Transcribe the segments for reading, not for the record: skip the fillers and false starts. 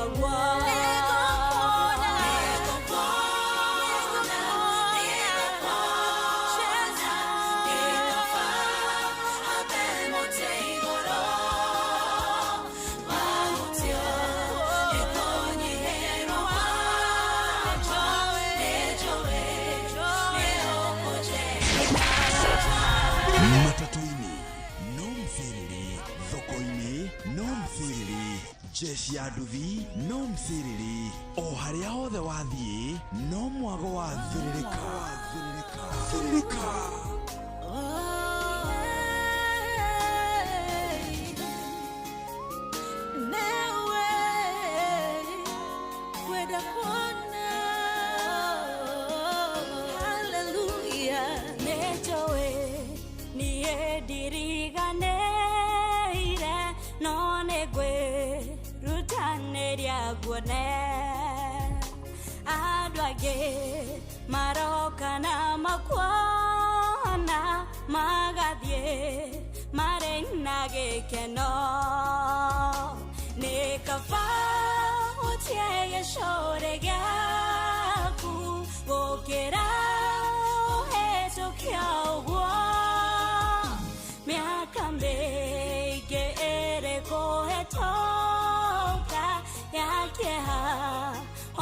waguo. Matatũ-inĩ no mcĩrĩrĩ, thoko-inĩ no mcĩrĩrĩ, jeshi ya nduthi no mcĩrĩrĩ, o harĩa hothe wathiĩ no mwago wa thĩrĩrĩka. Thĩrĩrĩka. Kwenda kuona. Hallelujah. Nĩnjũĩ niĩ ndiriganĩire, no nĩngwĩrutanĩria nguone. Andũ angĩ maroka na makuona, magathiĩ marĩ na gĩkeno. Nĩ kaba ũtie gĩcũrĩ gĩaku gũkĩra ũhĩtũke ũguo. Mĩaka mĩingĩ ĩrĩ kũhetũka ya kĩeha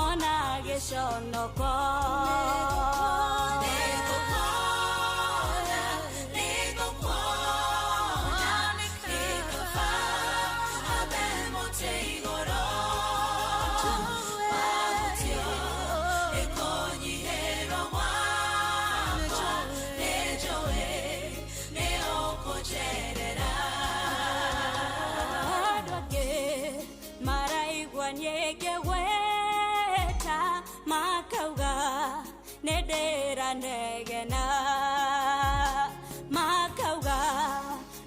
ona gĩconoko. Andũ angĩ maraigua niĩ ngĩgweta, makauga nĩ ndĩranegena, makauga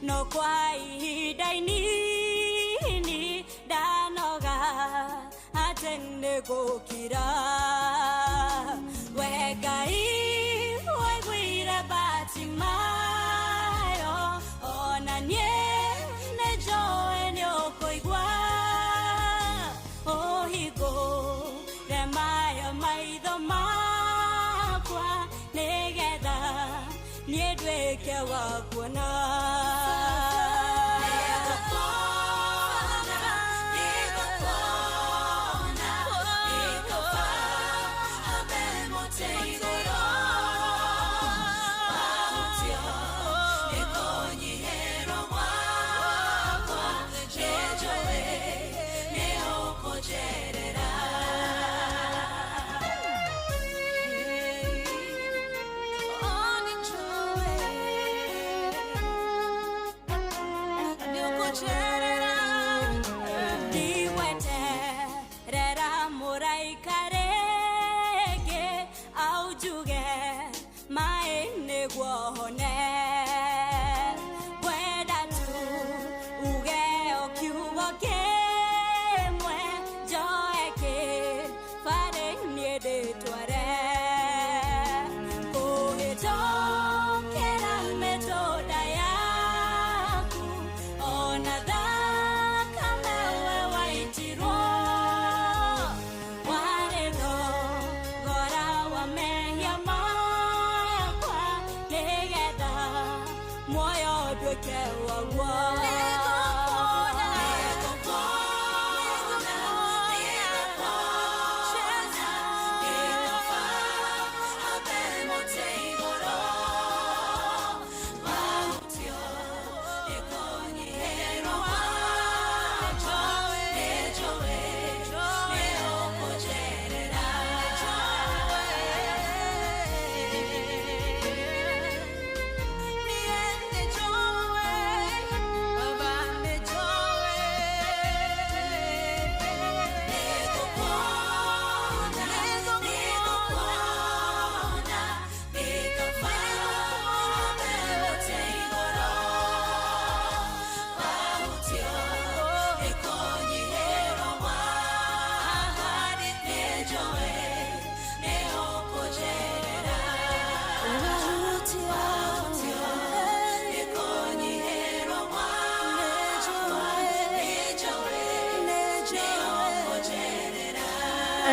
no kwa ihinda inini ndanoga atĩ nĩ gũkira. We Ngai waiguire Batimayo, ona niĩ nĩ njũĩ nĩ ũkũigua. Ũhingũre mayo maitho makwa nĩgetha niĩ nduĩke wa kuona. Ndigweterera mũraika rĩngĩ aunjuge maĩ nĩguo hone. Ngwenda tu uge o kiugo kĩmwe, njoe kĩbarĩ niĩ ndĩtware. Kũhĩtũkĩra mĩtũnda yaku ona thakame we waitirwo, warĩ thogora wa mehia makwa nĩgetha muoyo nduĩke waguo.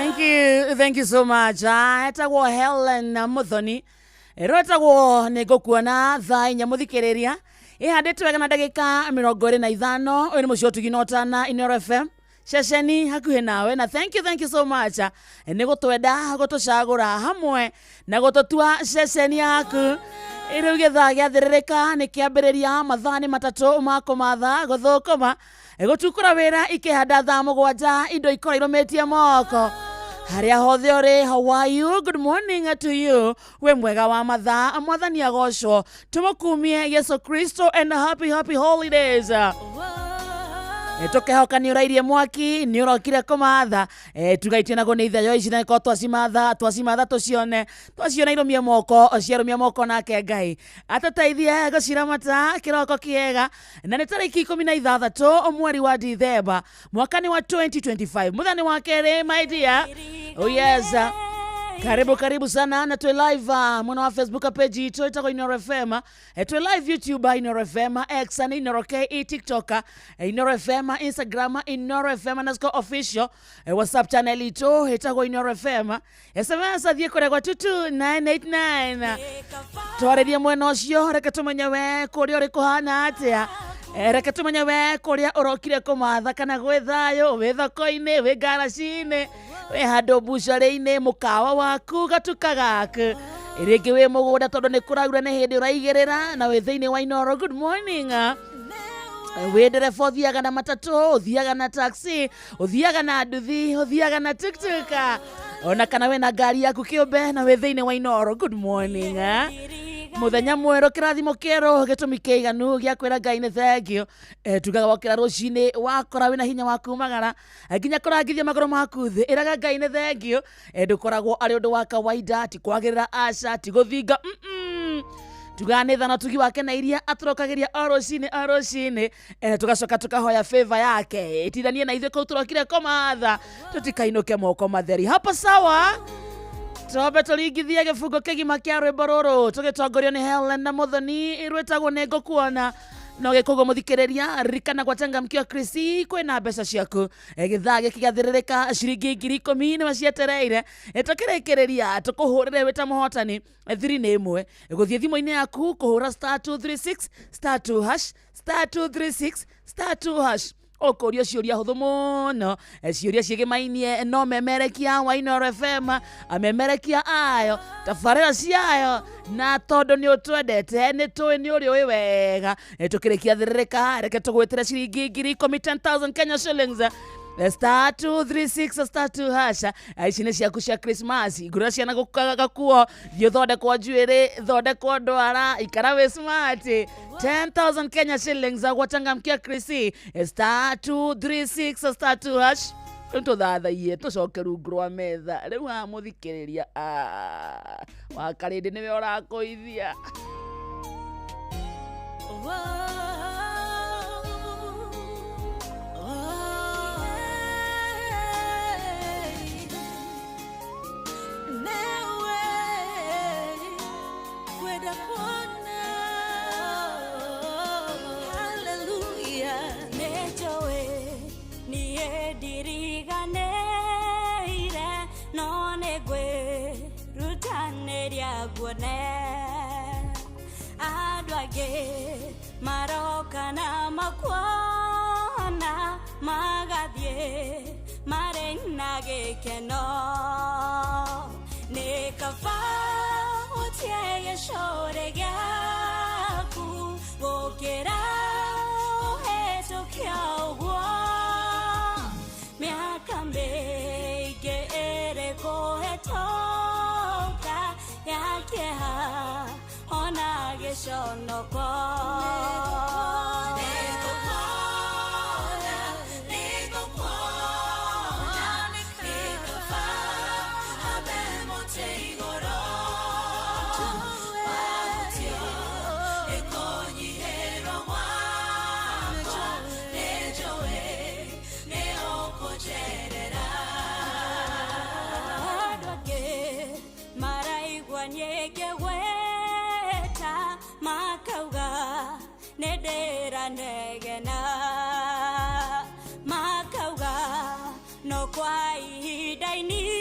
Thank you, thank you so much. Ah, etagwo Helen Muthoni, ĩrwetagwo nĩ ngũkuona thaa inya. Mũthikĩrĩria, ĩhandĩtwo wega na ndagĩka 25. Ũyũ nĩ mũciĩ ũtugi na ũtana, Inooro FM, ceceni hakuhĩ nawe. Na thank you, thank you so much nĩ gũtwenda, gũtũcagũra hamwe na gũtũtua ceceni yaku. Rĩu gĩthaa gĩathĩrĩrĩka nĩ kĩambĩrĩria, mathaa nĩ 3 ma kũmatha gũthũkũma gũtukũra wĩra ikĩhanda thaa 7, indo ikora irũmĩtie moko harĩa hothe ũrĩ. How are you? Good morning to you. Wĩ mwega wa mathaa? Mwathani agocwo, tũmũkumie Yesu Kristo, and happy, happy holidays. Tũkehoka nĩ ũrairie mwaki, nĩ ũrokire kũmatha. Tugaitie naguo nĩ ithayo ici, na korwo twacimatha, twacimatha tũcione, twaciona irũmie moko, ciarũmia moko, nake Ngai atũteithie gũciramata. Kĩroko kĩega, na nĩ tarĩki 16 mweri wa Dithemba, mwaka nĩ wa 2025, mũthenya nĩ wa kerĩ, my dear. Oh yes, karibu, karibu sana. Na twĩ live mwena wa Facebook page itũ ĩtagwo Inooro FM. Twĩ live YouTube, Inooro FM, X nĩ Inooro KE, TikTok Inooro FM, Instagram Inooro FM_official. WhatsApp channel itũ ĩtagwo Inooro FM. SMS athiĩ kũrĩa gwa 22989. Twarĩrie mwena ũcio, reke tũmenye we kũrĩa ũrĩ kũhana atĩa. Reke tũmenye we kũrĩa ũrokire kũmatha, kana gwĩ thayũ, wĩ thoko-inĩ, wĩ ngaraci-inĩ, wĩ handũ mbucarĩ-inĩ, mũkawa waku, gatuka gaku, rĩngĩ wĩ mũgũnda tondũ nĩ kũraura, nĩ hĩndĩ ũraigĩrĩra na wĩ thĩinĩ wa Inooro. Good morning. Wĩ ndereba, ũthiaga na matatũ, ũthiaga na taxi, ũthiaga na nduthi, ũthiaga na tuktuk, ona kana wĩna ngari yaku kĩũmbe na wĩ thĩinĩ wa Inooro, good morning. Mũthenya mwerũ, kĩrathimo kĩerũ, gĩtũmi kĩiganu gĩa kwĩra Ngai nĩ thank you. Tugaga wokĩra rũcinĩ, wakora wĩna hinya wa kumagara nginya kũrangithia magũrũ maku thĩ, ĩraga Ngai nĩ thank you. Ndũkoragwo arĩ ũndũ wa kawaida, ti kwagĩrĩra, aca, ti gũthinga, Tugaga nĩ thana tugi wake na iria atũrokagĩria o rũcinĩ o rũcinĩ. Tũgacoka tũkahoya favor yake ĩtithanie na ithuĩ kũu tũrokire kũmatha, tũtikainũke moko matheri. Hapa sawa, twambe tũringithie gĩbungo kĩgima kĩa rwĩmbo rũrũ tũgĩtongorio nĩ Helen na Muthoni, rwĩtagwo nĩ ngũkuona. No gĩkũguo, mũthikĩrĩria, ririkana gwachangamkia Krisi kwĩna mbeca ciaku. Gĩthaa gĩkĩ gĩathĩrĩrĩka, ciringi 10,000 nĩwe cietereire. Tũkĩrĩkĩrĩria tũkũhũrĩre wĩ ta mũhotani. Thiri nĩ ĩmwe, gũthiĩ thimũ-inĩ yaku kũhũra *236*2#, *236*2#. Ũkũrio ciũria hũthũ mũno, ciũria ciĩgĩmainie no memerekia wa Inooro FM, amemerekia ayo, tabarĩra ciayo, na tondũ nĩ ũtwendete, nĩ tũĩ nĩ ũrĩ ũĩ wega. Tũkĩrĩkia thĩrĩrĩka, reke tũgwĩtĩre ciringi 10,000, 10,000 Kenya shillings, *236*2#. Ici nĩ ciaku cia Christmas. Ngũrĩra ciana gakuo, thiĩ ũthondekwo njuĩrĩ, thondekwo ndwara, ikara wĩ smart. 10,000 Kenya shillings gwachangamkia Krisi, *236*2#. Rĩu tũthathaiye, tũcoke rungu rwa metha. Rĩu haha, mũthikĩrĩria wa karĩndĩ, nĩwe ũrakũithia. Newe kwenda kuona, haleluya, nĩnjũĩ niĩ ndiriganĩire, no nĩ ngwĩrutanĩria nguone. Andũ angĩ maroka na makuona, magathiĩ marĩ na gĩkeno. Nĩ kaba ũtie gĩcũrĩ gĩaku gũkĩra ũhetũke ũguo mĩaka mĩingĩ ĩrĩ kũhetũka ya kĩeha ona gĩconoko. Nĩngũkuona, nĩngũkuona, nĩ kaba hambe mũtĩ igũrũ wahutio nĩ kũnyihĩrwo gwakwa, nĩnjũĩ nĩ ũkũnjerera. Andũ angĩ maraigua nyingĩgweta, makauga nĩ ndĩranegena, makauga no kwa ihinda inini.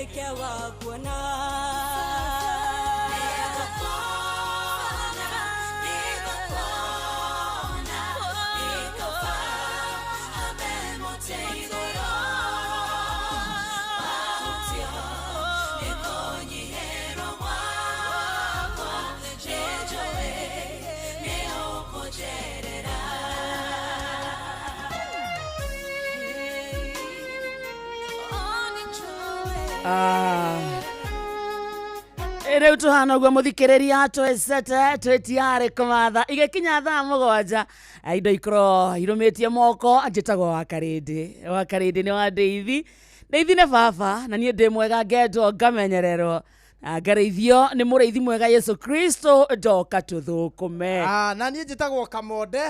Nduĩke wa kuona. Nĩngũkuona, nĩngũkuona, nĩngũkaba mũtĩ igũrũ. Wahutio nĩ kũnyihĩrwo gwakwa, nĩnjũĩ nĩ ũkũnjerera. Rĩu tũhana ũguo mũthikĩrĩria twĩcete twĩtiarĩ kũmatha igĩkinya thaa 7 indo ikorwo irũmĩtie moko. Njĩtagwo Wakarĩndĩ. Wakarĩndĩ nĩ wa ndĩithi, ndĩithi nĩ baba, na niĩ ndĩ mwega, ngendwo, ngamenyererwo na ngarĩithio nĩ mũrĩithi mwega Yesu Kristo. Ndoka tũthũkũme. Ah, na niĩ njĩtagwo Kamonde.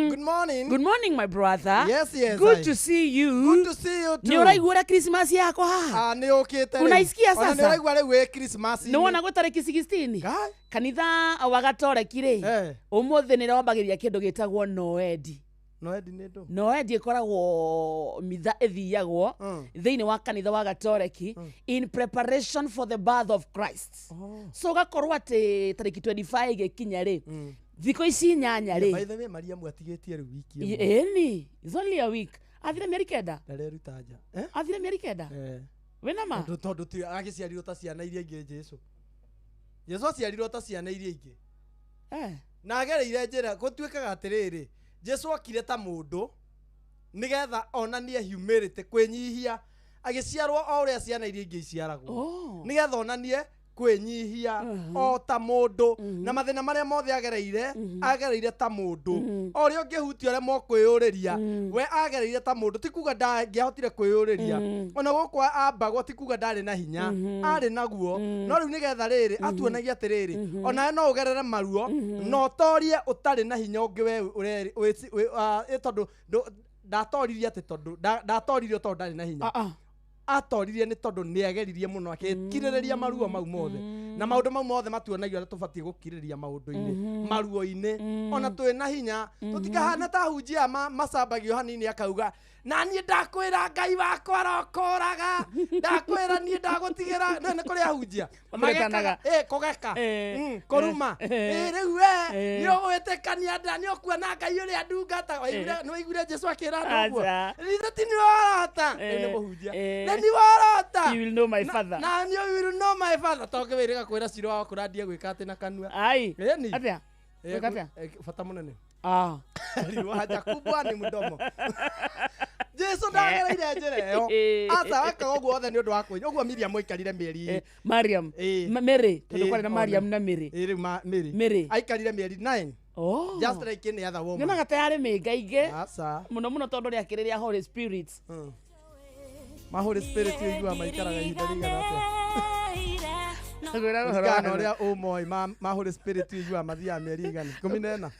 Good morning. Good morning, my brother. Yes, Good I. to see you. Good to see you too. Nĩ ũraigua ũrĩa Christmas yakwa haha? Ah, nĩ ũkĩte rĩu. Unaisikia Ona sasa? nĩ ũraigua rĩu wĩ Christmas. Nĩ wona gwĩ tarĩki 16 Ngai. Kanitha wa gatoreki rĩ, ũmũthĩ nĩ rambagĩrĩria kĩndũ gĩtagwo noendi. Noendi nĩ ndũ? Noendi ĩkoragwo mitha ĩthiagwo thĩinĩ wa kanitha wa gatoreki in preparation for the birth of Christ. So ũgakorwo atĩ tarĩki 25 ĩgĩkinya rĩ, thikũ ici 8 By rĩ. the way, Mariamu atigĩtie rĩu wiki ĩmwe. Ĩni, it's only a week. Athire mĩeri 9. Ndareruta nja. Eh? Athire mĩeri 9. Eh. Wĩna ma? Tondũ ti agĩciarirwo ta ciana iria ingĩ. Jesu aciarirwo ta ciana iria ingĩ. Na agereire njĩra gũtuĩkaga atĩrĩrĩ, Jesu okire ta mũndũ nĩgetha onanie humility, kwĩnyihia, agĩciarwo o ũrĩa ciana iria ingĩ iciaragwo, nĩgetha onanie kwĩnyihia o ta mũndũ, na mathĩna marĩa mothe agereire, agereire ta mũndũ o ũrĩa ũngĩhutia ũrĩa mokwĩyũrĩria. We agereire ta mũndũ, ti kuga ndangĩahotire kwĩyũrĩria. Ona gũkũ ambagwo, ti kuga ndarĩ na hinya, arĩ naguo. No rĩu nĩgetha rĩrĩ atuonagia atĩrĩrĩ, onawe no ũgerere maruo na ũtorie ũtarĩ na hinya ũngĩ we tondũ ndatoririe atĩ tondũ ndatoririo tondũ ndarĩ na hinya. Ah, ah. Atoririe nĩ tondũ nĩ ageririe mũno, akĩkirĩrĩria maruo mau mothe, na maũndũ mau mothe matuonagia ũrĩa tũbatiĩ gũkirĩrĩria maũndũ-inĩ, maruo-inĩ, ona twĩ na hinya. Tũtikahana ta hunjia macambagio hanini akauga, "Na niĩ ndakwĩra Ngai wakwa arokũraga, ndakwĩra niĩ ndagũtigĩra." Nĩ kũrĩ ahunjia Magetanaga. magekaga kũgeka, kũruma. Rĩu we nĩ ũgwĩtĩkania nda nĩ ũkuona Ngai ũrĩa ndungata. Waiguire? Nĩ waiguire Jesu akĩra andũ ũguo? Aca. Rithe ti nĩ worota. Rĩu nĩ mũhunjia. Nĩ nĩ worota. You will know my father. Na nĩ you will know my father tondũ wĩrĩga kwĩra cira wa kũrandie gwĩka atĩ na kanua. Ai. Ĩni. Atĩa? Gwĩka atĩa? Bata mũnene. Ah. Riu haja kubwa ni mdomo. Jesu ndagereire njĩra ĩyo. Aca, wekaga ũguo othe nĩ ũndũ wa kwĩnya ũguo. Miriam aikarire mĩeri Mariam. Mary, tondũ kwarĩ na Mariam na Mary. Ĩ, rĩu Mary. Mary. Aikarire mĩeri 9, just like any other woman. Nyonaga ta yarĩ mĩnga ingĩ Aca. mũno mũno tondũ rĩakĩrĩ rĩa Holy Spirit. Ma Holy Spirit ũiguaga maikaraga ihinda rĩigana atĩa? Ngwĩraga ũhoro Kũringana na wa ũrĩa ũmoĩ ma Holy Spirit, ũiguaga mathiaga mĩeri igana? 14.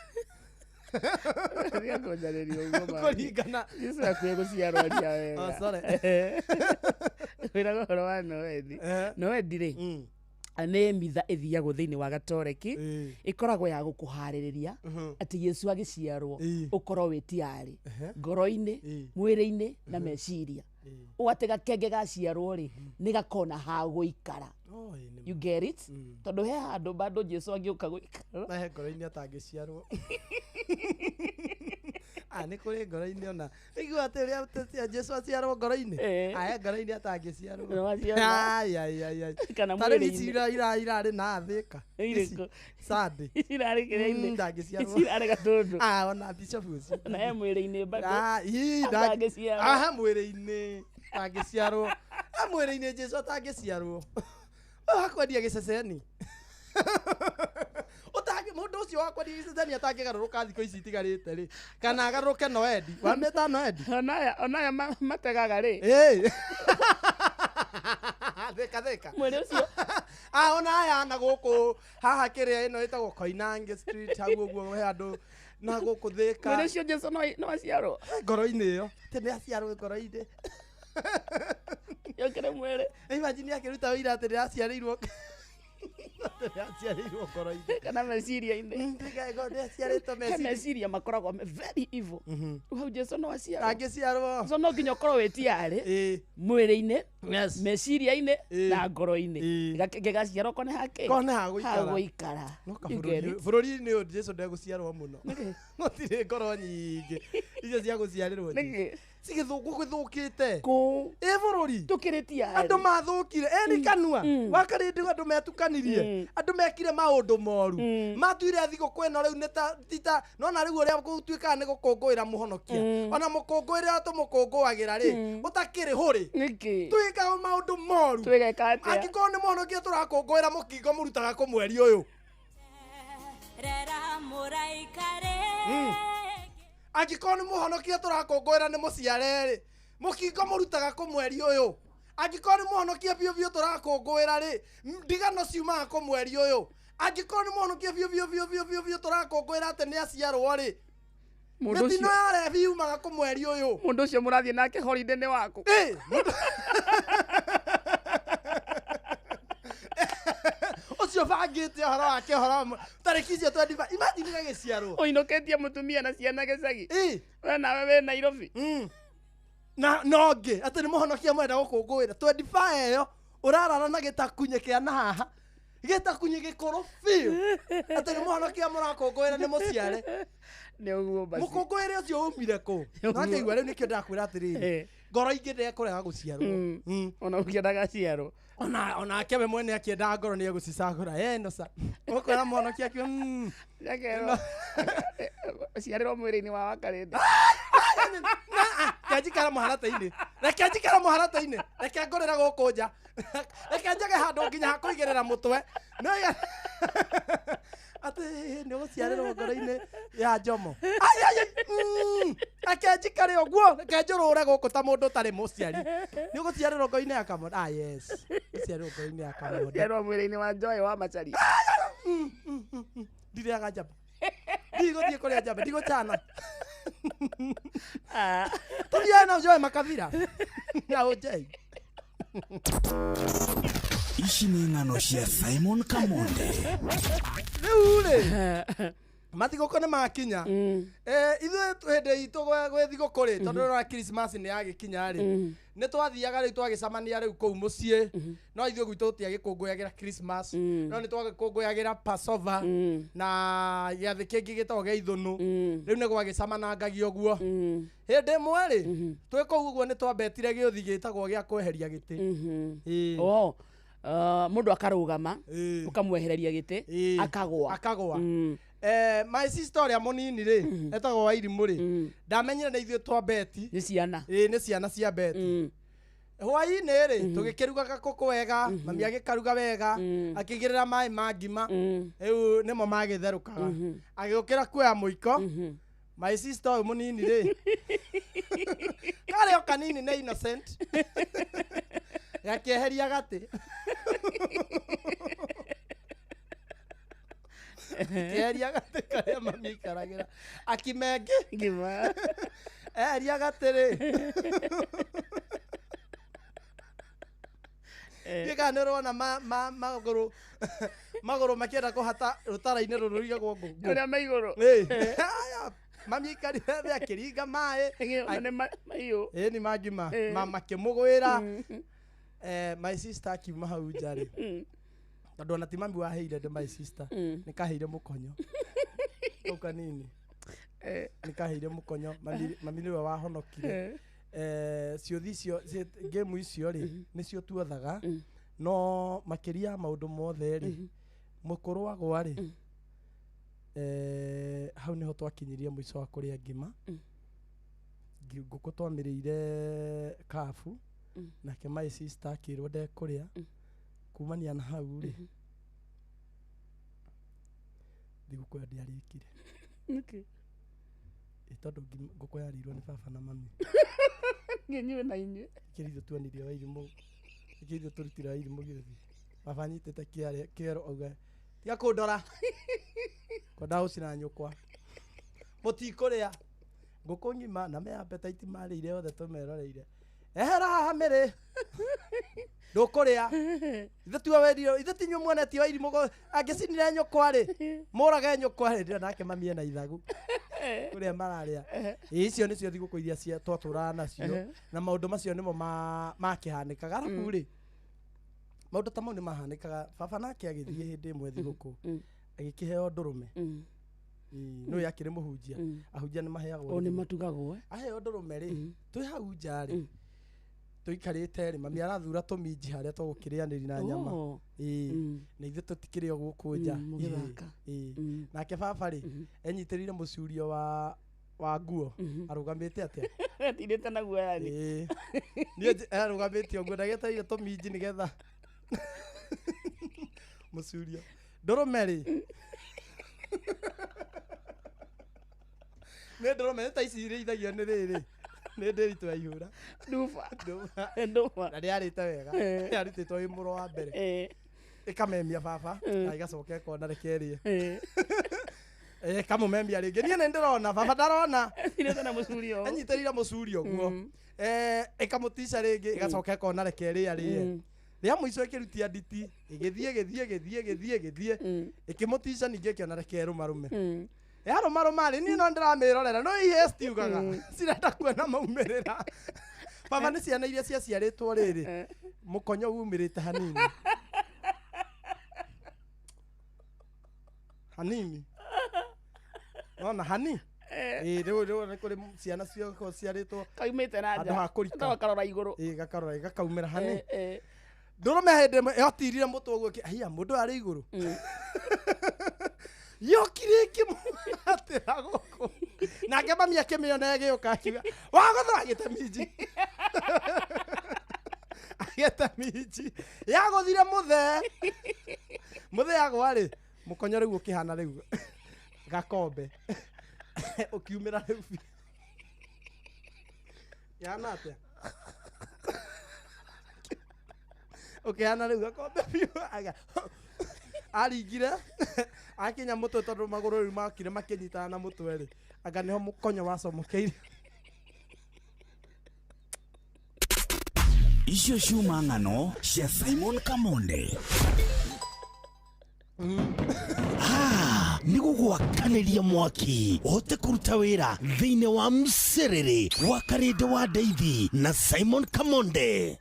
Tiga kũnjarĩria ũguo, man. Kũringana Jesu akuĩ gũciarwo aria wega. Oh, sorry. Ngwĩraga ũhoro wa noendi. Noendi rĩ, nĩ mitha ĩthiagwo thĩinĩ wa gatoreki, ĩkoragwo ya gũkũharĩrĩria atĩ Yesu agĩciarwo ũkorwo wĩ tiarĩ ngoro-inĩ, mwĩrĩ-inĩ na meciria, ũũ atĩ gakenge gaciarwo rĩ, nĩ gakona ha gũikara. Oh, ĩ, nĩ You get it? Tondũ he handũ bado Jesu angĩũka gũikara. Na he ngoro-inĩ atangĩciarwo? Ah, nĩ kũrĩ ngoro-inĩ ona igua atĩ ũrĩa Jesu aciarwo ngoro-inĩ. Ah, he ngoro-inĩ atangĩciarwo? Nĩwaciona? Ai, ai, ai, ai. Kana Ta rĩu mwĩrĩ-inĩ. ici irarĩ na thĩka. Irĩkũ? Sunday. Cirarĩ kĩrĩa-inĩ? Ndangĩciarwo. Cirarĩ gatũndũ. Ah, ona bishop ũcio. Na he mwĩrĩ-inĩ bado? Ah, ii, Atangĩciarwo. Ah, he mwĩrĩ-inĩ atangĩciarwo? He mwĩrĩ-inĩ Jesu atangĩciarwo? Ũyũ wakwendia gĩceceni, ũtangĩ mũndũ ũcio wakwendia gĩceceni atangĩgarũrũka thikũ ici itigarĩte rĩ, kana agarũrũke noendi wamĩta noendi? Onaya mategaga rĩ. Ĩ. Thĩka thĩka. Mwĩrĩ ũcio. Ah, ona aya na gũkũ haha kĩrĩa ĩno ĩtagwo Koinange Street, hau ũguo he andũ na gũkũ Thĩka. Mwĩrĩ ũcio Jesu no aciarwo? Ngoro-inĩ ĩyo atĩ nĩ aciarwo ngoro-inĩ? Yokere mwĩrĩ. Imagine akĩruta wĩira atĩ ndĩraciarĩirwo Aciarĩirwo ngoro-inĩ. Kana meciria-inĩ. Aciarĩtwo He meciria. Meciria makoragwo me very evil. Hau Jesu no aciarwo. Angĩciarwo. So no nginya ũkorwo wĩ tiarĩ Ĩĩ. mwĩrĩ-inĩ, Yes. meciria-inĩ na ngoro-inĩ. Gĩgaciarwo kone hake. Kone ha gũikara. Hagũikara. No You get it? bũrũri-inĩ ũyũ Jesu ndegũciarwo mũno. Nĩkĩ? Gũtirĩ ngoro nyingĩ icio cia gũciarĩrwo. Nĩkĩ? Cigĩthũkwo gũthũkĩte. Kũ Ĩ bũrũri. tũkĩrĩ tiarĩ. Andũ mathũkire ĩni kanua wakarĩndĩ andũ metukanirie, andũ mekire maũndũ moru, matuire thigũkũ ĩno rĩu nĩ ta tita nona rĩu ũrĩa gũtuĩkaga nĩ gũkũngũĩra mũhonokia, ona mũkũngũĩre ũrĩa tũmũkũngũagĩra rĩ ũtakĩrĩ hũrĩ. Nĩkĩ? Twĩkaga maũndũ moru. Twĩgeka atĩa? Angĩkorwo nĩ mũhonokia tũrakũngũĩra, mũkingo mũrutaga kũ mweri ũyũ? Rera mũraikare. Angĩkorwo nĩ mũhonokia tũrakũngũĩra nĩ mũciare rĩ, mũkingo mũrutaga kũ mweri ũyũ? Angĩkorwo nĩ mũhonokia biũ biũ tũrakũngũĩra rĩ, ndigano ciumaga kũ mweri ũyũ? Angĩkorwo nĩ mũhonokia biũ biũ biũ biũ biũ biũ tũrakũngũĩra atĩ nĩ aciarwo rĩ, Mũndũ mĩtino ũcio ya rebi yumaga kũ mweri ũyũ? Mũndũ ũcio mũrathiĩ nake holiday nĩ waku? Ĩ, ũcio bangĩte ũhoro wake ũhoro wa tarĩki icio 25, imagine gagĩciarwo. Ũinũkĩtie mũtumia na ciana gĩcagi. Ĩ. We nawe wĩ Nairobi. Na no ngĩ atĩ nĩ mũhonokia mwenda gũkũngũĩra 25 ĩyo ũrarara na gĩtakunye kĩa na haha, gĩtakunye gĩkũrũ biũ, atĩ nĩ mũhonokia mũrakũngũĩra nĩ mũciare. Nĩ ũguo basi. Mũkũngũĩre ũcio umire kũ? Ũguo. Nakĩigua rĩu nĩkĩo ndakwĩra atĩrĩrĩ, ngoro ingĩ ndekũrega gũciarwo. Ona ũkĩendaga aciarwo. Ona onake we mwene akĩendaga ngoro nĩ egũcicagũra enoca ũkwĩra mũhonokia akiuga Akerwo ciarĩrwo mwĩrĩ-inĩ wa wakarĩndĩ. Reke njikare mũharatĩ-inĩ, reke njikare mũharatĩ-inĩ, reke ngũrĩre gũkũ nja, reke njage handũ nginya ha kũigĩrĩra mũtwe. No atĩ nĩ ũgũciarĩrwo ngoro-inĩ ya Njomo. Ai, ai, ai, reke njikare ũguo, reke njũrũre gũkũ ta mũndũ ũtarĩ mũciari. Nĩ ũgũciarĩrwo ngoro-inĩ ya Kamondo. Ah, yes, ũgũciarĩrwo ngoro-inĩ ya Kamondo. Ciarĩrwo mwĩrĩ-inĩ wa Joy wa Macharia. Ndirĩaga njamba, ndigũthiĩ kũrĩa njamba, ndigũcana. Ah. Tũthiae na Joy Makabira na ũnjei. Ici nĩ ng'ano cia Simon Kamonde. Rĩu rĩ, mathigũkũ nĩ makinya. Ithuĩ hĩndĩ itũ gwĩ thigũkũ rĩ, tondũ rora Christmas nĩ yagĩkinya rĩ, nĩ twathiaga rĩu twagĩcemania rĩu kũu mũciĩ, no ithuĩ gwitũ tũtiagĩkũngũyagĩra Christmas, no nĩ twagĩkũngũyagĩra Passover na gĩathĩ kĩngĩ gĩtagwo gĩa ithũnũ. Rĩu nĩ gwagĩcamanangagio ũguo. Hĩndĩ ĩmwe rĩ, twĩ kũu ũguo nĩ twambetire gĩũthi gĩtagwo gĩa kweheria gĩtĩ. Ĩĩ. Oh, mũndũ akarũgama, ũkamwehereria gĩtĩ, akagwa. Akagwa. My sister ũrĩa mũnini rĩ, etagwo Wairimũ rĩ, ndamenyire nĩ ithuĩ twambeti. Nĩ ciana. Ĩĩ, nĩ ciana cia beti. Hwaĩ-inĩ rĩ, tũgĩkĩruga gakũkũ wega, mami agĩkaruga wega, akĩigĩrĩra maĩ ma ngima, rĩu nĩmo magĩtherũkaga, agĩũkĩra kuoya mũiko. My sister ũyũ mũnini rĩ, karĩ o kanini nĩ innocent, gakĩeheria gatĩ, kĩeheria gatĩ karĩa mami aikaragĩra akimengĩ. Ngima. Eheria gatĩ rĩ, ndiĩ kana nĩ ũrona magũrũ makĩenda kũhata rũtara-inĩ rũrũ rũigagwo ngũ. Ũrĩa me igũrũ. Ĩĩ. Aya, mami aikarire thĩ akĩringa maĩ. Ona nĩ mahiũ. Ĩĩ, nĩ mangima ma makĩmũgwĩra. My sister akiuma hau nja rĩ, tondũ ona ti mami waheire ndĩ my sister, nĩ kaheire mũkonyo kau kanini. Nĩ kaheire mũkonyo. Mami nĩwe wahonokire. Ciũthi icio game icio rĩ, nĩcio tuothaga, no makĩria ya maũndũ mothe rĩ, mũkũrũ agwa rĩ, hau nĩho twakinyirie mũico wa kũrĩa ngima. Ngũkũ twamĩrĩire kabu, nake my sister akĩrwo ndekũrĩa. Kumania na hau rĩ, thigũkũ ĩyo ndĩarĩkire. Nĩkĩ? Ĩ tondũ ngũkũ yarĩirwo nĩ baba na mami. Inyuĩ na inyuĩ. Kĩrĩa tuonirie Wairimũ, kĩrĩa tũrutire Wairimũ gĩũthi, baba anyitĩte kĩero auga, "Tiga kũndora, kwenda gũcina nyũkwa, mũtikũrĩa ngũkũ ng'ima." Na me appetite marĩire othe tũmeroreire. Ehera haha mĩrĩ. Ndũkũrĩa. Ithe tiwe wendio, ithe ti inyuĩ muonetie wa irimũ angĩcinire nyũkwa rĩ, mũrage nyũkwa rĩ, ndĩrona nake mami ena ithagu. Kũrĩa mararĩa. Ĩ icio nĩcio thigũkũ iria cia twatũraga nacio na maũndũ macio nĩmo makĩhanĩkaga. Arabu rĩ, maũndũ ta mau nĩ mahanĩkaga. Baba nake agĩthiĩ hĩndĩ ĩmwe thigũkũ agĩkĩheo ndũrũme. Nĩ ũyũ akĩrĩ mũhunjia. Ahunjia nĩ maheagwo. O nĩ matugagwo. Aheo ndũrũme rĩ, twĩ hau nja rĩ, tũikarĩte rĩ, mami arathura tũminji harĩa tũgũkĩrĩanĩri na nyama. Na ithuĩ tũtikĩrĩ o gũkũ nja. Nake baba rĩ, enyitĩrĩire mũcurio wa nguo. Arũgamĩte atĩa? Atirĩte na guo yani. Niĩ arũgamĩte ũguo ndagĩetereire tũminji nĩgetha mũcurio. Ndũrũme rĩ. Nĩ ndũrũme nĩ ta ici irĩithagio nĩ rĩrĩ. Nĩ ndĩritũ ya ihũra. Nduba. Nduba. Na ndĩarĩte wega. Yarutĩtwo ĩ mũro wa mbere. Ĩkamemia baba na ĩgacoka ĩkona reke ĩrĩe. Ĩkamũmemia rĩngĩ. Niĩ nĩ ndĩrona baba ndarona. Enyitĩrĩte na mũcurio. Enyitĩrĩire mũcurio ũguo. Ĩkamũtica rĩngĩ ĩgacoka ĩkona reke ĩrĩe arĩe. Rĩa mũico ĩkĩrutia nditi, ĩgĩthiĩ ĩgĩthiĩ ĩgĩthiĩ ĩgĩthiĩ ĩgĩthiĩ. Ĩkĩmũtica ningĩ ĩkĩona reke ĩrũmarũme. Yarũmarũma rĩ, niĩ no ndĩramĩrorera, no ihe citiugaga. Cirenda kuona maumĩrĩra. Baba nĩ ciana iria ciaciarĩtwo rĩrĩ, mũkonyo umĩrĩte hanini. Hanini. Nona hani? Rĩu rĩu nĩ kũrĩ ciana ciaciarĩtwo kaumĩte na nja. Handũ ha kũrika. Gakarora igũrũ. Gakarora gakaumĩra hani. Ndũrũme hĩndĩ ĩmwe yotirire mũtwe ũguo hiya mũndũ arĩ igũrũ. Yokire ĩkĩmũhatĩra gũkũ. Nake mami akĩmĩona ĩgĩũka akiuga, wagũthũra agĩte minji. Agĩte minji. Yagũthire mũthee. Mũthee agwa rĩ, mũkonyo rĩu ũkĩhana rĩu gakombe. Ũkiumĩra rĩu biũ. Yahana atĩa? Ũkĩhana rĩu gakombe biũ. Aringire akinya mũtwe tondũ magũrũ rĩu makire makĩnyitana na mũtwe rĩ, anga nĩho mũkonyo wacomokeire. Icio ciuma ng'ano cia Simon Kamonde. Nĩ gũgwakanĩria mwaki ũhote kũruta wĩra thĩinĩ wa mcerere wa Karĩndĩ wa Ndeithi na Simon Kamonde.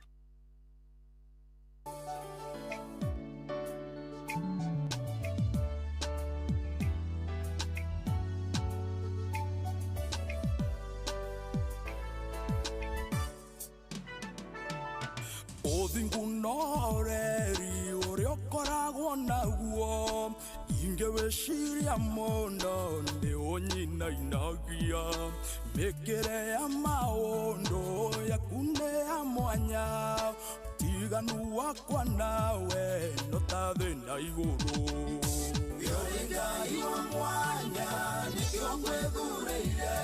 Ũthingu na ũreri ũrĩa ũkoragwo naguo ingĩwĩciria mũno nĩ ũnyinainagia mĩkĩre ya maũndũ yaku nĩ ya mwanya tiganu wakwa nawe no ta thĩ na igũrũ. Ũrĩ Ngai wa mwanya nĩkĩo ngwĩthurĩire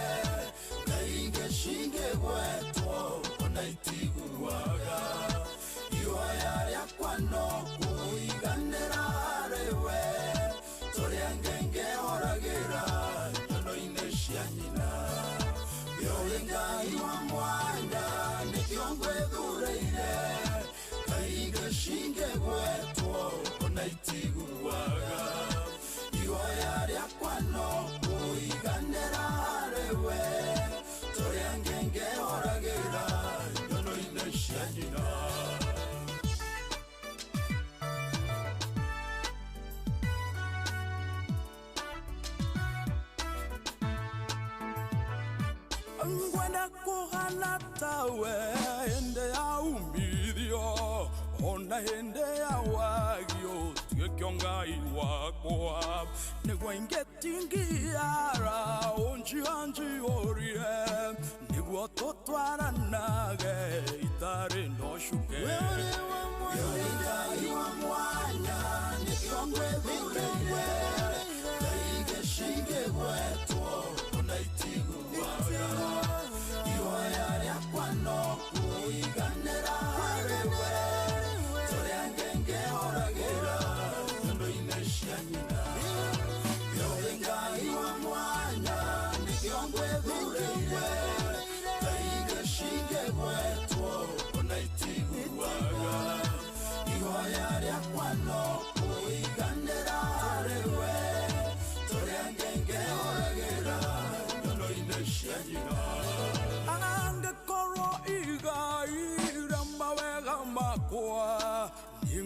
ngai ingĩ cingĩgwetwo ona itiguaga ihoya rĩakwa no kũiganĩra harĩwe tũrĩa ngengehoragĩra nyono-inĩ cia nyina. Ũrĩ Ngai wa mwanya nĩkĩo ngwĩthurĩire ngai ingĩ cingĩgwetwo ona itiguaga ihoya rĩakwa no kũiganĩra harĩwe tũrĩa ngengehoragĩra nyono-inĩ cia nyina. Ngwenda kũhana tawe hĩndĩ ya umithio ona hĩndĩ ya wagio tuĩke Ngai wakwa nĩguo ingĩtingiara ũnjianjiyũrie nĩguo tũtwaranage itarĩ na ũcuke. Ũrĩ Ngai wa mwanya nĩkĩo ngwĩthurĩire ngai ingĩ cingĩgwetwo ona itiguaga ihoya rĩakwa no kũiganĩra harĩwe tũrĩa ngengehoragĩra nyono-inĩ cia nyina. Ũrĩ Ngai wa mwanya nĩkĩo ngwĩthurĩire ngai ingĩ cingĩgwetwo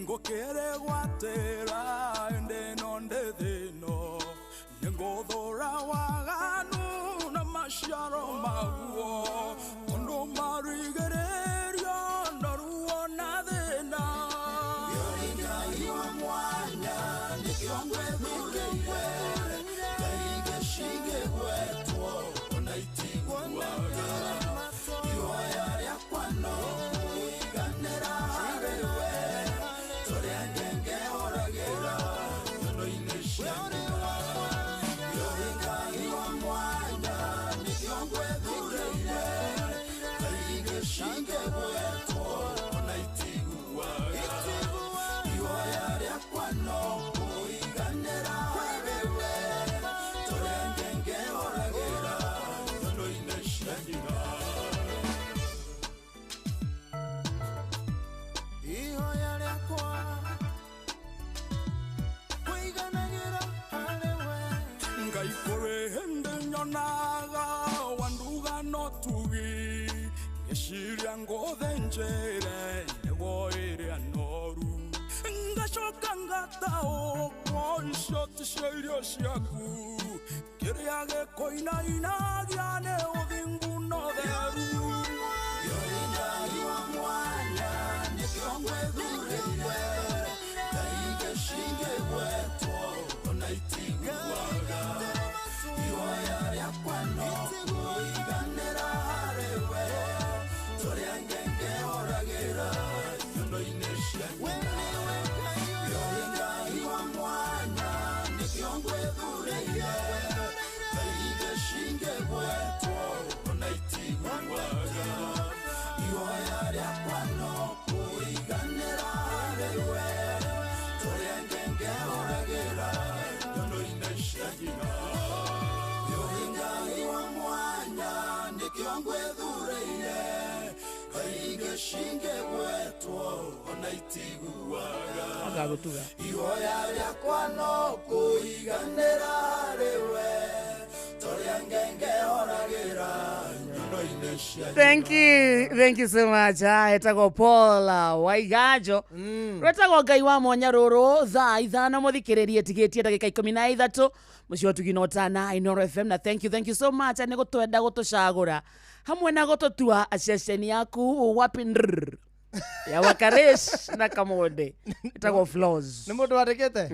Nĩngũkĩrĩgwatĩra ĩndĩ no ndĩthĩno nĩngũthũra waganu na maciaro maguo tondũ marigĩrĩrio na ruo na thĩna. Ngai wa mwanya nĩkĩo ngwĩthurĩire Ngai cingĩgwetwo ona itiguaga ihoya rĩakwa no kũiganĩra harĩ we tũrĩa ngenge horagĩra nyono-inĩ cia nyina. Ũrĩ Ngai wa mwanya nĩkĩo ngwĩthurĩire Ngai cingĩgwetwo ona itiguaga ihoya rĩakwa no kũiganĩra harĩ we tũrĩa ngenge horagĩra nyono-inĩ cia nyina. Ihoya rĩakwa kũiganagĩra harĩ we Ngai kũrĩ hĩndĩ nyonaga wanduga no tugi ngĩciria ngũthĩnjĩre nĩguo ĩrĩa noru ngacoka ngataũkwo icio ticio irio ciaku kĩrĩa gĩkũinainagia nĩ ũthingu na ũtheru. Ũrĩ Ngai wa mwanya nĩkĩo ngwĩthurĩire Ngai cingĩgwetwo ona itiguaga ihoya rĩakwa no kũiganĩra harĩ we tũrĩa ngenge horagĩra nyono-inĩ cia nyina. Ũrĩ Ngai wa mwanya nĩkĩo ngwĩthurĩire Ngai cingĩgwetwo ona itiguaga ihoya rĩakwa no kũiganĩra harĩ we tũrĩa ngenge horagĩra nyono-inĩ cia nyina. Ũrĩ Ngai wa mwanya nĩkĩo ngwĩthurĩire Ngai cingĩgwetwo ona itiguaga Agagũtuga. ihoya rĩakwa no kũiganĩra harĩ we tũrĩa ngenge horagĩra nyono-inĩ cia nyina. Thank you so much. Etagwo Paul Waiganjo rwetagwo Ngai wa mwanya rũrũ thaa 5 mũthikĩrĩrie tigĩtie ndagĩka 13 mũciĩ wa Tugina Ũtana Inooro FM na thank you so much nĩ gũtwenda gũtũcagũra hamwe na gũtũtua ceceni yaku wapi ndrrr ya Wakaresh na Kamonde ĩtagwo Flows. Nĩ mũndũ wandĩkĩte.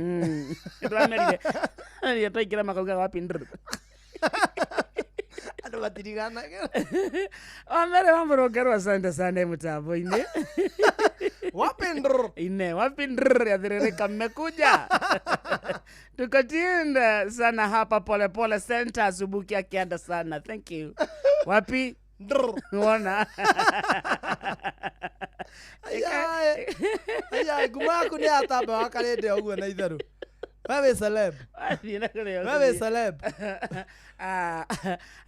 Ndĩramerire twaingĩra makauga wapi ndrrr. Andũ matiriganagĩra. Wambere wa mũrũngarũ asante sana mũtambo-inĩ. Wapindr. Ine wapi ndrrr yathirĩrĩka mmekuja. Tuko tuned sana hapa Pole Pole Center asubuhi akianda sana. Thank you. Wapi? Ndrr. Wona. Ayae. Ayae, nguma yaku nĩ yatamba wakarĩndĩ ũguo na itherũ. We wĩ celeb. Wathiĩ na kũrĩa We wĩ ũthiĩ. celeb. Ah,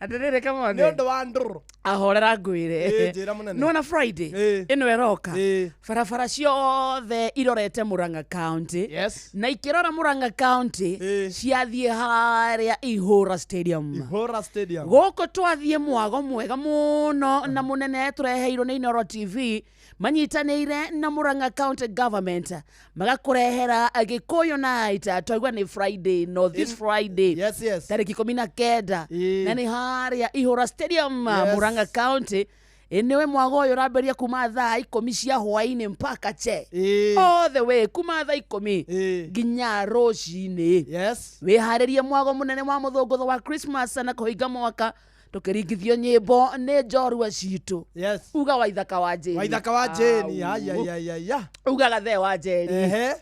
atĩrĩrĩ Kamonde. Nĩ ũndũ wa ndrr. Ahorera ngwĩre. Ĩĩ, njĩra mũnene. Nĩwona Friday Ĩĩ. ĩno ĩroka. Ĩĩ. Barabara ciothe irorete Murang'a County. Yes. Na ikĩrora Murang'a County Ĩĩ. ciathiĩ harĩa Ihũra Stadium. Ihũra Stadium. Gũkũ twathiĩ mwago mwega mũno na mũnene tũreheirwo nĩ Inooro TV manyitanĩire na Murang'a County Government magakũrehera Gĩkũyũ Night twaigua nĩ Friday no this Friday Yes, yes. tarĩki 19 Ĩĩ. na nĩ harĩa Ihũra Stadium Yes. Murang'a County. Nĩwe mwago ũyũ ũrambĩrĩria kuma thaa 10 cia hwaĩ-inĩ mpaka che Ĩĩ. all the way kuma thaa 10 Ĩĩ. nginya rũcinĩ. Yes. Wĩharĩrie mwago mũnene wa mũthũngũtho wa Christmas na kũhinga mwaka tũkĩringithio nyĩmbo nĩ njorua citũ. Yes. Uga Waithaka wa Njeri. Waithaka wa Njeri. Au. Ai ai ai ai. Uga Gathee wa Njeri. Ehe.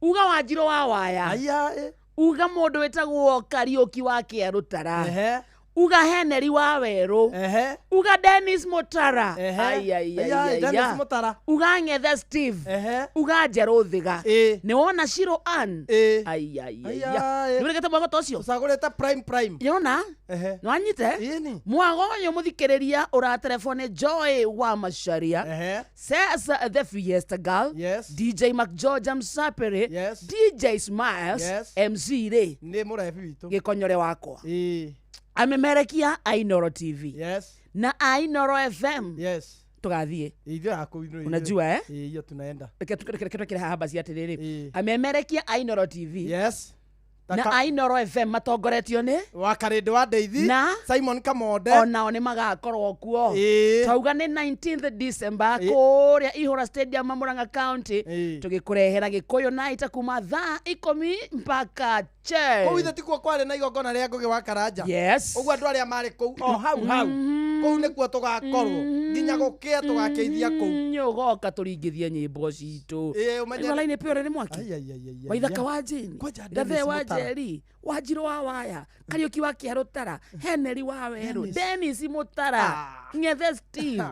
Uga Wanjirũ wa Waya. Aya. Uga mũndũ wĩtagwo Kariũki wa Kĩarũtara. Ehe. Uga Heneri wa Werũ. Ehe. Uga Dennis Mutara. Ehe. Ai, ai, ai, Ai, ai, Dennis ai. Mutara. Uga Ng'ethe Steve. Ehe. Uga Njerũ Thiga. Ĩĩ. Nĩ wona Shiro Ann. Ĩĩ. Ai, ai, ai, Ai, ai. ai. Nĩ wĩrĩgĩte mwago ta ũcio? Ũcagũrĩte prime prime. Yona? Ehe. Nĩwanyite? Ĩni. Mwago ũyũ mũthikĩrĩria ũratelefone Joy wa Macharia. Ehe. Says the Fiesta Girl. Yes. DJ McGeorge Msapere. Yes. DJ Smiles. Yes. MC rĩ. Nĩ mũrebi witũ. Gĩkonyore wakwa. Ĩĩ. Amemerekia a Inooro TV. Yes. Na a Inooro FM. Yes. Tugathiĩ. Ithuĩ hakuhĩ. Unajua eh? Hiyo tunaenda. Reke twĩkĩre haha basi atĩrĩrĩ. Ĩĩ. Amemerekia a Inooro TV Yes. na a Inooro FM matongoretio nĩ Wakarĩndĩ wa Ndeithi Na? Simon Kamonde. Onao nĩ magakorwo kuo. Ĩĩ. Twauga nĩ 19th December Ĩĩ. kũrĩa Ihũra Stadium Murang'a County. Ĩĩ. Tũgĩkũrehera Gĩkũyũ Night kuma thaa 10 mpaka che. Kũu ithe tikuo kwarĩ na igongona rĩa Ngũgĩ wa Karanja. Yes. Ũguo andũ arĩa marĩ kũu o hau hau kũu nĩkuo tũgakorwo nginya gũkĩe tũgakĩithia kũu. Nĩ ũgoka tũringithie nyĩmbo citũ. Ĩĩ, ũmenye- Rĩu raini pĩore nĩ mwaki. Ai, ai, ai, ai, ai, Waithaka ai. wa Jane, Kwanja Ndathee Dennis wa Mutara. Njeri, Wanjirũ wa Waya, Kariũki wa Kĩarũtara, Henry wa Werũ, Dennis Mutara, Ah. Ng'ethe Steve,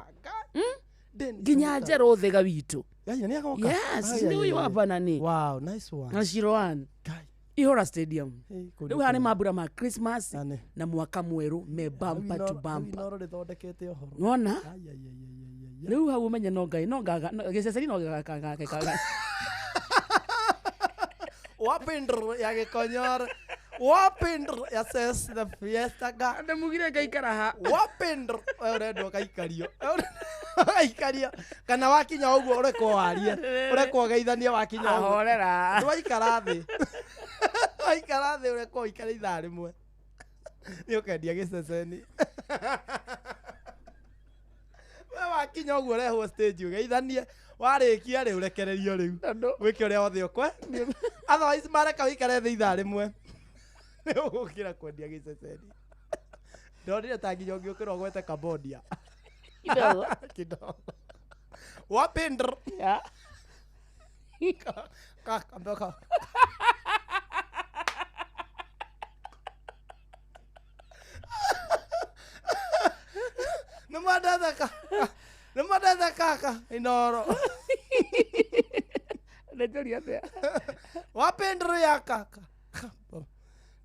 Dennis nginya Mutara. Njerũ Thĩga witũ. Ai, nĩ agoka? Yes, Ai, nĩ ai, ũyũ ai, ai. hapa nani. Wow, nice one. Na Shiroan, Kai. Ihũra Stadium. Ĩ, kũu Rĩu haha nĩ nĩ mambura ma Christmas Na nĩ. na mwaka mwerũ me bumper to bumper. Inoro rĩthondekete ũhoro. Wona? Ai, ai, ai, ai, ai, ai. Rĩu hau ũmenye no Ngai no ngaga gĩceceni no gagaka. Wapindr ya Gĩkonyore. Wapindr ya ses the fiesta ga. Ndamugire ngaikara ha. Wapindr we ũrendwo ũgaikario. Ũgaikario. Kana wakinya ũguo ũrekwo warie. Ũrekwo ũgeithanie wakinya ũguo. Ahorera. Ndwaikara thĩ. Waikara thĩ ũrekwo ũikare ithaa rĩmwe. Nĩ ũkendia gĩceceni. We wakinya ũguo ũrehwo stage ũgeithanie. Warĩkia rĩ ũrekererio rĩu. Tondũ Wĩke ũrĩa wothe ũkwe. Otherwise mareka ũikare thĩ ithaa rĩmwe. Nĩ ũgũkĩra kwendia gĩceceni. Ndonire ta nginya ũngĩũkĩra ũgwete Cambodia. kidogo. Kidogo. Wapindr. Yeah. Ka ka. Nĩ mwendete kaka Inooro. Ndejoria atĩa? Wapindr ya kaka.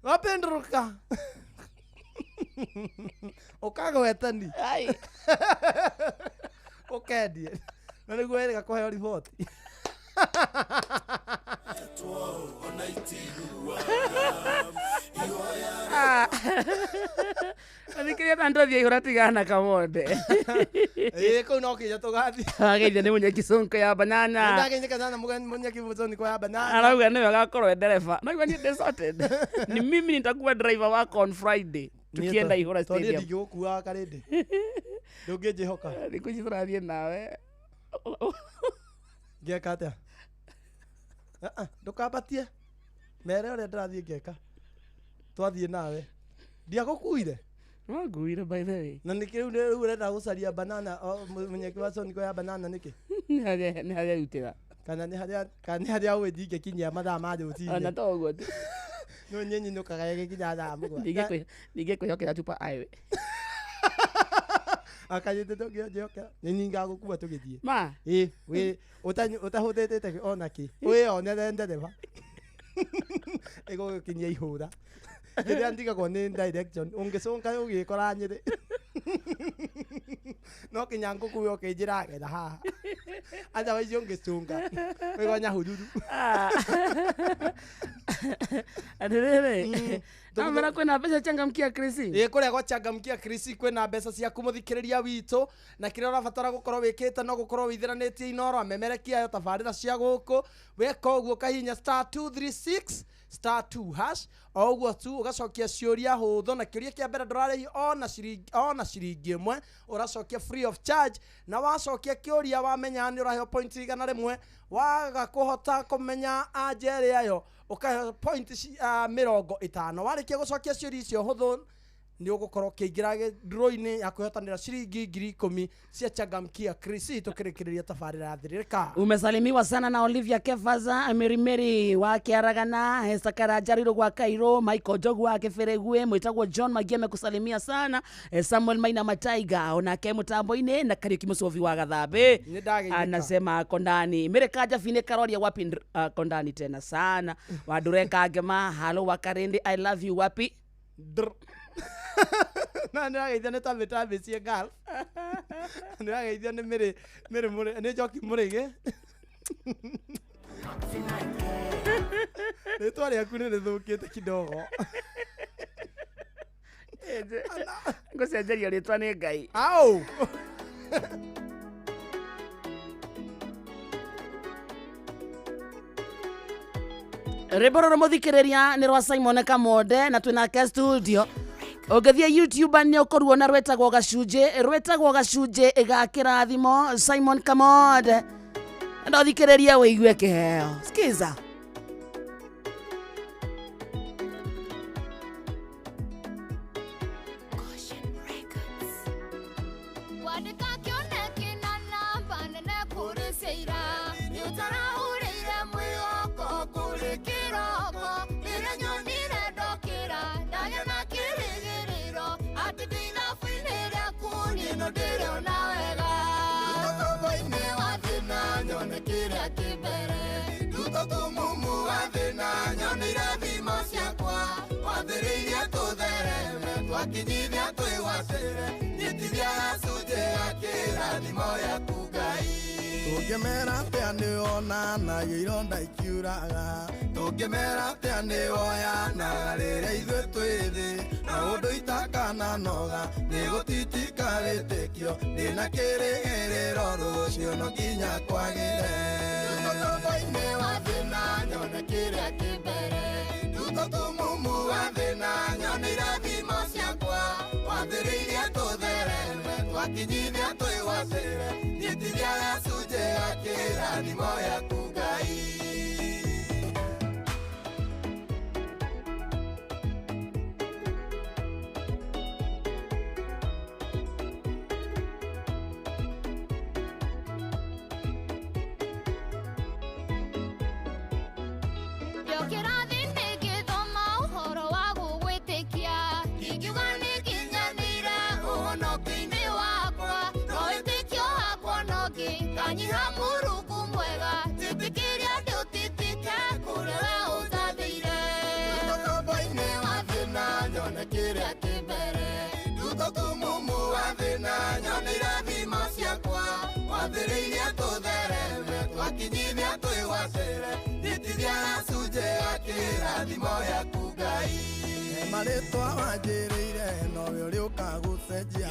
Wapindr ka. Ũkagwetani. Ai. Ũkendie. Na nĩguo ĩrĩga kũheo riboti. Athikiria ta ndothia ihũra tigana Kamonde. Ĩĩ kũu no kinya tũgathiĩ. Ageithia nĩ mũnyeki sonko ya banana. Ndageithĩka sana mũnyeki sonko ya banana. Arauga nĩwe agakorwo e ndereba. Naigua niĩ ndĩ sorted. Ni mimi nitakuwa driver wako on Friday. Tukienda Ihũra Tondũ niĩ Stadium. ndingĩgũkuaga karĩndĩ. Ndũngĩnjĩhoka. Thikũ ici tũrathiĩ nawe. Ngeka atĩa? Ndũkambatie. Mere ũrĩa ndĩrathiĩ ngeka. Twathiĩ nawe. Ndiagũkuire. Wanguire by the way. Na nĩkĩ rĩu rĩu ũrenda gũcaria banana mũnyeki wa soniko ya banana nĩkĩ? Nĩ harĩa rutĩra. Kana nĩ harĩa kana nĩ harĩa ũĩ ndingĩkinyia mathaa ma Ona rũcinĩ. to ũguo tu. No niĩ nyinũkaga ĩgĩkinya thaa 7. Ndingĩkwĩhokera tupa aiwe. Akanyĩte tũngĩnjĩhokera. Nĩ niĩ ngagũkua tũgĩthiĩ. Ma. Ĩ wĩ ũtahũthĩtĩte ona kĩ. Wĩyonere ndereba. Ĩgũgũkinyia ihũra. Kĩrĩa ndigagwo nĩ direction. Ũngĩcũnga ũgĩkora Nyĩrĩ. No kinya ngũkue ũkĩnjĩra gera haha. Otherwise ũngĩcũnga wĩgo Nyahururu. Atĩrĩrĩ. Namera kwĩna mbeca changamkia Chris. Ĩ kũrĩa gwa changamkia Chris kwĩna mbeca ciaku mũthikĩrĩria witũ na kĩrĩa ũrabatara gũkorwo wĩkĩte no gũkorwo wĩithĩranĩtie Inooro amemerekia ayo tabarĩra cia gũkũ. Weka ũguo ũkahihinya *236 *2# o ũguo tu ũgacokia ciũria hũthũ na kĩũria kĩa mbere ndũrarĩhio ona ciringi ĩmwe ũracokia free of charge na wacokia kĩũria wamenya nĩ ũraheo point 100 waga kũhota kũmenya anja ĩrĩa yo ũkaheo point 50. Warĩkia gũcokia ciũria icio hũthũ nĩ ũgũkorwo ũkĩingĩra draw-inĩ ya kwĩhotanĩra ciringi 10,000 cia changamkia Chris tũkĩrĩkĩrĩria tabarĩra ya Thĩrĩrĩka. Umesalimiwa sana na Olivia Kefaza, Mary wa Kiaragana, Esther Karanja Riro gwa Kairo, Michael Jogu wa Kĩbĩrĩgwe, mwĩtagwo John Magie amekusalimia sana, Samuel Maina Mataiga onake mũtambo-inĩ na Kariuki Mũcovi wa Gathambe. Nĩ ndageithĩka. Anasema ako ndani. Mere Kaja Fine Karoria wapi ako ndani tena sana. Wadure Kagema, halo wa Karende, I love you wapi? Dr. Na nĩ arageithia nĩ Tamĩ cie girl. Nĩ arageithia nĩ Mĩrĩ Mũrĩ nĩ Njoki Mũrĩgĩ. Rĩtwa rĩaku nĩ rĩthũkĩte kidogo. Ngũcenjerio rĩtwa nĩ Ngai. Au. Rwĩmbo rũrũ mũthikĩrĩria nĩ rwa Simon Kamonde na twĩnake studio. Ũngĩthiĩ YouTube nĩ ũkũruona rwĩtagwo gacunjĩ, rwĩtagwo gacunjĩ ga kĩrathimo Simon Kamonde. Na ũthikĩrĩrie wĩigue kĩheo. Sikiza. Kwandĩka kĩoneki na namba nene kũrĩ ciaira nĩ ũtarahũrĩire mwĩhoko kũrĩ kĩroko rĩrĩa nyonire ndokĩra ndagĩa na kĩrĩgĩrĩro atĩ ndĩ ithabu-inĩ rĩaku niĩ no ndĩrona wega. Ndutokombo-inĩ wa thĩna nyone kĩrĩa kĩ mbere, ndutotumumu wa thĩna nyone irathimo ciakwa, wathĩrĩirie tũthereme twakinyithia twĩgwatĩre, nyitithia gacunjĩ ga kĩrathimo yaku Ngai. Tũngĩmera atĩa nĩwonanagia ironda ikiuraga, tũngĩmera atĩa nĩwoyanaga rĩrĩa ithuĩ twĩ thĩ, na ũndũ itakananoga nĩgũtitika wĩtĩkio, ndĩna kĩrĩgĩrĩro rũciũ no nginya kwagĩre. Ndutokombo-inĩ wa thĩna nyone kĩrĩa kĩ mbere, ndutotumumu wa thĩna nyone irathimo ciakwa, wathĩrĩirie tũthereme twakinyithia twĩgwatĩre, nyitithia gacunjĩ ga kĩrathimo yaku Ngai. Ndokĩra thĩ ngĩthoma ũhoro wa gũgwĩtĩkia, ingiuga nĩnginyanĩire ũhonokio-inĩ wakwa, no wĩtĩkio wakwa no ngĩkanyiha Mũrungu mwega, njĩtĩkĩrie ndũtitike kũrĩa we ũnjathĩire. Ndutokombo-inĩ wa thĩna nyone kĩrĩa kĩ mbere, ndutotumumu wa thĩna nyone irathimo ciakwa, wathĩrĩirie tũthereme twakinyithia twĩgwatĩre, nyitithia gacunjĩ ga kĩrathimo yaku Ngai. Marĩtwa wanjĩrĩire nowe ũrĩ ũkagũcenjia,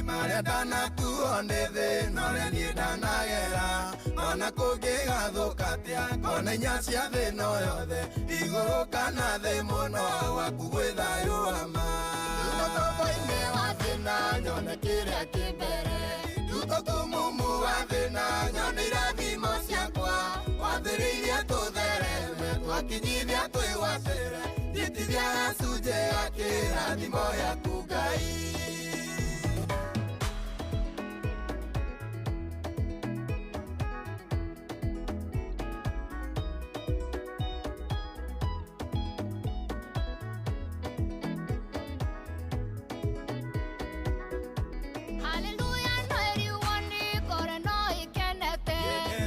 marĩa ndanakuo nĩ thĩ norĩa niĩ ndanagera, ona kũngĩgathũka atĩa kona inya cia thĩ no yothe, igũrũ kana thĩ mũno waku gwĩ thayũ wa ma. Ndutokombo-inĩ wa thĩna nyone kĩrĩa kĩ mbere, ndutotumumu wa thĩna nyone irathimo ciakwa, wathĩrĩirie tũthereme twakinyithia twĩgwatĩre, nyitithia gacunjĩ ga kĩrathimo yaku Ngai. Haleluya no ĩriuo nĩ ngoro no ĩkenete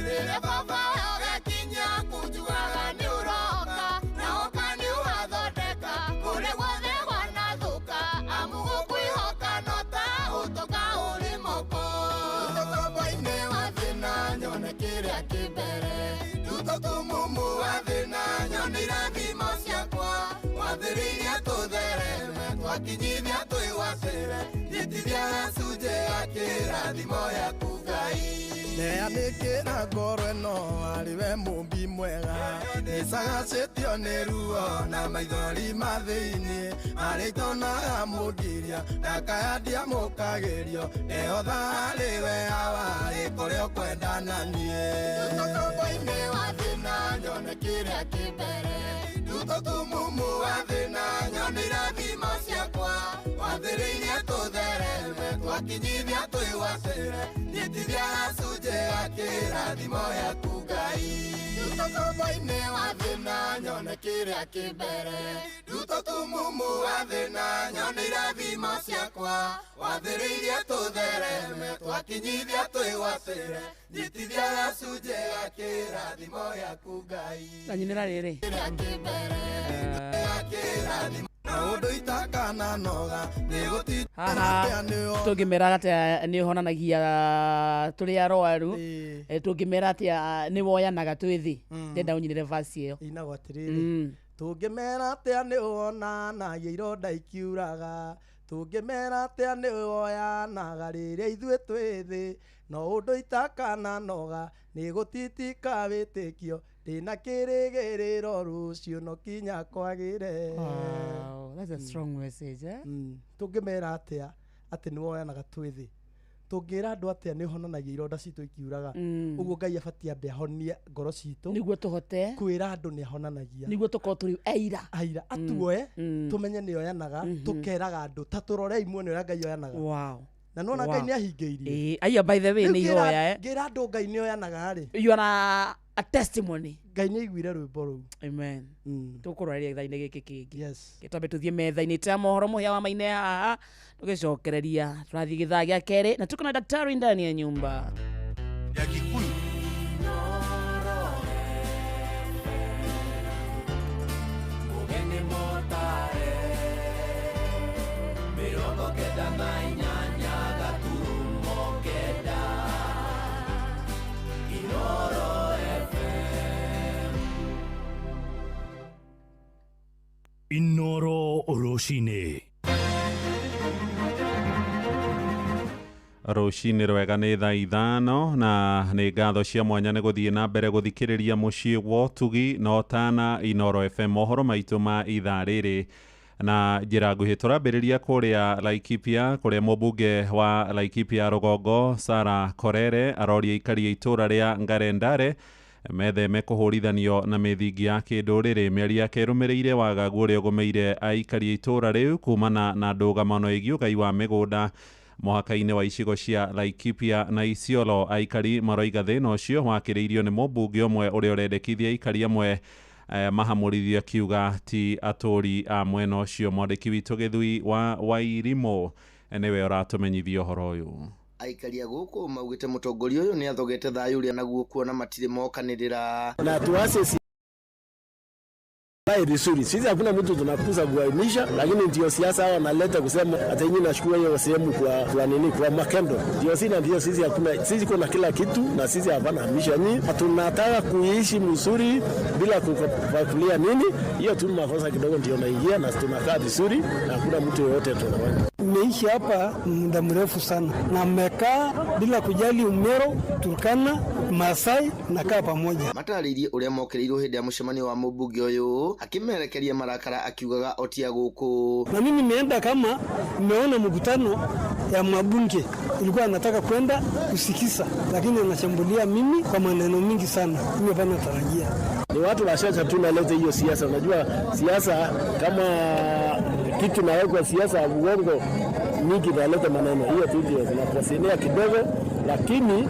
Rĩrĩa baba ũgakinya kũnjugaga nĩ ũroka, na oka nĩ ũgathondeka kũrĩa guothe gwanathũka, amu gũkwĩhoka no ta ũtoka ũrĩ moko. Ndutokombo-inĩ wa thĩna nyone kĩrĩa kĩ mbere, ndutotumumu wa thĩna nyone irathimo ciakwa, wathĩrĩirie tũthereme twakinyithia twĩgwatĩre, nyitithia gacunjĩ ga kĩrathimo yaku Ngai. Neanĩkĩra ngoro ĩno arĩ we mũmbi mwega, nĩcagacĩtio nĩ ruo na maithori ma thĩinĩ, marĩa itonaga mũngiria ndakaya ndiamũkagĩrio, ndehotha harĩ we awarĩ kũrĩa ũkwenda na niĩ. Ndutokombo-inĩ wa thĩna nyone kĩrĩa kĩ mbere, ndutotumumu wa thĩna nyone irathimo ciakwa, wathĩrĩirie tũthereme twakinyithia twĩgwatĩre, nyitithia gacunjĩ ga kĩrathimo yaku Ngai. Ndutokombo-inĩ wa thĩna nyone kĩrĩa kĩ mbere, ndutotumumu wa thĩna nyone irathimo ciakwa, wathĩrĩirie tũthereme twakinyithia twĩgwatĩre, nyitithia gacunjĩ ga kĩrathimo yaku Ngai. Tanyinĩra rĩrĩ. Kĩrĩa kĩ mbere Ga kĩrathimo na ũndũ itakananoga Haha tũngĩmera atĩa nĩ ũhonanagia tũrĩ arwaru, tũngĩmera atĩa nĩ woyanaga twĩ thĩ. Ndenda ũnyinĩre verse ĩyo. Ĩinagwo atĩrĩrĩ, tũngĩmera atĩa nĩ wonanagia ironda ikiuraga, Tũngĩmera atĩa nĩ woyanaga rĩrĩa ithuĩ twĩ thĩ, no ũndũ itakananoga nĩ gũtitika wĩtĩkio, ndĩna kĩrĩgĩrĩro rũciũ no kinya kwagĩre. Wow, that's a strong message, eh? Tũngĩmera atĩa atĩ nĩ woyanaga twĩ thĩ, tũngĩra andũ atĩa nĩ ũhonanagia ironda citũ ikiuraga. Ũguo Ngai abatiĩ ambe ahonie ngoro citũ nĩguo tũhote kwĩra andũ nĩ ahonanagia, nĩguo tũkorwo tũrĩ aira, aira atuoe, tũmenye nĩ oyanaga, tũkeraga andũ ta tũrorei muone ũrĩa Ngai oyanaga. Na nona Ngai nĩ ahingĩirie. Aya, by the way, nĩ ihoya, eh? Ngĩra andũ Ngai nĩ oyanaga rĩ, you are a testimony. Ngai nĩ aiguire rwĩmbo rũu. Amen. Tũkũrora gĩthaa-inĩ gĩkĩ kĩngĩ. Yes. Twambe tũthiĩ metha-inĩ ta mohoro mũhĩa wa maine haha, tũgĩcokereria tũrathiĩ gĩthaa gĩa kerĩ na tuko na daktari ndani ya nyumba ya Kikuyu. Inoro rũcinĩ. Rũcinĩ rwega, nĩ thaa 5 na nĩ ngatho cia mwanya nĩ gũthiĩ na mbere gũthikĩrĩria mũciĩ wa ũtugi na ũtana Inoro FM. Mohoro maitũ ma ithaa rĩrĩ na njĩra nguhĩ tũrambĩrĩria kũrĩa Laikipia, kũrĩa mũmbunge wa Laikipia rũgongo Sarah Korere aroria aikari a itũra rĩa Ngarendare metheme kũhũrithanio na mĩthingi ya kĩndũrĩrĩ. Mĩario yake ĩrũmĩrĩire wagagu ũrĩa ũgũmĩire aikari a itũra rĩu kumana na ndũgamano ĩgiĩ ũgai wa mĩgũnda mũhaka-inĩ wa icigo cia Laikipia na Isiolo. Aikari maroiga thĩna ũcio wakĩrĩirio nĩ mũmbunge ũmwe ũrĩa ũrendekithia aikari amwe mahamũrithio, akiuga ti atũri a mwena ũcio. Mwandĩki witũ Gĩthui wa Wairimũ nĩwe ũratũmenyithia ũhoro ũyũ. Aikari a gũkũ maugĩte mũtongoria ũyũ nĩ athogete thayũ ũrĩa naguo kuona matirĩ mokanĩrĩra. Na tuase vizuri. Sisi hakuna mtu tunakuza kuainisha, lakini ndio siasa hao wanaleta kusema hata nyinyi nashukua hiyo sehemu kwa nini, kwa makendo. Ndio sisi, ndio sisi hakuna, sisi kuna kila kitu na sisi hapana hamisha nyinyi. Tunataka kuishi mzuri bila kufakulia nini. Hiyo tu makosa kidogo ndio naingia na tunakaa vizuri na hakuna mtu yeyote tunaweza. Nimeishi hapa muda mrefu sana na mmekaa bila kujali Umero, Turkana, Masai, nakaa pamoja. Matarĩirie ũrĩa mokĩrĩirwo hĩndĩ ya mũcemanio wa mũmbunge ũyũ, akĩmerekeria marakara akiugaga otia gũkũ. Na mimi nimeenda kama nimeona mkutano ya mabunge, ilikuwa anataka kwenda kusikiza, lakini anashambulia mimi kwa maneno mingi sana. Mimi hapana tarajia. Ni watu washacha tu naleta hiyo siasa. Unajua siasa kama kitu nawekwa siasa uongo mingi naleta maneno. Hiyo tu ndio zinaposenea kidogo, lakini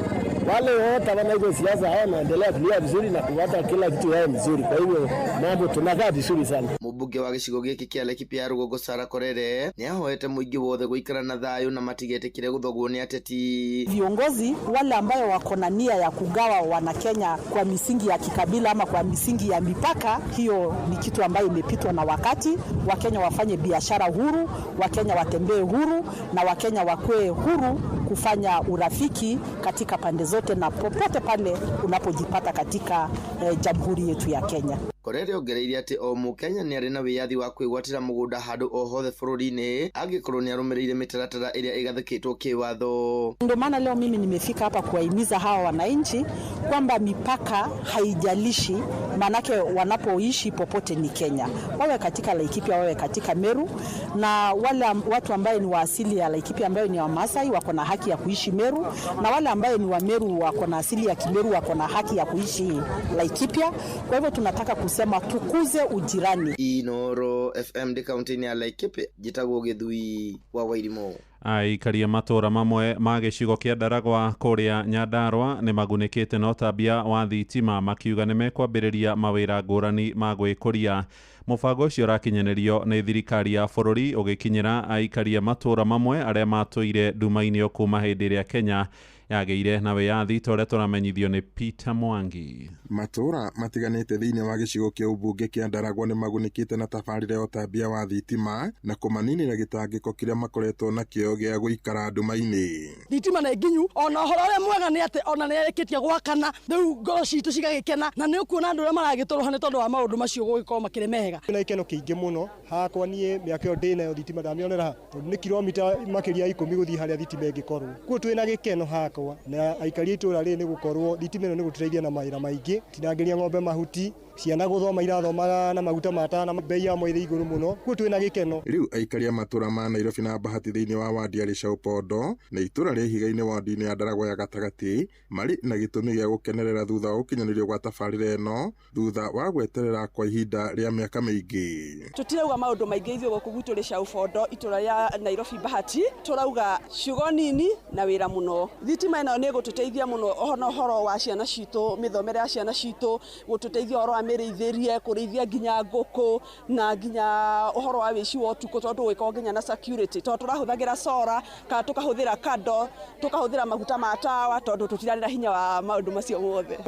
wale wote wana hizo siasa hao wanaendelea kulia vizuri na kuwata kila kitu yao mzuri. Kwa hivyo mambo tunakaa vizuri sana. Mũmbunge wa gĩcigo gĩkĩ kĩa Laikipia rũgongo Sarah Korere nĩahoete mũingĩ wothe gũikara na thayũ na matigetĩkĩre gũthogwo nĩ ateti. Viongozi wale ambayo wako na nia ya kugawa Wanakenya kwa misingi ya kikabila ama kwa misingi ya mipaka, hiyo ni kitu ambayo imepitwa na wakati. Wakenya wafanye biashara huru, Wakenya watembee huru na Wakenya wakue huru kufanya urafiki katika pande zote na popote pale unapojipata katika jamhuri yetu ya Kenya. Korere ongereire atĩ o Mũkenya nĩ arĩ na wĩyathi wa kwĩgwatĩra mũgũnda handũ o hothe bũrũri-inĩ angĩkorwo nĩ arũmĩrĩire mĩtaratara ĩrĩa ĩgathĩkĩtwo kĩwatho. Ndio maana leo mimi nimefika hapa kuwahimiza hawa wananchi kwamba mipaka haijalishi, manake wanapoishi popote ni Kenya, wawe katika Laikipia, wawe katika Meru, na wale watu ambaye ni wa asili ya Laikipia ambayo ni wa Maasai wako na haki ya kuishi Meru, na wale ambaye ni wa Meru wako na asili ya Kimeru wako na haki ya kuishi Laikipia. Kwa hivyo tunataka kusema tukuze ujirani. Inoro FM ndi kaunti-inĩ ya Laikipia, njĩtagwo Gĩthui wa Wairimũ. Aikari a matũra mamwe ma gĩcigo kĩa Ndaragwa kũrĩa Nyandarua nĩ magunĩkĩte na ũtambia wa thitima, makiuga nĩ mekwambĩrĩria mawĩra ngũrani ma gwĩkũria. Mũbango ũcio ũrakinyanĩrio nĩ thirikari ya bũrũri ũgĩkinyĩra aikari a matũra mamwe arĩa matũire nduma-inĩ o kuma hĩndĩ ĩrĩa Kenya yagĩire na wĩyathi, ta ũrĩa tũramenyithio nĩ Peter Mwangi. Matũũra matiganĩte thĩinĩ wa gĩcigo kĩa ũmbunge kĩa Ndaragwa nĩ magunĩkĩte na tabarĩra ya ũtambia wa thitima na kũmaninĩra gĩtangĩko kĩrĩa makoretwo nakĩo gĩa gũikara nduma-inĩ. Thitima nĩ nginyu, ona ũhoro ũrĩa mwega nĩ atĩ ona nĩ ĩrĩkĩtie gwakana, rĩu ngoro citũ cigagĩkena, na nĩ ũkuona andũ arĩa maragĩtũrũha nĩ tondũ wa maũndũ macio gũgĩkorwo makĩrĩ mega. Na ikeno kĩingĩ mũno hakwa niĩ mĩaka ĩyo ndĩnayo thitima ndamĩonera, tondũ nĩ kilomita makĩria 10 gũthiĩ harĩa thitima ĩngĩkorwo. Kuo twĩna gĩkeno hakwa na aikari a itũũra rĩrĩ nĩ gũkorwo thitima ĩno nĩ gũtũteithia na mawĩra maingĩ, tinangĩria ng'ombe mahuti, ciana gũthoma irathomaga na maguta matana, bei yamo ĩrĩ igũrũ mũno, kuo twĩna gĩkeno. Rĩu aikari a matũũra ma Nairobi na Bahati thĩinĩ wa wadi ya Rĩcaũ-Pondo na itũũra rĩa Ihiga-inĩ wadi-inĩ ya Ndaragwa ya gatagatĩ marĩ na gĩtũmi gĩa gũkenerera thutha wa gũkinyanĩrio gwa tabarĩra ĩno thutha wa gweterera kwa ihinda rĩa mĩaka mĩingĩ. Tũtirauga maũndũ maingĩ ithuĩ gũkũ gwitũ Rĩcaũ-Pondo itũũra rĩa Nairobi Bahati, tũrauga ciugo nini na wĩra mũno. Thitima ĩno nĩ ĩgũtũteithia mũno ona ũhoro wa ciana citũ, mĩthomere ya ciana citũ, gũtũteithia ũhoro wa mĩrĩithĩrie, kũrĩithia nginya ngũkũ na nginya ũhoro wa wĩici wa ũtukũ, tondũ gũgĩkorwo nginya na security, tondũ tũrahũthagĩra sora kana tũkahũthĩra kando, tũkahũthĩra maguta ma tawa, tondũ tũtirarĩ na hinya wa maũndũ macio mothe.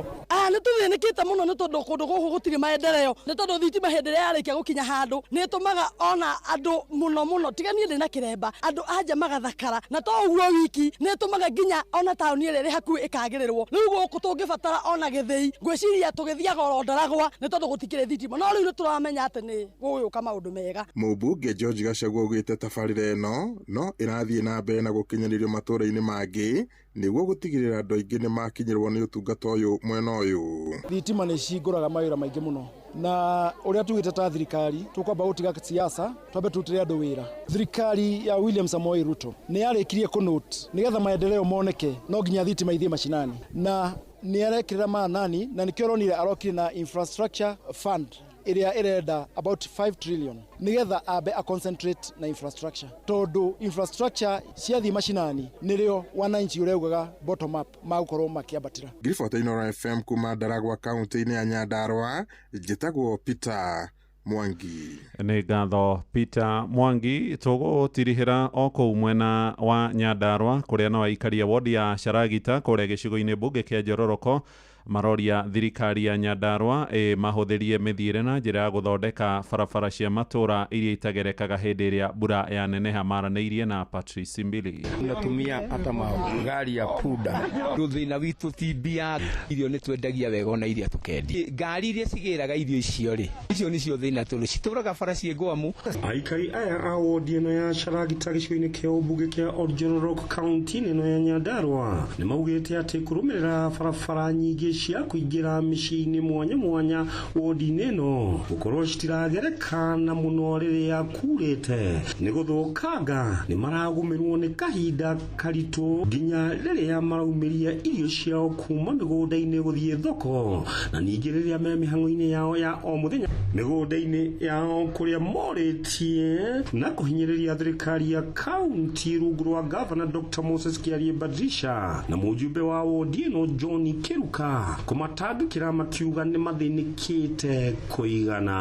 Nĩ tũthĩnĩkĩte mũno nĩ tondũ kũndũ gũkũ gũtirĩ maendeleo, nĩ tondũ thitima hĩndĩ ĩrĩa yarĩkia gũkinya handũ nĩ ĩtũmaga ona andũ mũno mũno, tiga niĩ ndĩ na kĩremba, andũ anja magathakara, na to ũguo wiki nĩ ĩtũmaga nginya ona taũni ĩrĩa ĩrĩ hakuhĩ ĩkagĩrĩrwo. Rĩu gũkũ tũngĩbatara ona gĩthĩi, ngwĩciria tũgĩthiaga oro Ndaragwa nĩ tondũ gũtikĩrĩ thitima, no rĩu nĩ tũramenya atĩ nĩ gũgũka maũndũ mega. Mũmbunge George Gachagua augĩte tabarĩra ĩno no ĩrathiĩ na mbere na gũkinyanĩrio matũũra-inĩ mangĩ nĩguo gũtigĩrĩra andũ aingĩ nĩ makinyĩrwo nĩ ũtungata ũyũ mwena ũyũ. Thitima nĩ cihingũraga mawĩra maingĩ mũno, na ũrĩa tugĩte ta thirikari tũkwamba gũtiga siasa, twambe tũrutĩre andũ wĩra. Thirikari ya William Samoei Ruto nĩ yarĩkirie kũnote nĩgetha maendeleo moneke no nginya thitima ithiĩ mashinani, na nĩ arekĩrĩra manani, na nĩkĩo ũronire arokire na infrastructure fund ĩrĩa ĩrenda about 5 trillion nĩgetha ambe a concentrate na infrastructure, tondũ infrastructure ciathiĩ mashinani nĩrĩo wananchi ũrĩa ugaga bottom up magũkorwo makĩambatĩra. Ngiribota Inooro FM kuma Ndaragwa kaunti-inĩ ya Nyandarua, njĩtagwo Peter Mwangi. Nĩ ngatho Peter Mwangi. Tũgũtirihĩra o kũu mwena wa Nyandarua kũrĩa no aikaria wodi ya Sharagita kũrĩa gĩcigo-inĩ mbunge kĩa Njororoko maroria thirikari ya Nyandarua mahũthĩrie mĩthiĩre na njĩra ya gũthondeka barabara cia matũũra iria itagerekaga hĩndĩ ĩrĩa mbura yaneneha. Maranĩirie na Patrice Mbili. Tunatumia hata magari ya punda. Thĩna witũ ti mbia, irio nĩ twendagia wega ona iria tũkendia. Ngari iria cigĩraga irio icio rĩ, icio nĩcio thĩna tondũ citũraga bara ciĩ ngwamu. Aikari aya a wodi ĩno ya Sharagita gĩcigo-inĩ kĩa ũmbunge kĩa Oljororok kaunti-inĩ ĩno ya Nyandarua nĩ maugĩte atĩ kũrũmĩrĩra barabara nyingĩ cia kũingĩra mĩciĩ-inĩ mwanya mwanya wodi-inĩ ĩno gũkorwo citiragereka na mũno rĩrĩa kurĩte nĩ gũthũkanga, nĩ maragũmĩrwo nĩ kahinda karitũ nginya rĩrĩa maraumĩria irio ciao kuma mĩgũnda-inĩ gũthiĩ thoko, na ningĩ rĩrĩa me mĩhang'o-inĩ yao ya o mũthenya mĩgũnda-inĩ yao kũrĩa morĩtie na kũhinyĩrĩria thirikari ya kaunti rungu rwa gavana Dr. Moses Kiarie Badrisha na mũjumbe wa wodi ĩno John Kiruka kũmatangĩkĩra makiuga nĩ mathĩnĩkĩte kũigana.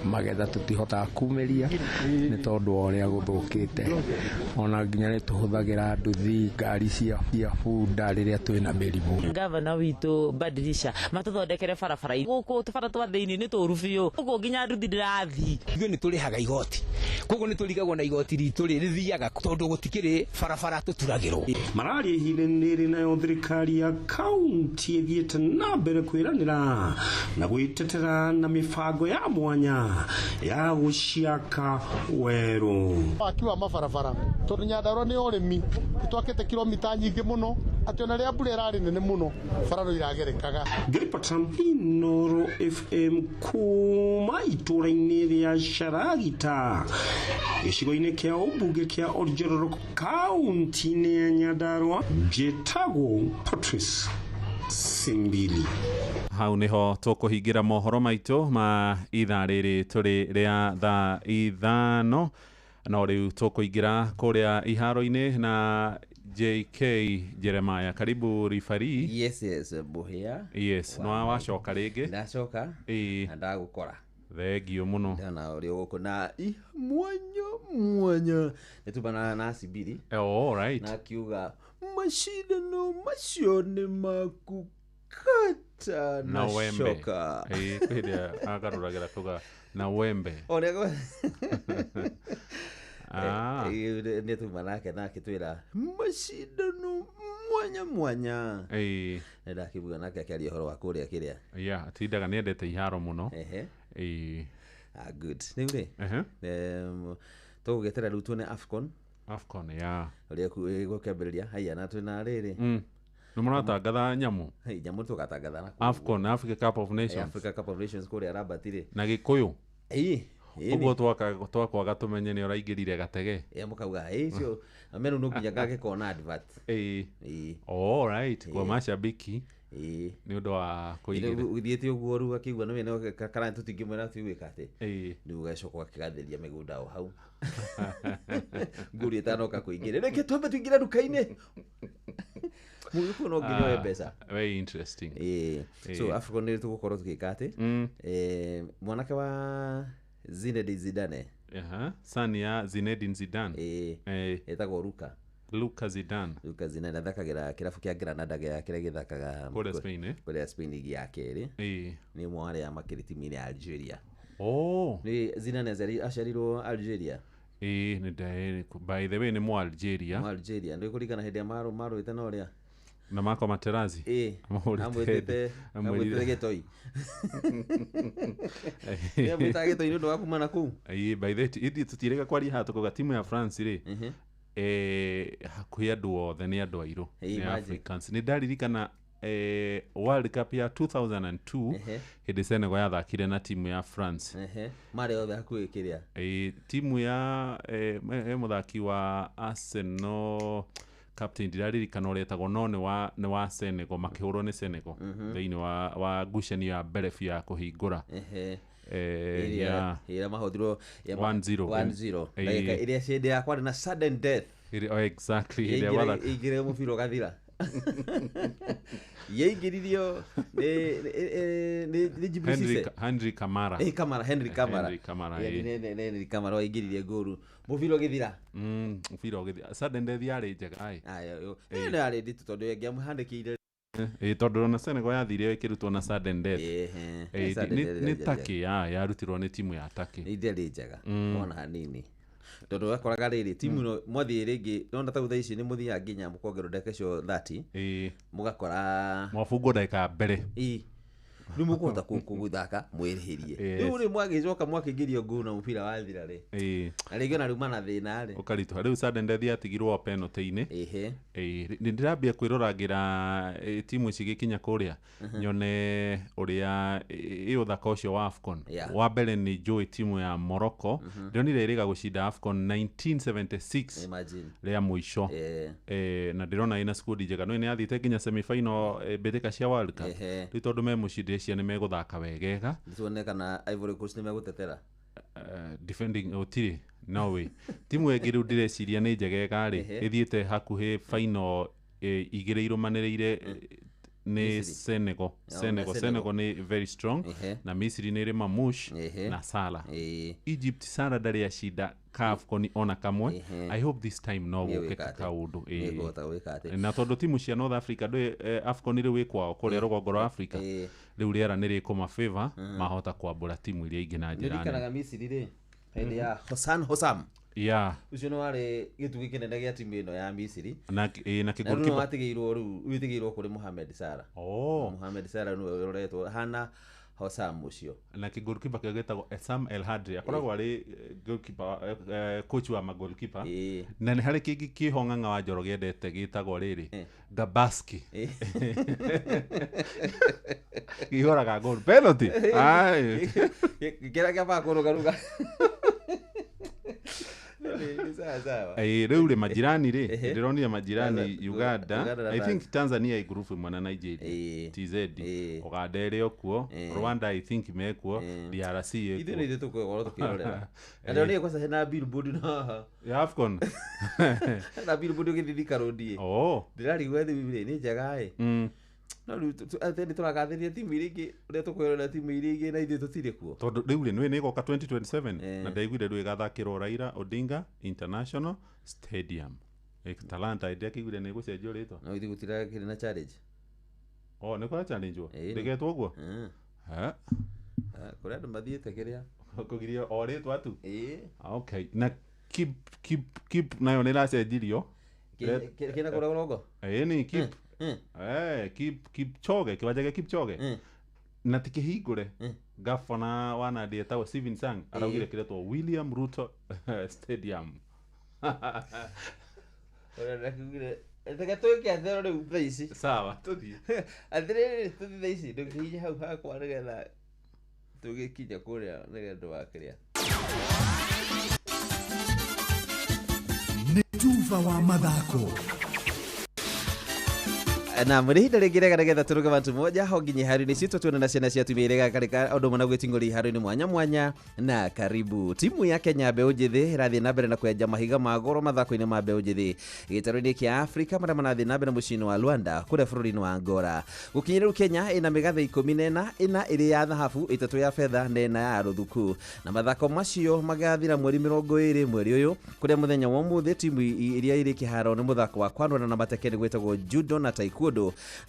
Magetha tũtihotaga kumĩria nĩ tondũ wa ũrĩa gũthũkĩte, ona nginya nĩ tũhũthagĩra nduthi, ngari cia bunda rĩrĩa twĩna mĩrimũ. Gavana witũ Badirisha matũthondekere barabara gũkũ tũbara twa thĩinĩ nĩ tũru biũ, gũkũ nginya nduthi ndĩrathiĩ. Ithuĩ nĩ tũrĩhaga igoti, koguo nĩ tũrigagwo na igoti ritũ rĩthiaga tondũ gũtikĩrĩ barabara tũturagĩrwo. Mararia ihinda-inĩ rĩrĩ nayo thirikari ya kaunti ĩthiĩte na mbere kwĩranĩra na gwĩtetera na mĩbango ya mwanya ya gũciaka werũ. Waki wa mabarabara tondũ Nyandarua nĩ ũrĩmi, twakĩte kilomita nyingĩ mũno atĩ ona rĩrĩa mbura ĩrarĩ nene mũno bara no iragerekaga. Ngiribota Inooro FM kuma itũũra-inĩ rĩa Sharagita gĩcigo-inĩ kĩa ũmbunge kĩa Oljororok kaunti-inĩ ya Nyandarua, njĩtagwo Patrice Simbili. Hau niho tũkũhingĩra mohoro maitũ ma ithaa rĩrĩ tũrĩ rĩa thaa 5, no rĩu tũkũingĩra kũrĩa iharo-inĩ na JK Jeremiah. Karibu rifari. Yes, yes, Buhia. Yes, no wacoka rĩngĩ. Ndacoka. Na ndagũkora. Thengio mũno. Ndana ũrĩa gũkũ na mwanya mwanya. Nĩtumana na Sibiri. Oh, all right. Na akiuga mashindano macio nĩ maku kati. Na wembe. Tutanacoka. Ĩĩ, kwĩ hĩndĩ agarũragĩra kuga na wembe. O nĩ Ah. nä tuma nake nake twä macindano mwanya mwanya. Ĩĩ. Nä ndakibuga nake akĩaria ũhoro wa kũrĩa kĩrĩa. Yeah, atindaga nĩ endete iharo mũno. Ehe. Ĩĩ. Ah, good. Rĩu rĩ, Ehe. tũgũgĩetera rĩu tuone AFCON. AFCON, yeah. Ũrĩa gũkĩambĩrĩria haiya na twĩna rĩrĩ. Nĩ mũratangatha nyamũ. Hey, nyamũ tũgatangatha na kũu. AFCON, Africa Cup of Eh, Nations. Africa Cup of Nations kũrĩa Rabat rĩ. Na Gĩkũyũ. Ĩĩ. Ĩĩ. Ũguo twakwaga tũmenye nĩ ũraingĩrire gatege. Ĩ, mũkauga ĩ icio menu no nginya ngagĩkona advert. Ĩĩ. Ĩĩ. All right, kwa Ĩĩ. mashabiki. Ĩĩ. Nĩ ũndũ wa kũingĩra. Ũthiĩte ũguo rĩu akĩigua nĩ wene karani tũtingĩmwĩra tũigwĩka atĩ. Ĩĩ. Rĩu ũgacoka ũgakĩgathĩria mĩgũnda o hau. Ngũri ĩtanoka kũingĩra. Reke twambe tũingĩre nduka-inĩ. Mũgĩkũyũ no nginya oe mbeca. Very interesting. Ĩĩ. So Ĩĩ. AFCON nĩ tũgũkorwo tũgĩka atĩ. Mwanake wa Zinedine Zidane. Aha. Son ya Zinedine Zidane. Ĩĩ. Etagwo Luka. Luka Zidane. Luka Zidane athakagĩra kĩrabu kĩa Granada gĩa kĩrĩa gĩthakaga Kũrĩa Spain, eh? Kũrĩa Spain ligi ya kerĩ. Ĩĩ. Nĩ ũmwe wa arĩa makĩrĩ timu-inĩ ya Algeria. Oh. Nĩ Zidane aciarirwo Algeria. Ĩĩ, nĩ by the way nĩ mũ Algeria. Mũ Algeria. Nĩ kũringana hĩndĩ ĩrĩa marũĩte na ũrĩa. Na Marco Materazzi. Ĩĩ. Amũhũrĩte. Amwĩtĩte gĩtoi. Nĩ amwĩtaga gĩtoi nĩ ũndũ wa kuma na kũu. Ĩĩ, by the way, ithuĩ tũtirĩga kwaria haha tũkauga timu ya France rĩ. Hakuhĩ andũ othe nĩ andũ airũ. Ĩĩ, Nĩ imagine. Africans. Nĩ ndaririkana World Cup ya 2002 hĩndĩ Senegal yathakire na timu ya France. Ehe. Marĩ othe hakuhĩ kĩrĩa. Ĩĩ, timu ya mũthaki wa Arsenal captain ndiraririkana ũrĩa etagwo no nĩ wa Senegal makĩhũrwo nĩ Senegal thĩinĩ wa ngucanio ya mbere biũ ya kũhingũra. Ehe. Yeah. Ĩrĩa mahotirwo 1-0. 1-0. Ĩĩ. Ndagĩka ĩrĩa hĩndĩ ya kwarĩ na sudden death. Oh, exactly. Hĩndĩ ĩrĩa gwathaka- Ĩingĩre mũbira ũgathira. Yaingĩririo nĩ Djibril Cisse. Henry Kamara. Ĩĩ, Kamara, Henry Kamara. Henry Kamara, Ĩĩ, ĩĩ. nĩ Henry Kamara waingĩririe ngũru. Mũbira ũgĩthira. Mũbira ũgĩthira. Sudden death yarĩ njega ĩ. Ĩyo nĩ yarĩ nditũ tondũ ĩngĩamũhandĩkĩire. Ĩĩ, tondũ ona Senegal yathire ĩkĩrutwo na sudden death. Ĩĩ, Sudden death nĩ yarĩ njega. Turkey yarutirwo nĩ timu ya Turkey. Ndĩarĩ njega ona hanini. Tondũ wakoraga rĩrĩ timu ĩno mwathiĩ rĩngĩ nona ta thaa ici nĩ mũthiaga nginya mũkongerwo ndagĩka icio 30. Mũgakora mwabungwo ndagĩka ya mbere. Ĩĩ. Rĩu mũkũhota gũthaka mwĩrĩhĩrie. Rĩu rĩ mwagĩcoka mwakĩingĩrio ngũũ na mũbira wathira rĩ. Ĩĩ. Na rĩngĩ ona rĩu mana thĩna rĩ. Ũkaritũha. Rĩu sudden death yatigirwo penalty-inĩ. Ĩhĩ. Ĩĩ, nĩ ndĩrambia kwĩroragĩra timu ici igĩkinya kũrĩa nyone ũrĩa ĩ ũthaka ũcio wa AFCON. Yeah. Wa mbere nĩ njũĩ timu ya Morocco. Ndĩronire ĩrĩga gũcinda AFCON 1976 Imagine. rĩa mũico. Na ndĩrona ĩna squad njega. No nĩ yathiĩte nginya semi-final mbĩtĩka cia World Cup. Rĩu tondũ me mũciĩ ndĩreciria nĩ megũthaka wegega. Tuone kana Ivory Coast nĩ megũtetera. Defending gũtirĩ no way. Timu ĩngĩ rĩu ndĩreciria nĩ njegega rĩ ĩthiĩte hakuhĩ final igĩrĩ irũmanĩrĩire nĩ Senegal. Senegal Senegal nĩ very strong na Misri nĩ ĩrĩ Mamouche na Salah. Egypt Salah ndarĩ acinda AFCON ona kamwe. I hope this time no gũke kaũndũ. Na tondũ timu cia North Africa ndũĩ AFCON rĩu ĩ kwao kũrĩa rũgongo rwa Africa. Rĩu rĩera nĩ rĩkũma favor mahota kwambũra timu iria ingĩ na njĩra nene. Ndirikanaga Misiri rĩ hĩndĩ ya Hossan Hossam. Yeah. Ũcio nĩ warĩ gĩtugĩ kĩnene gĩa timu ĩno ya Misiri. Na Na na rĩu kĩgoalkeeper. watigĩirwo rĩu wĩtigĩirwo kũrĩ Mohamed Salah. Oh. Mohamed Salah nĩwe ũroretwo hana Hossam ũcio. Na kĩgoalkeeper kĩrĩa gĩtagwo Essam El Hadri akoragwo arĩ goalkeeper coach wa magoalkeeper. Na nĩ harĩ kĩngĩ kĩho Ng'ang'a wa Njoroge endete gĩtagwo rĩrĩ Gabaski. Kĩihũraga goal penalty. Ai. Kĩrĩa kĩambaga kũrũgarũga. Ĩĩ, Rĩu rĩ majirani rĩ ndĩronire majirani Uganda, I think Tanzania ĩ group ĩmwe na Nigeria, TZ, Uganda ĩrĩ o kuo, Rwanda I think mekuo, DRC ĩ Ithuĩ kuo. nĩ ithuĩ tũgũkorwo tũkĩrorera. Na ndĩronire kwanza hena billboard na haha. Ya AFCON. Hena billboard ũgĩthiĩ Thika Road ĩ. Oh. Ndĩrarigwo thimũ rĩ nĩ njega ĩ. No rĩu atĩ nĩ tũragathĩrĩria timu iria ingĩ ũrĩa tũkwĩrorera timu iria ingĩ na ithuĩ tũtirĩ kuo. Tondũ rĩu rĩ nĩ ĩgoka 2027 na ndaiguire rĩu ĩgathakĩrwo Raila Odinga International Stadium. Talanta ĩndĩ akĩiguire nĩ ĩgũcenjio rĩtwa. No ithuĩ gũtirakĩrĩ na challenge. Oh, nĩ kũra challenge Ĩĩ. Ndĩgetwo ũguo? Eh. Kũrĩ andũ mathiĩte kĩrĩa Kũgirio o rĩtwa tu. Ĩĩ. Okay. Na keep nayo nĩ ĩracenjirio. Kĩna kũrĩa rũgongo? Ĩĩ nĩ keep. Eh, keep Kipchoge, kĩwanja gĩa Kipchoge. Na ti kĩhingũre. Gabana wa Nandi etagwo Stephen Sang araugire kĩretwo William Ruto Stadium. Ũrĩa ndakiugire reke twĩke athero rĩu thaa ici. Sawa, tũthiĩ. Atĩrĩrĩ, tũthiĩ thaa ici ndũkĩhihinye hau hakwa nĩgetha tũgĩkinye kũrĩa nĩgetha ndũgakĩrĩa. Nĩ tuba wa mathako. Na mũrĩ ihinda rĩngĩ rĩega nĩgetha tũrũge bantu moja ho nginya iharo-inĩ citũ tuone na ciana cia atumia iria karĩka ũndũ ũmwe na gwĩting'ũria iharo-inĩ mwanya mwanya na karibu. Timu ya Kenya mbeũ njĩthĩ ĩrathiĩ na mbere na kwenja mahiga ma goro mathako-inĩ ma mbeũ njĩthĩ gĩtarũ-inĩ kĩa Afrika marĩa marathiĩ na mbere mũciĩ-inĩ wa Luanda kũrĩa bũrũri-inĩ wa Angola. Gũkinyĩria rĩu Kenya ĩna mĩgathe 14, ĩna ĩrĩ ya thahabu, 3 ya betha na 4 ya rũthuku, na mathako macio magathira mweri 20 mweri ũyũ, kũrĩa mũthenya wa ũmũthĩ timu iria irĩ kĩharo nĩ mũthako wa kwanũra na mateke nĩ gwĩtagwo judo na taekwondo,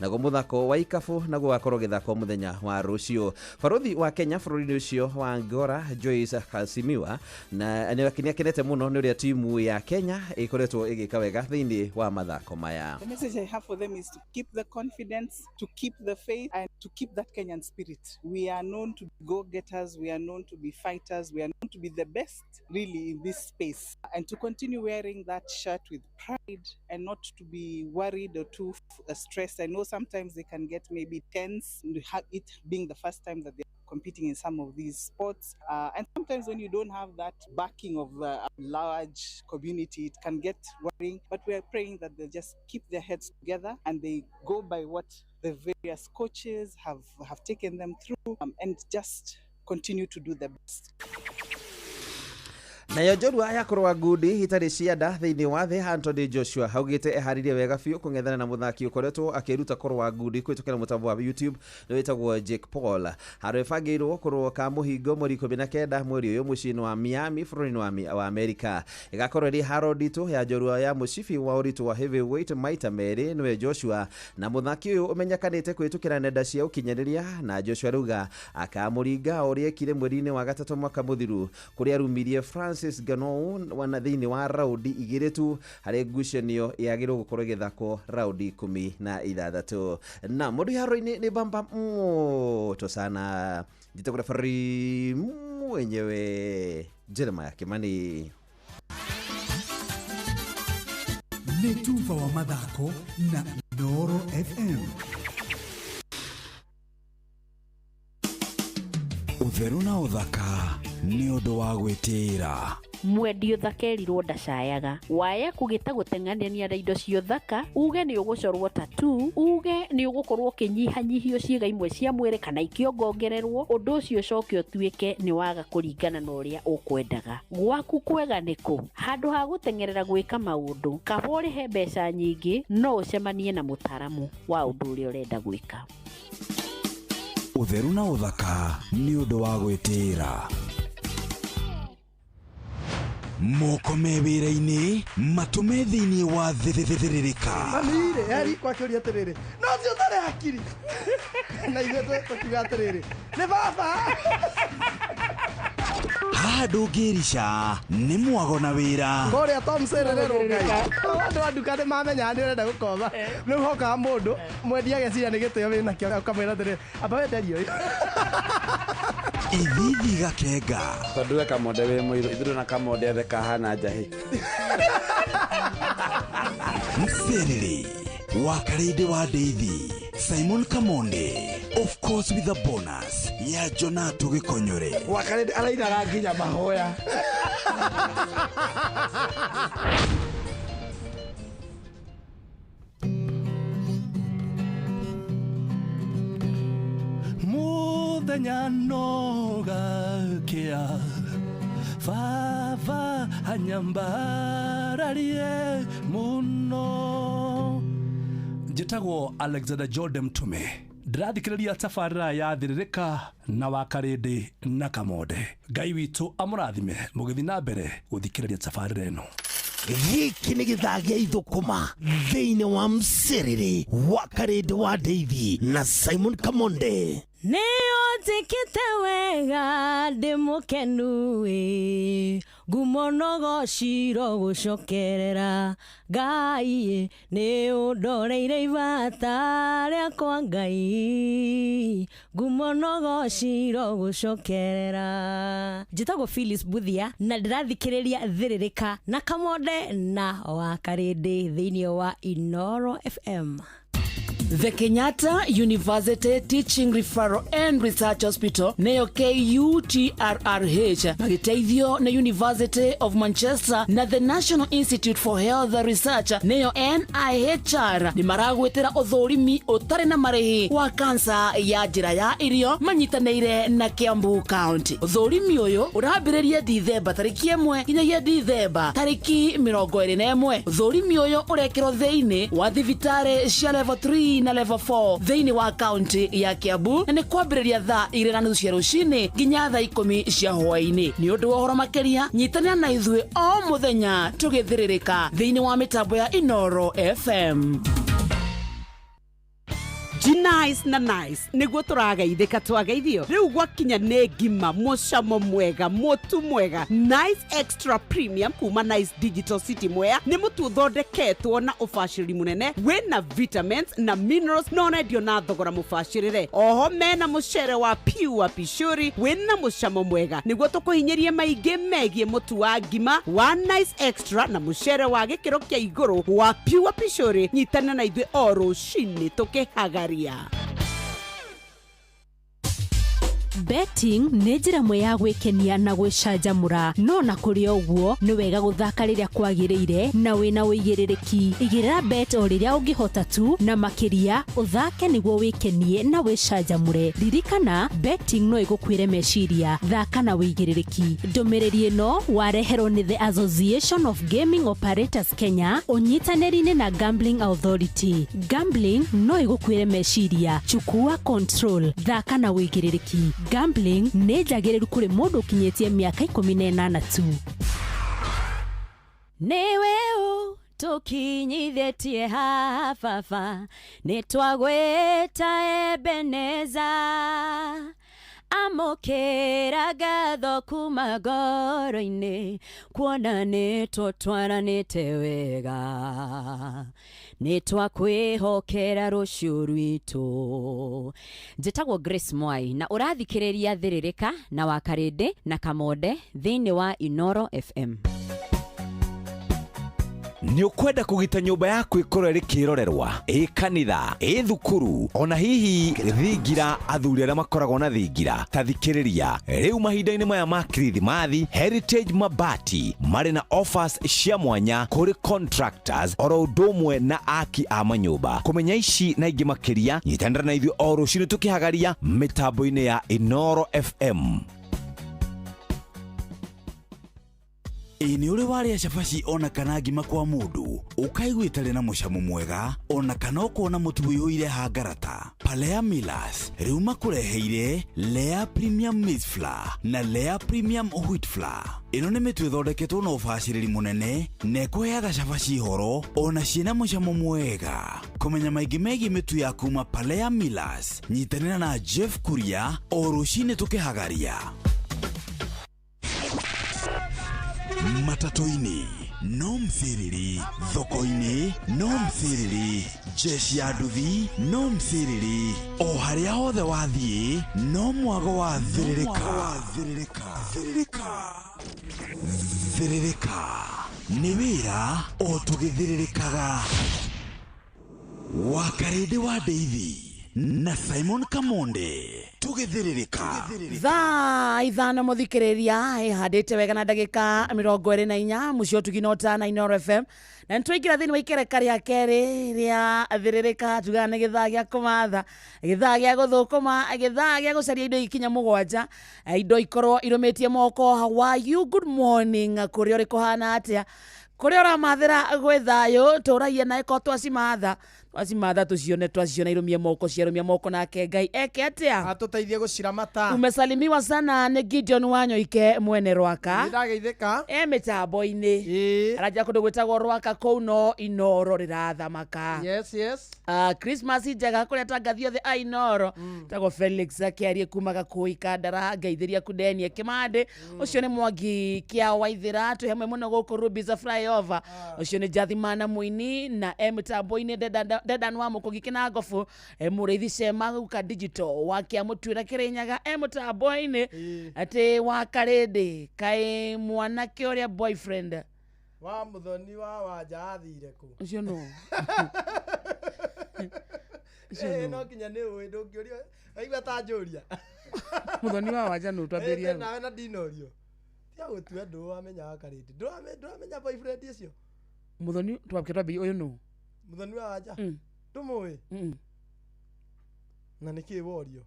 naguo mũthako wa ikabu naguo wakorwo ũgĩthakwo mũthenya wa rũciũ. Barothi wa Kenya bũrũri-inĩ ũcio wa Angola Joyce Kasimiwa na nĩ akenete mũno nĩ ũrĩa timu ya Kenya ĩkoretwo ĩgĩka wega thĩinĩ wa mathako maya. The message I have for them is to keep the confidence, to keep the faith, and to keep that Kenyan spirit. We are known to be go-getters, we are known to be fighters, we are known to be the best really in this space, and to continue wearing that shirt with pride and not to be worried or too stressed. I know sometimes they can get maybe tense, it being the first time that they're competing in some of these sports. And sometimes when you don't have that backing of a large community, it can get worrying. But we are praying that they just keep their heads together and they go by what the various coaches have taken them through, and just continue to do their best. Nayo njorua ya kũrũa ngundi itarĩ cia nda thĩinĩ wa thĩ Anthony Joshua augĩte eharĩirie wega biũ kũng'ethana na mũthaki ũkoretwo akĩruta kũrũa ngundi kũhĩtũkĩra mũtambo wa YouTube nĩ wĩtagwo Jake Paul. Handũ ĩbangĩirwo kũrũa ka mũhingo mweri 19 mweri ũyũ mũciĩ-inĩ wa Miami bũrũri-inĩ wa Amerika. Ĩgakorwo ĩrĩ haro nditũ ya njorua ya mũcibi wa ũritũ wa heavyweight maita merĩ nĩwe Joshua, na mũthaki ũyũ ũmenyekanĩte kũhĩtũkĩra nenda cia ũkinyanĩria, na Joshua rauga akamũringa ũrĩa ekire mweri-inĩ wa gatatũ mwaka mũthiru kũrĩa arumirie Francis Ngannou wana thĩinĩ wa raundi 2 tu harĩ ngucanio yagĩrĩirwo gũkorwo ĩgĩthakwo raundi 16. Na mũndũ iharo-inĩ nĩ bamba moto sana. Njĩtagwo referee mwenyewe Jeremiah Kimani. Nĩ tuba wa mathako na Inooro FM. Ũtheru na ũthaka nĩ ũndũ wa gwĩtĩĩra. Mwendi ũthaka erirwo ndacayaga waya kũgĩta gũteng'anania na indo cia ũthaka, uge nĩ ũgũcorwo tattoo, uge nĩ ũgũkorwo ũkĩnyihanyihio ciĩga imwe cia mwĩrĩ kana ikĩongongererwo, ũndũ ũcio ũcoke ũtuĩke nĩ waga kũringana na ũrĩa ũkwendaga. Gwaku kwega nĩkũ? Handũ ha gũteng'erera gwĩka maũndũ, kaba ũrĩhe mbeca nyingĩ no ũcemanie na mũtaaramu wa ũndũ ũrĩa ũrenda gwĩka. Ũtheru na ũthaka nĩ ũndũ wa gwĩtĩĩra. Moko me wĩra-inĩ, matũme thĩinĩ wa thĩrĩrĩka. Mami-rĩ, eri kwakĩũria atĩrĩrĩ, no ũcio ũtarĩ hakiri. Na ithuĩ tũkiuga atĩrĩrĩ, nĩ baba. Haha ndũngĩrica, nĩ mwago na wĩra. Kũrĩa Tom Serere Rũngai. Andũ a nduka nĩ mamenyaga nĩ ũrenda gũkomba. Rĩu hokaga mũndũ, mwendia ageciria nĩ gĩtĩo wĩnakĩo, ũkamwĩra atĩrĩrĩ, amba wenderie ũyũ. Ithithi gakenga. Tondũ we Kamonde wĩ mũirũ, ithuĩ na Kamonde othe kahana njahĩ. Mserere wa Karĩndĩ wa Ndeithi, Simon Kamonde, of course with a bonus ya Jonato Gĩkonyore. Wa Karĩndĩ arainaga nginya mahoya. Muthenya no gakĩa, baba anyambararie mũno. Njĩtagwo Alexander Jordan Mtume, ndĩrathikĩrĩria tabarĩra ya Thĩrĩrĩka na wa Karĩndĩ na Kamonde. Ngai witũ amũrathime mũgĩthiĩ na mbere gũthikĩrĩria tabarĩra ĩno. Gĩkĩ nĩ gĩthaa gĩa ithũkũma thĩinĩ wa mcerere wa Karĩndĩ wa Ndeithi na Simon Kamonde. Nĩ ũnjĩkĩte wega ndĩ mũkenu ĩ ngumo nogociro gũcokerera Ngai nĩ ũndoreire ibata rĩakwa Ngai ngumo nogociro gũcokerera. Njĩtagwo Phyllis Buthia na ndĩrathikĩrĩria Thĩrĩrĩka na Kamonde na wa Karĩndĩ thĩinĩ wa Inoro FM. The Kenyatta University Teaching Referral and Research Hospital neyo KUTRRH magĩteithio nĩ University of Manchester na the National Institute for Health Research neyo NIHR nĩ maragwĩtĩra ũthũrimi ũtarĩ na marĩhi wa kansa ya njĩra ya irio manyitanĩire na Kiambu County. Ũthũrimi ũyũ ũrambĩrĩria Dithemba tarĩki 1 nginyagia Dithemba tarĩki 21. Ũthũrimi ũyũ ũrekĩrwo thĩinĩ wa thibitarĩ cia level 3 na level 4 thĩinĩ wa kaunti ya Kiambu na nĩ kwambĩrĩria thaa 2:30 cia rũcinĩ nginya thaa 10 cia hwaĩ-inĩ. Nĩ ũndũ wa ũhoro makĩria nyitanĩra na ithuĩ o mũthenya tũgĩthĩrĩrĩka thĩinĩ wa mĩtambo ya Inoro FM. Nice na nice niguo tũrageithĩka twageithio rĩu gwakinya nĩ ngima mũcamo mwega mũtu mwega Nice Extra Premium kuma Nice Digital City Mwea nĩ mũtu ũthondeketwo na ũbacĩrĩri mũnene wĩna vitamins na minerals na ũrendio na thogora mũbacĩrĩre. Oho mena mũcere wa Pure Pishuri wĩna mũcamo mwega nĩguo tũkũhinyĩrie maingĩ megiĩ mũtu wa ngima wa Nice Extra na mũcere wa gĩkĩro kĩa igũrũ wa Pure Pishuri. Nyitana na ithuĩ o rũcinĩ tũkĩhagaria. Betting nĩ njĩra ĩmwe ya gwĩkenia na gwĩcanjamũra, no na kũrĩ ũguo nĩ wega gũthaka rĩrĩa kwagĩrĩire na wĩna ũigĩrĩrĩki. Igĩrĩra bet o rĩrĩa ũngĩhota tu, na makĩria ũthake nĩguo wĩkenie na wĩcanjamũre. Ririkana, betting no ĩgũkuĩre meciria. Thaka na ũigĩrĩrĩki. Ndũmĩrĩri ĩno wareherwo nĩ The Association of Gaming Operators Kenya ũnyitanĩri-inĩ na Gambling Authority. Gambling no ĩgũkuĩre meciria. Chukua control. Thaka na ũigĩrĩrĩki. Gambling nĩ njagĩrĩru kũrĩ mũndũ ũkinyĩtie mĩaka 18 tu. Nĩwe ũtũkinyithĩtie haha baba, nĩtwagwĩta Ebeneza. Amũkĩra ngatho kuma ngoro-inĩ, kuona nĩtũtwaranĩte wega, nĩtwakwĩhokera rũciũ rwitũ. Njĩtagwo Grace Mwai na ũrathikĩrĩria Thĩrĩrĩka na wa Karĩndĩ na Kamonde thĩinĩ wa Inoro FM. Nĩ ũkwenda kũgita nyũmba yaku ĩkorwo ĩrĩ kĩrorerwa, ĩ kanitha, ĩ thukuru, ona hihi thingira, athuri arĩa makoragwo na thingira, ta thikĩrĩria rĩu mahinda-inĩ maya ma Kirithimathi, Heritage Mabati marĩ na offers cia mwanya kũrĩ contractors oro ũndũ ũmwe na aki a manyũmba. Kũmenya ici na ingĩ makĩria, nyitanĩra na ithuĩ o rũcinĩ tũkĩhagaria mĩtambo-inĩ ya Inoro FM. Ĩ nĩ ũrĩ warĩa cabaci ona kana ngima kwa mũndũ ũkaigua ĩtarĩ na mũcamo mwega ona kana ũkona mũtu ũiyũire hangarata? Palea Millers rĩu makũreheire Lea Premium Maize Flour na Lea Premium Wheat Flour. Ĩno nĩ mĩtu ĩthondeketwo na ũbacĩrĩri mũnene na ĩkũheaga cabaci horo ona ciĩna mũcamo mwega. Kũmenya maingĩ megiĩ mĩtu ya kuma Palea Millers, nyitanĩra na Jeff Kuria o rũcinĩ tũkĩhagaria. Matatũ-inĩ no mciriri, thoko-inĩ no mciriri, jeshi ya nduthi no mciriri, o harĩa hothe wathiĩ no mwago wa thĩrĩrĩka. Thĩrĩrĩka nĩ wĩra o tũgĩthĩrĩrĩkaga. Wa Karĩndĩ wa Ndeithi na Simon Kamonde tũgĩthĩrĩrĩka. Thaa 5 mũthikĩrĩria ĩhandĩte wega na ndagĩka 24 mũciĩ ũtugi na ũtana Inoro FM, na nĩtwaingĩra thĩinĩ wa ikereka rĩa kerĩ rĩa thĩrĩrĩka. Tugaga nĩ gĩthaa gĩa kũmatha, gĩthaa gĩa gũthũkũma, gĩthaa gĩa gũcaria indo ikinya 7, indo ikorwo irũmĩtie moko. How are you? Good morning. Kũrĩa ũrĩ kũhana atĩa? Kũrĩa ũramathĩra gwĩ thayũ, tũragia na ĩko twacimatha Twacimatha tucione, twaciona irumie moko, ciarumia moko nake Ngai eke atia? Atuteithie guciramata. Umesalimiwa sana ni Gideon Wanyoike mwene Rwaka. Ndageithika. E mitambo-ini. Aranja kundu gwitagwo Rwaka kuu no Inoro rirathamaka. Yes, yes. Christmas njega kuria tangathi othe a Inoro. Tagwo Felix akiarie kuma Gakui Kandara ngeithiria kudenie Kimande. Ucio ni Mwangi kia Waithira twi hamwe muno guku Rubisa flyover. Ucio ni Jathimana Muini na e mitambo-ini Dedan wa Mukugi Kinangobu, e Muriithi Cema guka digital wa kia Mutuira Kirinyaga e mutambo-ini ati wa Karindi kai mwanake uria boyfriend wa Muthoni wa Wanja athire ku. Ucio no. No kinya ni ui ndungiuria waigua ta njuria. Muthoni wa Wanja no twambiria. Nawe na ndinorio. Tia gutua ndu wa Karindi. Nduramenya boyfriend ucio. Muthoni twambiria uyu no. Muthoni wa Wanja. Ndumui. Na niki worio?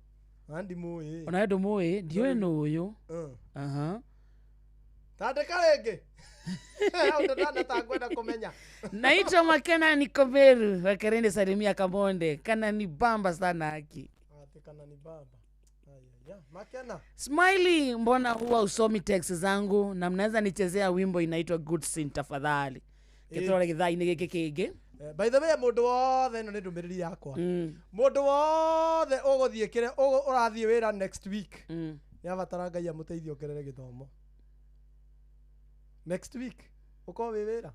Na ndimui. Ona ndumui, ndiui no uyu. Aha. Tandika ringi. Ndana takwenda kumenya. Naitwa Makena niko Meru, Wakerende salimia Kamonde. Kana ni bamba sana haki. Ate kana ni bamba. Aya, Makena. Smiley, mbona huwa usomi text zangu na mnaweza nichezea wimbo inaitwa Good Sin tafadhali. Kitore githaa-inĩ gĩkĩ kĩngĩ. By the way, mundu wothe ĩno nĩ ndũmĩrĩri yakwa. Mundu wothe ũgũthiĩ kĩrĩa ũrathiĩ wĩra next week. Nĩ abatara Ngai amũteithie ongerere gĩthomo. Next week ukorwo wĩ wĩra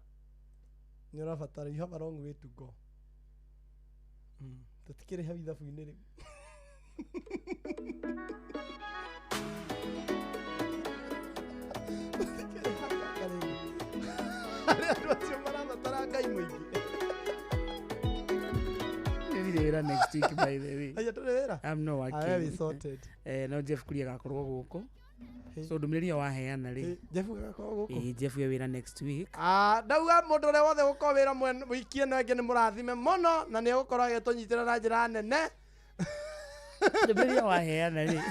nĩ ũrabatara, you have a long way to go. Tũtikĩrĩ hau ithabu-inĩ rĩu. Arĩa andũ acio marabatara Ngai mũingĩ. Wĩra next week by the way. Aya tũrĩ wĩra? I'm not working. I am sorted. No Jeff Kuria agakorwo gũkũ. So ndũmĩrĩri ĩyo waheana rĩ. Jeff agakorwo gũkũ? Jeff we wĩra next week. Ndauga mũndũ ũrĩa wothe gũkorwo wĩra wiki ĩno ĩngĩ nĩ mũrathime mũno na nĩ egũkorwo agĩtũnyitĩra na njĩra nene. Ndũmĩrĩri ĩyo waheana rĩ.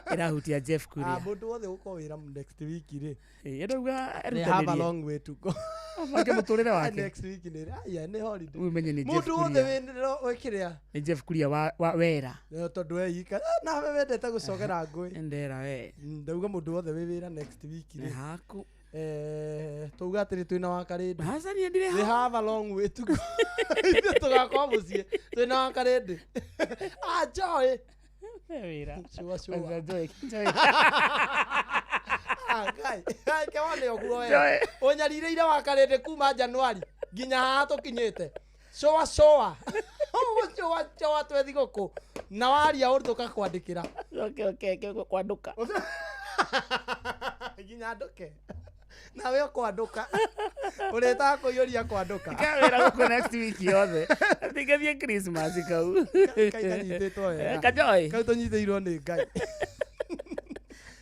Ĩrahutia Jeff Kuria. Mũndũ wothe gũkorwo wĩra next week rĩ. Ndauga They have a long way to go. Abange mũtũrĩre wake. Next week nĩ aya nĩ holiday. Umenye nĩ Jeff Mũndũ wothe Kuria. wĩ kĩrĩa. Nĩ Jeff Kuria wa wera. Tondũ we ika nawe wendete gũcogera ngũĩ. Ndera we. Ndauga mũndũ wothe wĩ wĩra next week rĩ. Haku. Tuuga atĩrĩ twĩna wa Karĩndĩ. Aca niĩ ndirĩ We have a long way to go. Ithuĩ tũgakorwo mũciĩ twĩna wa Karĩndĩ. Joy. Wĩra. Sure, sure. Joy. Joy. Ngai, ke wone ũguo we. Ũnyarireire wa Karĩndĩ kuma Januari nginya haha tũkinyĩte. Coa coa. Coa coa twĩ thigũkũ. Na waria ũndũ tũkakwandĩkĩra. Okay, okay, kwandũka. Nginya ndũke. Nawe ũkwandũka. Ũrĩtaga kũiyũria kwandũka. Kawĩra gũkũ next week yothe. Ndingathiĩ Christmas kau. Kai kanyitĩtwo wega. Kajoy. Kau tũnyitĩirwo nĩ Ngai.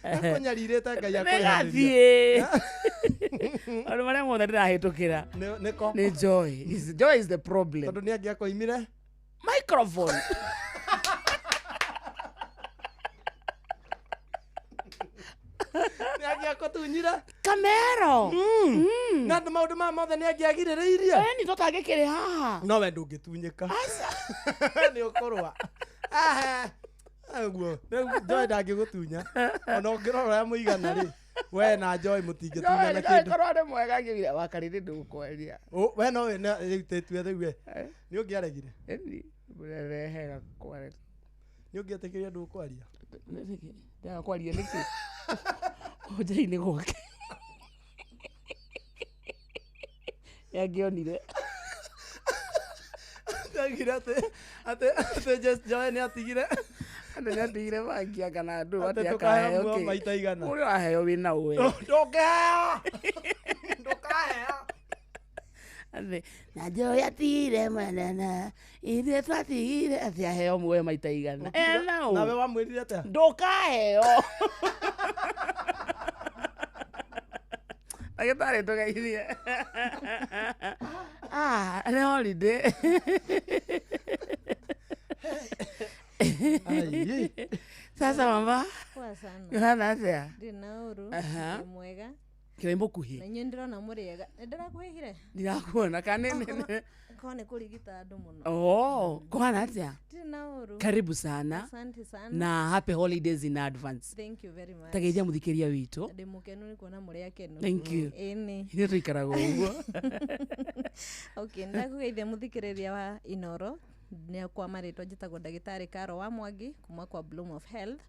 Akũnyarirĩte Ngai akũrĩhanĩria. Nĩgathiĩ. Maũndũ marĩa mothe ndĩrahĩtũkĩra. Nĩko? Nĩ Joy. Joy is the problem. Tondũ nĩ angĩakoimire? Microphone. Nĩ angĩakũtunyire? Kamero. Na andũ maũndũ maya mothe nĩ angĩagirĩrĩirie. Ĩni tũtangĩkĩrĩ haha. No we ndũngĩtunyĩka. Nĩ ũkũrũa. Ũguo. Joy ndangĩgũtunya. Ona ũngĩrora ũrĩa mũigana rĩ. We na Joy mũtingĩtunyana kĩndũ. Joy korwo nĩ mwega angĩugire wa Karĩndĩ ndũgũkwaria. We no rĩu tĩtue rĩu we. Nĩ ũngĩaregire? Ĩni rehega kwaria. Nĩ ũngĩetĩkĩria ndũkwaria? Ndaga kwaria nĩkĩ? Nja-inĩ gwake. Nĩangĩonire. Ndaugire atĩ Joy nĩ atigire. Andũ nĩ atigire bangi kana andũ Atĩ atĩ tũkaheo akaheo muoyo kĩ. maita igana. Ũrĩa waheo wĩna ũwe. Ndũngĩheo. Ndũkaheo. Atĩ na Joy atigire manana ithuĩ twatigire atĩ aheo muoyo maita igana. Ena ũ. Nawe wamwĩrire atĩa? Ndũkaheo. Ndagĩtarĩ tũgeithie. Nĩ holiday. Sasa mama. Poa sana. Yohana atia? Ndina uru. Aha. Ndi mwega. Kĩrĩa mũkuhĩ. Na inyuĩ ndĩrona mũrĩega. Nĩ ndĩrakuhĩhire? Ndirakuona kana nĩ Korwo nĩ kũrigita andũ mũno. Oh, kũhana atĩa? Ndirĩ na ũru. Karibu sana. Asante sana. Na happy holidays in advance. Thank you very much. Tageithia mũthikĩria witũ. Ndĩ mũkenu nĩ kuona mũrĩ akenu. Thank you. Ĩni. Ithuĩ tũikaraga ũguo. Okay, ndakũgeithia mũthikĩrĩria wa Inoro. Nĩ kwa marĩtwa njĩtagwo ndagĩtarĩ Caro wa Mwangi kuma kwa Bloom of Health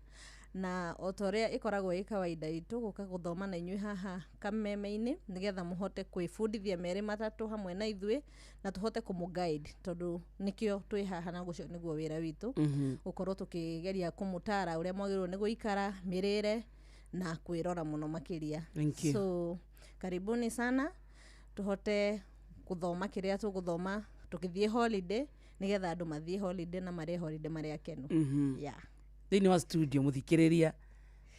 na o ta ũrĩa ĩkoragwo ĩ kawaida itũ gũka gũthoma na inyuĩ haha kameme-inĩ nĩgetha mũhote kwĩbundithia merĩ matatũ hamwe na ithuĩ na tũhote kũmũ guide tondũ nĩkĩo twĩ haha na ũcio nĩguo wĩra witũ. Gũkorwo tũkĩgeria kũmũtara ũrĩa mwagĩrĩirwo nĩ gũikara, mĩrĩre na kwĩrora mũno makĩria. Thank you. So karibuni sana tũhote gũthoma kĩrĩa tũgũthoma tũgĩthiĩ holiday nĩgetha andũ mathiĩ holiday na marĩe holiday marĩ akenu. Yeah. Thĩinĩ wa studio mũthikĩrĩria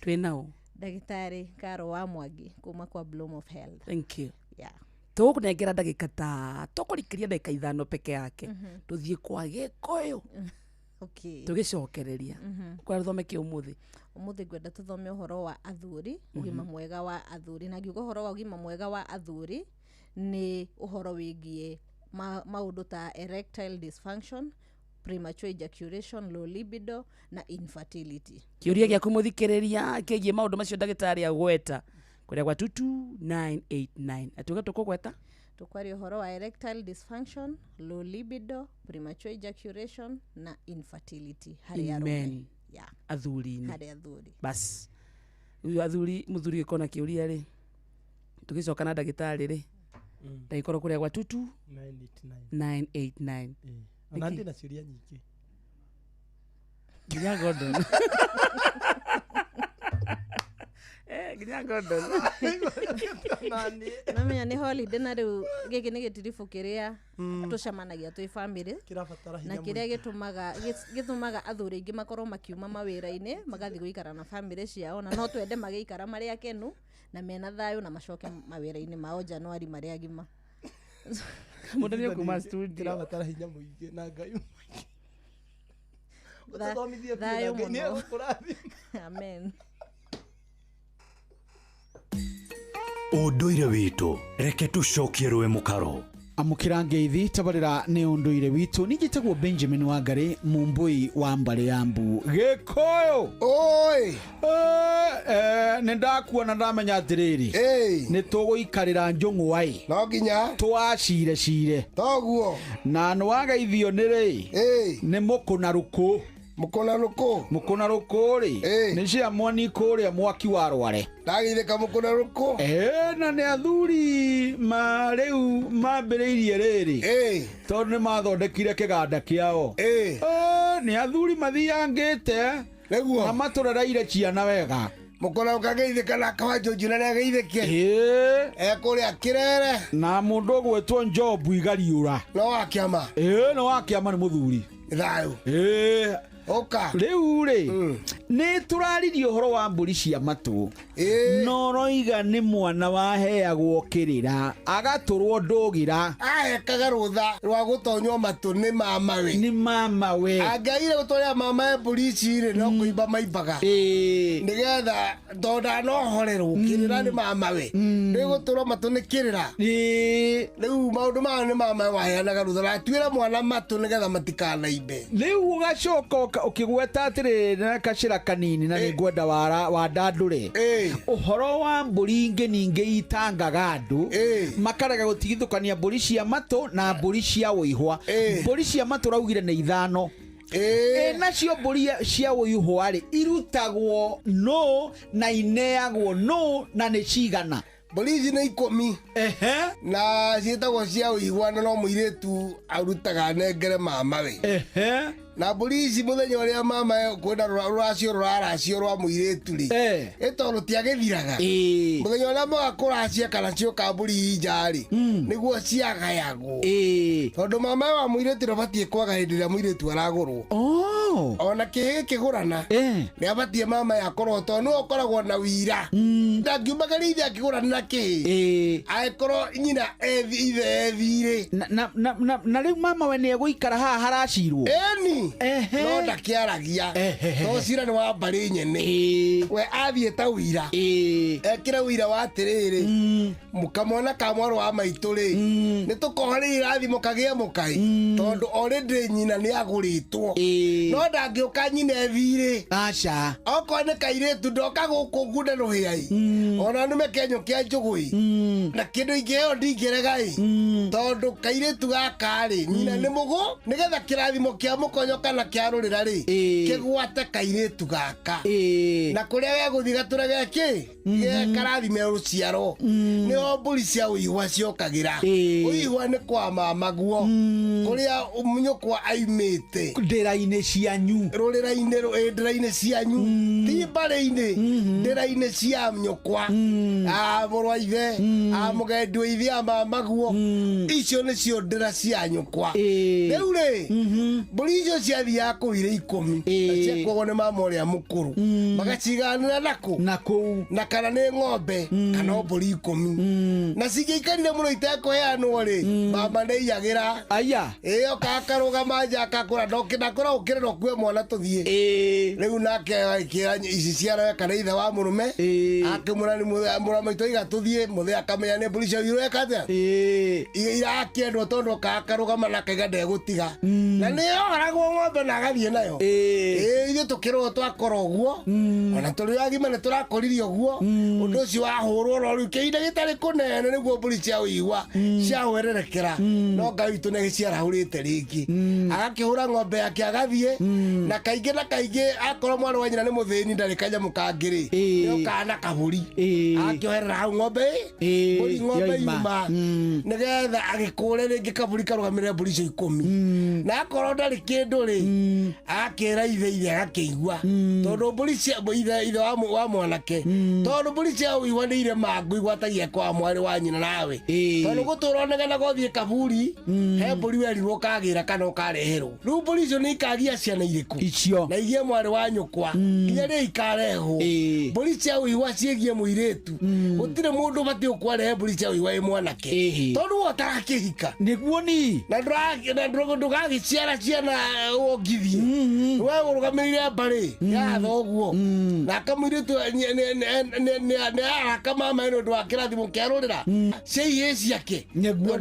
twĩ nao Ndagĩtarĩ Caro wa Mwangi kuma kwa Bloom of Health. Thank you. Yeah. Tũgũkũnengera ndagĩka ta tũkũrikĩria ndagĩka ithano peke yake. Tũthiĩ kwa Gĩkũyũ. Okay. Tũgĩcokereria. Kwa tũthome kĩ ũmũthĩ? Ũmũthĩ ngwenda tũthome ũhoro wa athuri, ũgima mwega wa athuri. Na ngiuga ũhoro wa ũgima mwega wa athuri nĩ ũhoro wĩgiĩ maũndũ ta erectile dysfunction, premature ejaculation, low libido na infertility. Kĩũria gĩaku mũthikĩrĩria kĩgiĩ maũndũ macio ndagĩtarĩ agweta kũrĩa gwa 22989 atuga tũkũgweta Tũkwaria ũhoro wa erectile dysfunction, low libido, premature ejaculation na infertility harĩ arũme. Amen. Yeah. Athuri-inĩ. Harĩ athuri. Bas rĩu athuri mũthuri gĩkorwo na kĩũria rĩ tũgĩcoka na ndagĩtarĩ rĩ ndagĩkorwo kũrĩa gwa 989. 989. Ona ndĩ na ciũria nyingĩ. Nginya Gordon. Nginya Gordon. Namenya nĩ holiday na rĩu gĩkĩ nĩ gĩtiribũ kĩrĩa tũcemanagia twĩ family Kĩrabatara na hinya kĩrĩa mũingĩ. gĩtũmaga athuri aingĩ makorwo makiuma mawĩra-inĩ magathiĩ gũikara na family ciao na no twende magĩikara marĩ akenu na mena thayũ na macoke mawĩra-inĩ mao Januari marĩ agima. Mũndũ nĩ kuma studio. Kĩrabatara hinya mũingĩ na Ngai mũingĩ. Ũtũthomithie biũ na Thayũ Ngai nĩ mũno. egũkũrathima. Amen. Ũndũire witũ reke tũcokie rũĩ mũkaro. Amũkĩra ngeithi tabarĩra nĩ ũndũire witũ ningĩtagwo Benjamin Wangari mũmbũi wa mbarĩ ya mbu Gĩkũyũ. Oi. Nĩ ndakuona ndamenya atĩrĩrĩ nĩ tũgũikarĩra njũng'wa ĩ no nginya twacire cire toguo na nĩ wageithio nĩ rĩ nĩ mũkũna rũkũ mũkũna rũkũ mũkũna rũkũ rĩ nĩ cia mwani kũrĩa mwaki wa rware ndageithĩka mũkũna rũkũ na nĩ athuri ma rĩu mambĩrĩirie rĩrĩ tondũ nĩ mathondekire kĩganda kĩao nĩ athuri mathiangĩte na matũrereire ciana wega mũkũna ũkageithĩka na kawanjũnju na nĩageithĩke ekũrĩa kĩrere na mũndũ ũgwĩtwo Njobu Igariũra no wa kĩama no wa kĩama nĩ mũthuri thayũ ũka rĩu rĩ nĩ tũraririe ũhoro wa mbũri cia matũ no roiga nĩ mwana waheagwo kĩrĩra agatũrwo ndũgĩra ahekaga rũtha rwa gũtonywo matũ nĩ mamawe nĩ mamawe angĩagire gũtwarĩra mamawe mbũri ici rĩ no kũimba maimbaga nĩgetha tondũ ndanohorerwo kĩrĩra nĩ mamawe rĩu gũtũrwo matũ nĩ kĩrĩra rĩu maũndũ maya nĩ mamawe waheanaga rũtha ratuĩra mwana matũ nĩgetha matikanaimbe rĩu ũgacoka ũkĩgweta atĩrĩrĩ na kacĩra kanini na nĩ ngwenda wandandũre ũhoro wa mbũri ingĩ ningĩ itangaga andũ makarega gũtigithũkania mbũri cia matũ na mbũri cia ũihwa mbũri cia matũ raugire nĩ ithano nacio mbũri cia ũihwa rĩ irutagwo nũ na ineagwo nũ na nĩ cigana mbũri ici nĩ ikũmi na ciĩtagwo cia ũigua na no mũirĩtu arutaga anengere mamawe na mbũri ici mũthenya ũrĩa mama kwĩna rũracio rũraracio rwa mũirĩtu rĩ ĩ tondũ tiagĩthiraga mũthenya ũrĩa moga kũracia kana cioka mbũri nja rĩ nĩguo ciagayagwo tondũ mama wa mũirĩtu ndabatiĩ kwaga hĩndĩ ĩrĩa mũirĩtu aragũrwo ona kĩhĩ gĩkĩgũrana nĩ abatiĩ mama yakorwo tondũ nĩwe ũkoragwo na wira ndangiumagĩria ithe akĩgũrana na kĩhĩ angĩkorwo nyina ithe ethirĩ na rĩu mama we nĩ egũikara haha haracirwo ĩni Ĩni no ndakĩaragia to cira nĩ wa mbarĩ nyene we athiĩ ta wira ekĩre wira wa atĩrĩrĩ kamwana ka mwarĩ wa maitũ rĩ nĩ tũkohanĩire irathimo kagĩe mũkaĩ tondũ already nyina nĩ agũrĩtwo no ndangĩũka nyina ethirĩ aca okorwo nĩ kairĩtu ndoka gũkũ ngunda rũhĩa-ĩ ona nĩme kenyũ kĩa njũgũ-ĩ na kĩndũ ingĩheo ndingĩrega-ĩ tondũ kairĩtu gaka-rĩ nyina nĩ mũgũ nĩgetha kĩrathimo kĩa mũkonyo kana kĩa rũrĩra-rĩ kĩgwate kairĩtu gaka na kũrĩa gegũthiĩ gatũre gekĩ karathime rũciaro nĩho mbũri cia ũihwa ciokagĩra ũihwa nĩ kwa mamaguo kũrĩa nyũkwa aimĩte ndĩra-inĩ cianyu rũrĩra-inĩ ndĩra-inĩ cianyu ti mbarĩ-inĩ ndĩra-inĩ cia nyũkwa a mũrũ wa ithe a mũgendi wa ithe a mamaguo icio nĩcio ndĩra cia nyũkwa rĩu rĩ mbũri icio ciathiaga kũu irĩ 10 na ciakuagwo nĩ mama ũrĩa mũkũrũ magaciganĩra nakũ nakũu na kana nĩ ng'ombe kana o mbũri 10 na cingĩikarire mũno itekũheanwo rĩ mama nĩ aiyagĩra aya ĩĩ oka akarũgama nja akakũra ndakũra ũkĩre na ũkue mwana tũthiĩ rĩu nake agĩkĩra ici ciara kana ithe wa mũrũme akĩmwĩra nĩ mũra maitũ iga tũthiĩ mũthee akamenya nĩ mbũri cia ireka atĩa irakĩendwo tondũ oka akarũgama na akaiga ndegũtiga na nĩ yohoragwo ng'ombe na agathiĩ nayo ĩĩ ithuĩ tũkĩrwo twakora ũguo ona tũrĩ agima nĩ tũrakoririe ũguo ũndũ ũcio wahũrwo no rĩu kĩhinda gĩtarĩ kũnene nĩguo mbũri cia ũigua ciahwererekera no Ngai witũ nĩ agĩciarahũrĩte rĩngĩ agakĩhũra ng'ombe yake agathiĩ na kaingĩ na kaingĩ akorwo mwana wa nyina nĩ mũthĩni ndarĩ kanyamũ kangĩ rĩ nĩokaga na kabũri akĩoherera hau ng'ombe mbũri ng'ombe yuma nĩgetha agĩkũre rĩngĩ kabũri karũgamĩrĩre mbũri icio 10 na akorwo ndarĩ kĩndũ rĩ akĩra ithe ithe agakĩigua tondũ mbũri cia ithe wa mwanake tondũ mbũri cia ũigua nĩ irĩ mangũ igwatagia kwa mwarĩ wa nyina nawe tondũ gũtũra onegenaga ũthiĩ kaburi he mbũri werirwo ũkagĩra kana ũkareherwo rĩu mbũri icio nĩ ikagia ciana irĩkũ icio na igie mwarĩ wa nyũkwa nginya rĩ ikarehwo mbũri cia ũigua ciĩgie mũirĩtu gũtirĩ mũndũ ũbatiĩ gũkwarehe mbũri cia ũigua ĩ mwanake tondũ we ũtarakĩhika nĩguo ni na ndũgagĩciara ciana wongithie we ũrũgamĩrĩire mbarĩ ya thoguo na kamũirĩtu nĩ araka mama nĩ ũndũ wa kĩrathimo kĩa rũrĩra cia ihĩĩ ciake nĩguo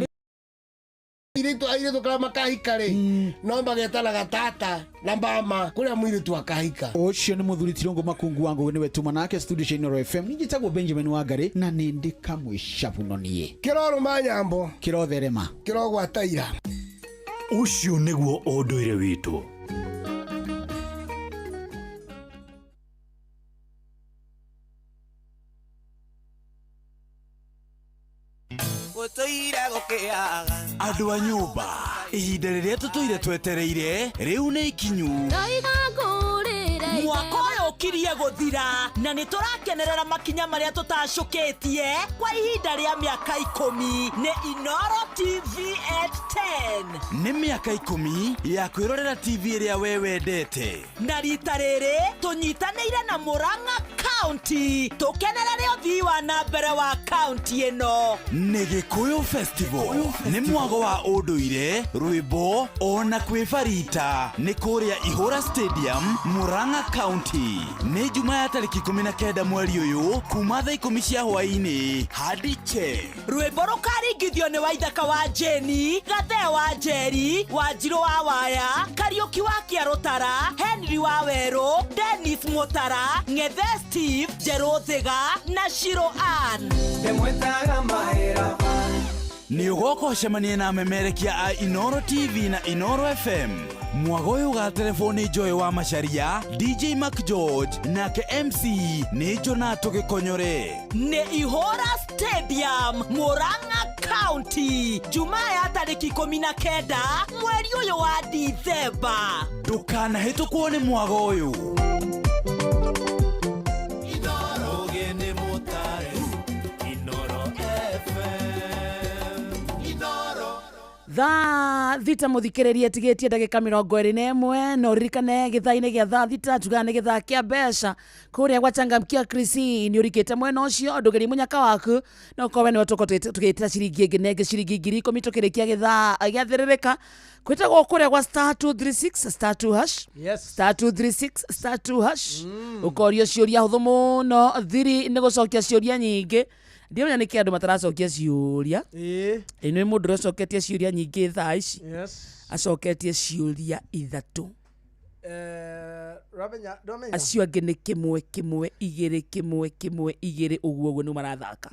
airĩtu karĩa makahika rĩ no magetanaga tata na mama kũrĩa mũirĩtu akahika ũcio nĩ mũthuri Tirũngũ Makungu wa Ngũgĩ nĩwe tuma nake studio cia Inooro FM njĩtagwo Benjamin Wangari na nĩ ndĩ kamwĩcabuno niĩ kĩrorũma nyambo kĩrotherema kĩrogwata ira ũcio nĩguo ũndũire witũ. Andũ a nyũmba ihinda rĩrĩa tũtũire twetereire rĩu nĩ ikinyu mwaka ũyũ ũkirie gũthira na nĩ tũrakenerera makinya marĩa tũtacũkĩtie kwa ihinda rĩa mĩaka 10 nĩ Inooro TV at 10 nĩ mĩaka 10 ya kwĩrorera TV ĩrĩa we wendete na rita rĩrĩ tũnyitanĩire na Murang'a County tũkenerere ũthii wa na mbere wa county ĩno nĩ Gĩkũyũ Festival nĩ mwago wa ũndũire rwĩmbo ona kwĩbarita nĩ kũrĩa Ihũra Stadium Murang'a County nĩ Jumaa ya tarĩki 19 mweri ũyũ kuma thaa 10 cia hwaĩ-inĩ hadi che rwĩmbo rũkaringithio nĩ Waithaka wa Jeni Gathee wa Njeri Wanjirũ wa Waya Kariũki wa Kĩarũtara Henry wa Werũ Dennis Mũtara Ng'ethe Steve Njerũ Thiga na Shiro Ann nĩ ũgoka ũcemanie na amemerekia a Inooro TV na Inooro FM mwago ũyũ ũgaterebwo nĩ Joy wa Macharia DJ Mac George nake MC nĩ Jonato Gĩkonyore nĩ Ihũra Stadium Murang'a County Jumaa ya tarĩki 19 mweri ũyũ wa Dithemba ndũkanahĩtũkwo nĩ mwago ũyũ. Thaa 6 muthikiririe tigitie ndagika 21 no ririkane githaa-inĩ gĩa thaa 6 tugaga nĩ gĩthaa kĩa mbeca kũrĩa gwa Changamkia Krisi nĩ ũrikĩte mwena ũcio ndũgerie mũnyaka waku no korwo we nĩwe tũkorwo tũgĩtĩra ciringi ĩngĩ na ĩngĩ ciringi 10,000 tũkĩrĩkia gĩthaa gĩa thĩrĩrĩka kwĩtagwo kũrĩa gwa star 236 star 2 hash. Yes. Star 236 star 2 hash, ũkorio ciũria hũthũ mũno, thiri nĩ gũcokia ciũria nyingĩ. Ndiamenya nĩkĩ andũ mataracokia ciũria. Ĩ nĩ mũndũ ũrĩa ũcoketie ciũria nyingĩ thaa ici. Acoketie ciũria 3. Ramenya ndamenya. Acio angĩ nĩ 1 1 2 1 1 2 ũguo ũguo nĩguo marathaka.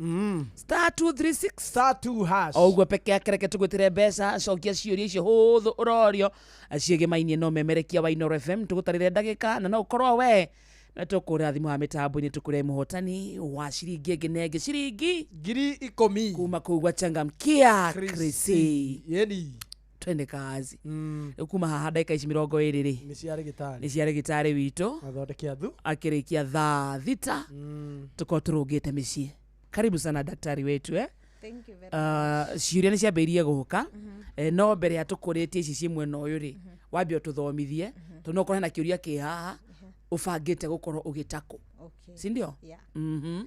Star 236 star 2 hash. O ũguo peke yake, reke tũgwĩtĩre mbeca. Cokia ciũria icio hũthũ ũrorio, acio ĩgĩmainie no memerekia wa Inooro FM. Tũgũtarĩre ndagĩka na no ũkorwo we na tũkũrĩra thimũ ha mĩtambo-inĩ tũkũre mũhotani wa ciringi ĩngĩ na ĩngĩ ciringi 10,000 kuma kũu gwa Changamkia Krisi. Yeni. Twende kazi. Rĩu kuma haha ndagĩka ici 20 rĩ nĩ cia rĩgĩtarĩ. Nĩ cia rĩgĩtarĩ witũ. Mathondeke athu. Akĩrĩkia thaa 6 tũkorwo tũrũngĩte mĩciĩ. Karibu sana daktari wetu, eh? Thank you very Ciũria nĩ ciambĩrĩirie gũka, no mbere ya tũkũrĩtie ici ciĩ mwena ũyũ rĩ, wambe ũtũthomithie tondũ no ũkorwo hena kĩũria kĩ haha ũbangĩte gũkorwo ũgĩtakũ. Okay. Si ndio? Yeah. Mhm.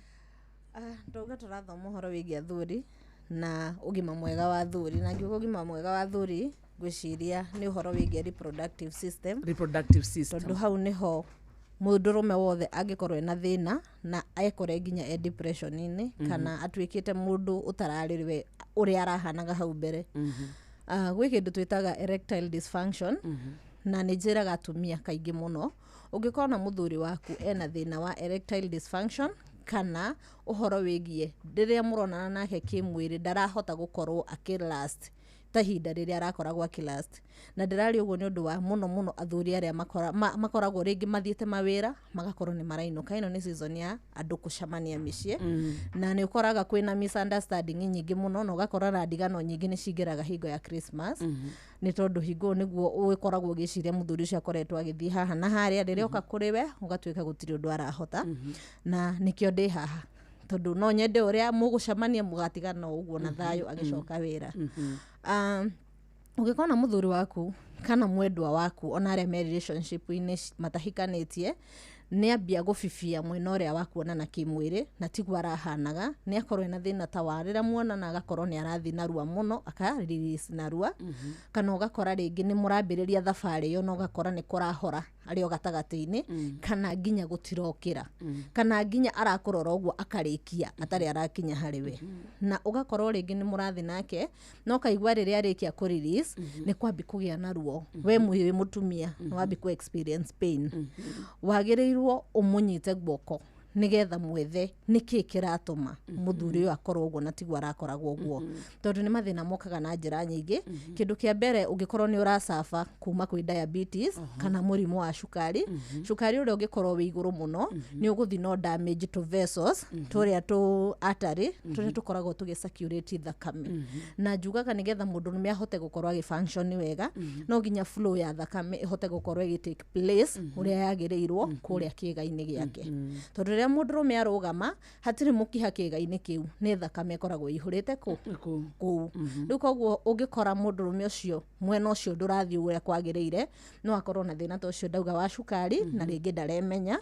Ndauga tũrathoma ũhoro wĩgiĩ athuri na ũgima mwega wa athuri, na ngiuga ũgima mwega wa athuri ngwĩciria nĩ ũhoro wĩgiĩ reproductive system. Reproductive system. Tondũ hau nĩho mũndũrũme wothe angĩkorwo ena thĩna na ekore nginya e depression-inĩ kana atuĩkĩte mũndũ ũtararĩrwe ũrĩa arahanaga hau mbere. Gwĩ kĩndũ twĩtaga erectile dysfunction, na nĩ njĩraga atumia kaingĩ mũno, ũngĩkorwo na mũthuri waku ena thĩna wa erectile dysfunction kana ũhoro wĩgiĩ rĩrĩa mũronana nake kĩmwĩrĩ ndarahota gũkorwo akĩlast ta ihinda rĩrĩa arakoragwo akĩlast, na ndĩraria ũguo nĩ ũndũ wa mũno mũno athuri arĩa makoragwo rĩngĩ mathiĩte mawĩra magakorwo nĩ marainũka. Ĩno nĩ season ya andũ kũcemania mĩciĩ, na nĩ ũkoraga kwĩna misunderstanding nyingĩ mũno, na ũgakora na ndigano nyingĩ nĩ cingĩraga hingo ya Christmas, nĩ tondũ hingo ĩyo nĩguo ũkoragwo ũgĩciria mũthuri ũcio akoretwo agĩthiĩ haha na harĩa, rĩrĩa oka kũrĩ we ũgatuĩka gũtirĩ ũndũ arahota. Na nĩkĩo ndĩ haha, tondũ no nyende ũrĩa mũgũcemania mũgatigana o ũguo na thayũ agĩcoka wĩra. Ũngĩkorwo na mũthuri waku kana mwendwa waku, ona arĩa me relationship-inĩ matahikanĩtie, nĩ ambia gũbibia mwena ũrĩa wa kuonana kĩmwĩrĩ na tiguo arahanaga, nĩ akorwo ena thĩna ta wa rĩrĩa muonana agakorwo nĩ arathiĩ narua mũno, aka release narua, kana ũgakora rĩngĩ nĩ mũrambĩrĩria thabarĩ ĩyo na ũgakora nĩ kũrahora arĩ o gatagatĩ-inĩ, kana nginya gũtirokĩra, kana nginya arakũrora ũguo akarĩkia atarĩ arakinya harĩ we, na ũgakorwo rĩngĩ nĩ mũrathiĩ nake no kaigua rĩrĩa arĩkia kũ release nĩ kwambi kũgĩa na ruo. We wĩ mũtumia nĩ wambi kũ experience pain, wagĩrĩirwo ũmũnyite guoko nĩgetha mwethe nĩkĩ kĩratũma mũthuri ũyũ akorwo ũguo na tiguo arakoragwo ũguo, tondũ nĩ mathĩna mokaga na njĩra nyingĩ. Kĩndũ kĩa mbere, ũngĩkorwo nĩ ũracaba kuma kwĩ diabetes kana mũrimũ wa cukari, cukari ũrĩa ũngĩkorwo wĩ igũrũ mũno nĩ ũgũthiĩ no damage to vessels tũrĩa tũ artery tũrĩa tũkoragwo tũgĩ circulate thakame. Na njugaga nĩgetha mũndũrũme ahote gũkorwo agĩ function wega, no nginya flow ya thakame ĩhote gũkorwo ĩgĩ take place ũrĩa yagĩrĩirwo kũrĩa kĩĩga-inĩ gĩake, tondũ rĩrĩa mũndũrũme arũgama hatirĩ mũkiha kĩĩga-inĩ kĩu, nĩ thakame ĩkoragwo ĩihũrĩte kũ kũu. Rĩu koguo ũngĩkora mũndũrũme ũcio mwena ũcio ndũrathiĩ ũrĩa kwagĩrĩire, no akorwo na thĩna ta ũcio ndauga wa cukari na rĩngĩ ndaremenya,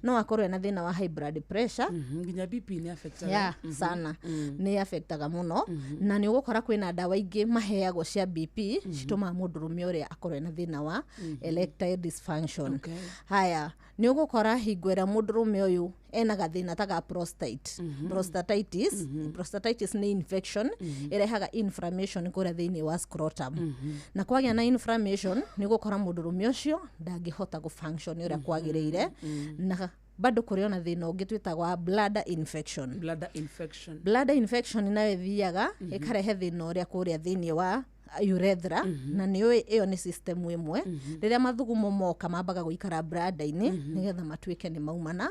no akorwo ena thĩna wa high blood pressure. Nginya BP nĩ affectaga. Yeah, sana nĩ affectaga mũno, na nĩ ũgũkora kwĩna ndawa ingĩ maheagwo cia BP citũmaga mũndũrũme ũrĩa akorwo ena thĩna wa erectile dysfunction. Haya, nĩ ũgũkora hingo ĩrĩa mũndũrũme ũyũ ena gathĩna ta ga prostate, prostatitis. Prostatitis nĩ infection ĩrehaga inflammation kũrĩa thĩinĩ wa scrotum, na kwagĩa na inflammation nĩ ũgũkora mũndũrũme ũcio ndangĩhota gũ function ũrĩa kwagĩrĩire. Na bado kũrĩ ona thĩna ũngĩ twĩtaga wa bladder infection. Bladder infection. Bladder infection nayo ĩthiaga ĩkarehe thĩna ũrĩa kũrĩa thĩinĩ wa urethra, na nĩ ũĩ ĩyo nĩ system ĩmwe rĩrĩa mathugumo moka mambaga gũikara bladder-inĩ nĩgetha matuĩke nĩ maumana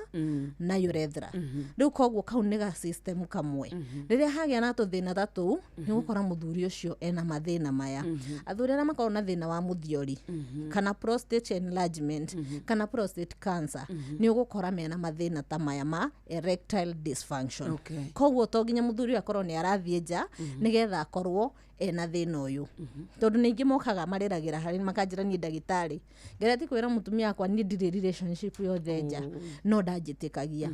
na urethra. Rĩu koguo kau nĩ ga system kamwe. Rĩrĩa hagĩa na tũthĩna ta tũu nĩ ũgũkora mũthuri ũcio ena mathĩna maya. Athuri arĩa makoragwo na thĩna wa mũthiori kana prostate enlargement kana prostate cancer, nĩ ũgũkora mena mathĩna ta maya ma erectile dysfunction. Koguo to nginya mũthuri ũyũ akorwo nĩ arathiĩ nja nĩgetha akorwo Ena thĩna ũyũ, tondũ nĩ ingĩ mokaga marĩragĩra harĩ makanjĩra niĩ ndagĩtarĩ ngeretie kwĩra mũtumia wakwa niĩ ndirĩ relationship yothe nja, no ndanjĩtĩkagia.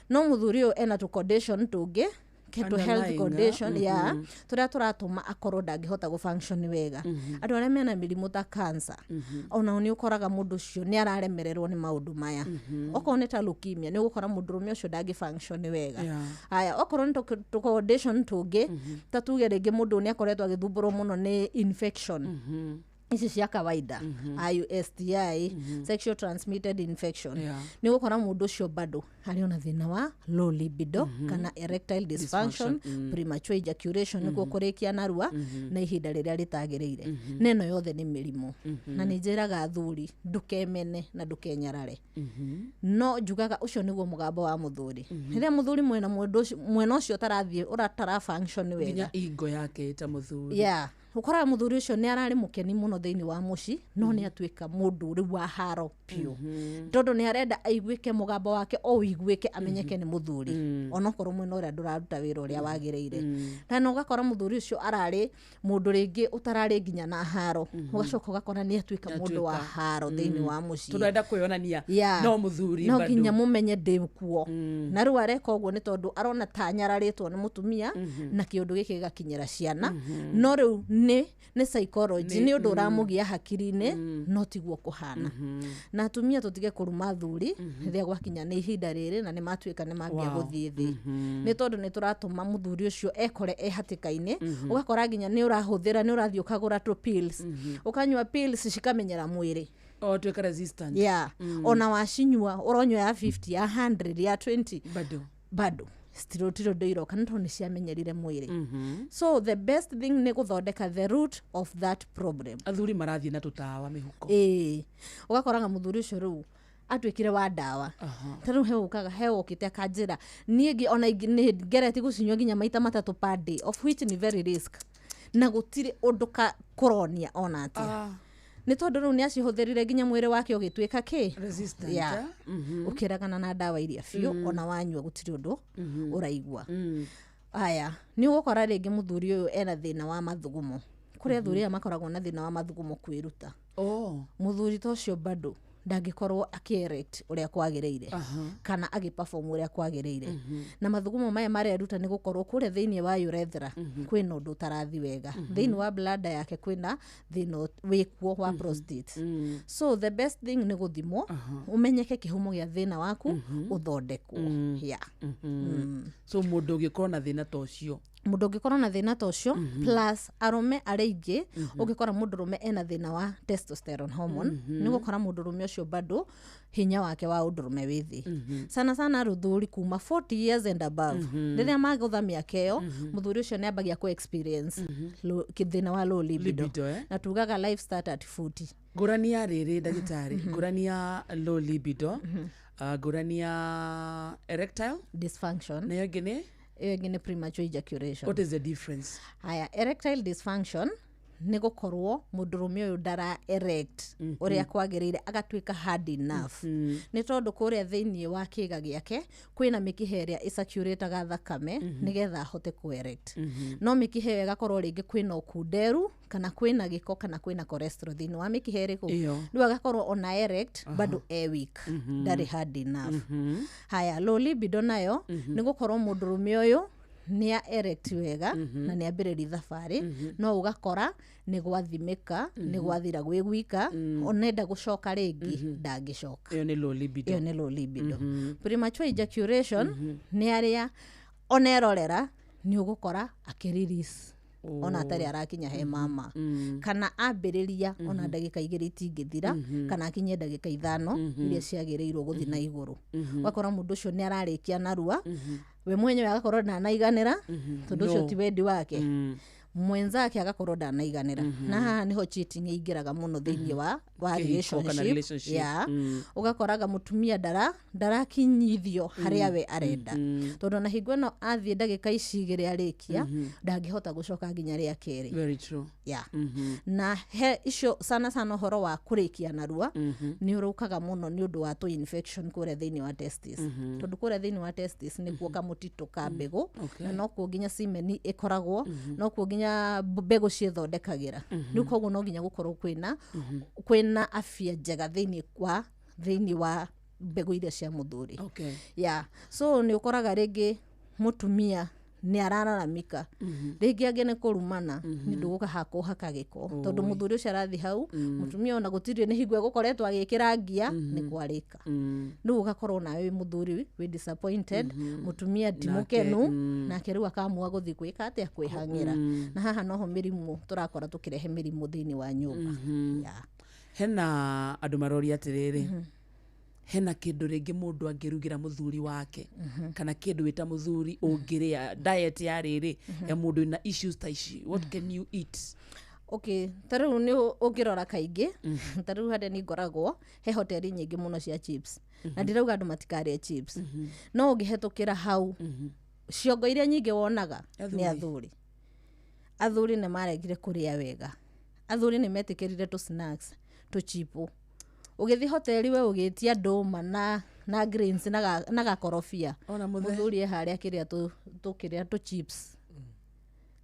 No mũthuri ũyũ ena tũ condition tũngĩ ke tũ health Underlying, condition ya tũrĩa tũratũma akorwo ndangĩhota gũ function wega. Andũ arĩa mena mĩrimũ ta cancer, onao nĩ ũkoraga mũndũ ũcio nĩ araremererwo nĩ maũndũ maya. Okorwo nĩ ta leukemia, nĩ ũgũkora mũndũrũme ũcio ndangĩ function wega. Haya, okorwo nĩ tũ condition tũngĩ, ta tuge rĩngĩ mũndũ nĩ akoretwo agĩthumbũrwo mũno nĩ infection ici cia kawaida, IUSTI, sexual transmitted infection, nĩ ũgũkora mũndũ ũcio bado arĩ ona thĩna wa low libido kana erectile dysfunction, premature ejaculation, nĩkuo kũrĩkia narua na ihinda rĩrĩa rĩtagĩrĩire. Na ĩno yothe nĩ mĩrimũ, na nĩ njĩraga athuri ndũkemene na ndũkenyarare. No njugaga ũcio nĩguo mũgambo wa mũthuri, rĩrĩa mũthuri mwena mũndũ ũcio, mwena ũcio ũtarathiĩ ũratara function wega. Nginya ingo yake ta mũthuri. Yeah, ũkoraga mũthuri ũcio nĩ ararĩ mũkeni mũno thĩinĩ wa mũciĩ, no nĩ atuĩka mũndũ rĩu wa haro biũ, tondũ nĩ arenda aiguĩke mũgambo wake o ũiguĩke, amenyeke nĩ mũthuri, onokorwo mwena ũrĩa ndũraruta wĩra ũrĩa wagĩrĩire. Na ũgakora mũthuri ũcio ararĩ mũndũ rĩngĩ ũtararĩ nginya na haro, ũgacoka ũgakora nĩ atuĩka mũndũ wa haro thĩinĩ wa mũciĩ. Tondũ arenda kwĩyonania no mũthuri no bado. Nginya mũmenye ndĩ kuo. Na rĩu areka ũguo nĩ tondũ arona ta anyararĩtwo nĩ mũtumia, na kĩũndũ gĩkĩ gĩgakinyĩra ciana. No rĩu nĩ psychology, nĩ ũndũ ũramũgia hakiri-inĩ, no tiguo kũhana. Na atumia tũtige kũruma athuri rĩrĩa gwakinya nĩ ihinda rĩrĩ na nĩ matuĩka nĩ mambia gũthiĩ thĩ, nĩ tondũ nĩ tũratũma mũthuri ũcio ekore e hatĩka-inĩ. Ũgakora nginya nĩ ũrahũthĩra, nĩ ũrathiĩ ũkagũra tũ pills, ũkanyua pills cikamenyera mwĩrĩ. O tuĩka resistant. Yeah. Ona wacinyua, ũronyua ya 50, ya 100, ya 20, bado bado still ũndũ iroka, nĩ tondũ nĩ ciamenyerire mwĩrĩ. So the best thing nĩ gũthondeka the root of that problem. Athuri marathiĩ na tũtawa mĩhuko. Ĩĩ, ũgakoraga mũthuri ũcio rĩu atuĩkire wa ndawa. Ta rĩu he ũkaga, he ũkĩte akanjĩra niĩ ona nĩ ngeretie gũcinyua nginya maita 3 per day, of which ni very risk, na gũtirĩ ũndũ kũronia ona atĩa, nĩ tondũ rĩu nĩ acihũthĩrire nginya mwĩrĩ wake ũgĩtuĩka kĩ? Resistant, Yeah. eh? Ũkĩragana na ndawa iria biũ, ona wanyua gũtirĩ ũndũ ũraigua. Aya, nĩ ũgũkora rĩngĩ mũthuri ũyũ ena thĩna wa mathugumo. Kũrĩ athuri aya makoragwo na thĩna wa mathugumo kwĩruta. Mũthuri ta ũcio bado ndangĩkorwo akĩ-erect ũrĩa kwagĩrĩire kana agĩ-perform ũrĩa kwagĩrĩire. Na mathugumo maya mareruta nĩ gũkorwo kũrĩa thĩinĩ wa urethra kwĩna ũndũ ũtarathi wega, thĩinĩ wa bladder yake kwĩna thĩna wĩkuo wa prostate. So the best thing nĩ gũthimwo, ũmenyeke kĩhumo gĩa thĩna waku, ũthondekwo. Yeah. So mũndũ ũngĩkorwo na thĩna ta ũcio? Mũndũ ũngĩkorwo na thĩna ta ũcio, plus arũme arĩa aingĩ, ũngĩkora mũndũrũme ena thĩna wa testosterone hormone, nĩ ũgũkora mũndũrũme ũcio bado hinya wake wa ũndũrũme wĩ thĩ. Sana sana rũthuri kuma 40 years and above, rĩrĩa magũtha mĩaka ĩyo, mũthuri ũcio nĩ ambagia kũ experience thĩna wa low libido. Libido, eh? Na tugaga life start at 40. Ngũrani ya rĩrĩ, ndagĩtarĩ, ngũrani ya low libido, ngũrani ya erectile dysfunction, nayo ĩngĩ nĩ? Ĩyo ĩngĩ nĩ premature ejaculation. What is the difference? Haya, erectile dysfunction nĩ gũkorwo mũndũrũme ũyũ ndara erect ũrĩa kwagĩrĩire, agatuĩka hard enough, nĩ tondũ kũrĩa thĩinĩ wa kĩga gĩake kwĩna mĩkiha ĩrĩa ĩcirculataga thakame nĩgetha ahote kũ erect. No mĩkiha ĩyo ĩgakorwo rĩngĩ kwĩna ũkunderu, kana kwĩna gĩko, kana kwĩna cholesterol thĩinĩ wa mĩkiha ĩrĩkũ. Rĩu agakorwo ona erect bado e weak, ndarĩ hard enough. Haya, low libido nayo nĩ gũkorwo mũndũrũme ũyũ nĩ a erect wega na nĩ ambĩrĩria thabarĩ, no ũgakora nĩ gwathimĩka, nĩ gwathira gwĩ gwika, onenda gũcoka rĩngĩ ndangĩcoka. Ĩyo nĩ low libido. Ĩyo nĩ low libido. Premature ejaculation nĩ arĩa onerorera nĩ ũgũkora akĩ-release ona atarĩ arakinya he mama, kana ambĩrĩria ona ndagĩka 2 itingĩthira, kana akinye ndagĩka 5 iria ciagĩrĩirwo gũthiĩ na igũrũ. Ũgakora mũndũ ũcio nĩ ararĩkia narua, we mwenyewe agakorwo ndanaiganĩra, tondũ ũcio ti wendi wake, mwenzake agakorwo ndanaiganĩra. Na haha nĩho cheating ĩingĩraga mũno thĩinĩ wa Kĩhiko kana relationship. Relationship. Yeah. Ũgakoraga mũtumia ndarakinyithio harĩa we arenda, tondũ ona hingo ĩno athiĩ ndagĩka ici 2 arĩkia, ndangĩhota gũcoka nginya rĩa kerĩ. Very true. Yeah. Na he icio sana sana ũhoro wa kũrĩkia narua nĩ ũrũkaga mũno nĩ ũndũ wa tũ infection kũrĩa thĩinĩ wa testis, tondũ kũrĩa thĩinĩ wa testis nĩkuo kamũtitũ ka mbegũ, na nokuo nginya semen ĩkoragwo, nokuo nginya nginya mbegũ ciĩthondekagĩra. Rĩu koguo no nginya gũkorwo kwĩna afya njega thĩinĩ wa mbegũ iria cia mũthuri. Yeah, so nĩ ũkoraga rĩngĩ mũtumia nĩ arararamika, rĩngĩ angĩ nĩ kũrumana nĩ ũndũ gũka hakũhaka gĩko, tondũ mũthuri ũcio arathiĩ hau, mũtumia ona gũtirĩ nĩ hingo egũkoretwo agĩkĩra ngia nĩ kwarĩka. Rĩu ũgakorwo nawe wĩ mũthuri wĩ disappointed, mũtumia ti Nake, mũkenu, nake rĩu akamua gũthiĩ gwĩka atĩa, kwĩhang'ĩra. Na haha noho mĩrimũ tũrakora tũkĩrehe mĩrimũ thĩinĩ wa nyũmba. Yeah. Hena andũ maroria atĩrĩrĩ, hena kĩndũ rĩngĩ mũndũ angĩrugĩra mũthuri wake, kana kĩndũ wĩta mũthuri ũngĩrĩa, diet ya rĩrĩ ya mũndũ wĩna issues ta ici? What can you eat? Okay, ta rĩu nĩ ũngĩrora kaingĩ, ta rĩu harĩa nĩ ngoragwo he hoteli nyingĩ mũno cia chips, na ndirauga andũ matikarĩe chips, no ũngĩhetũkĩra hau, ciongo iria nyingĩ wonaga nĩ Athuri. Athuri. Athuri nĩ maregire kũrĩa wega, athuri nĩ metĩkĩrire tũ snacks tũchipu. Ũgĩthiĩ hoteli we ũgĩtia ndũma na greens na gakorobia, Ona mũthee. mũthuri e harĩa akĩrĩa tũkĩrĩa tũ chips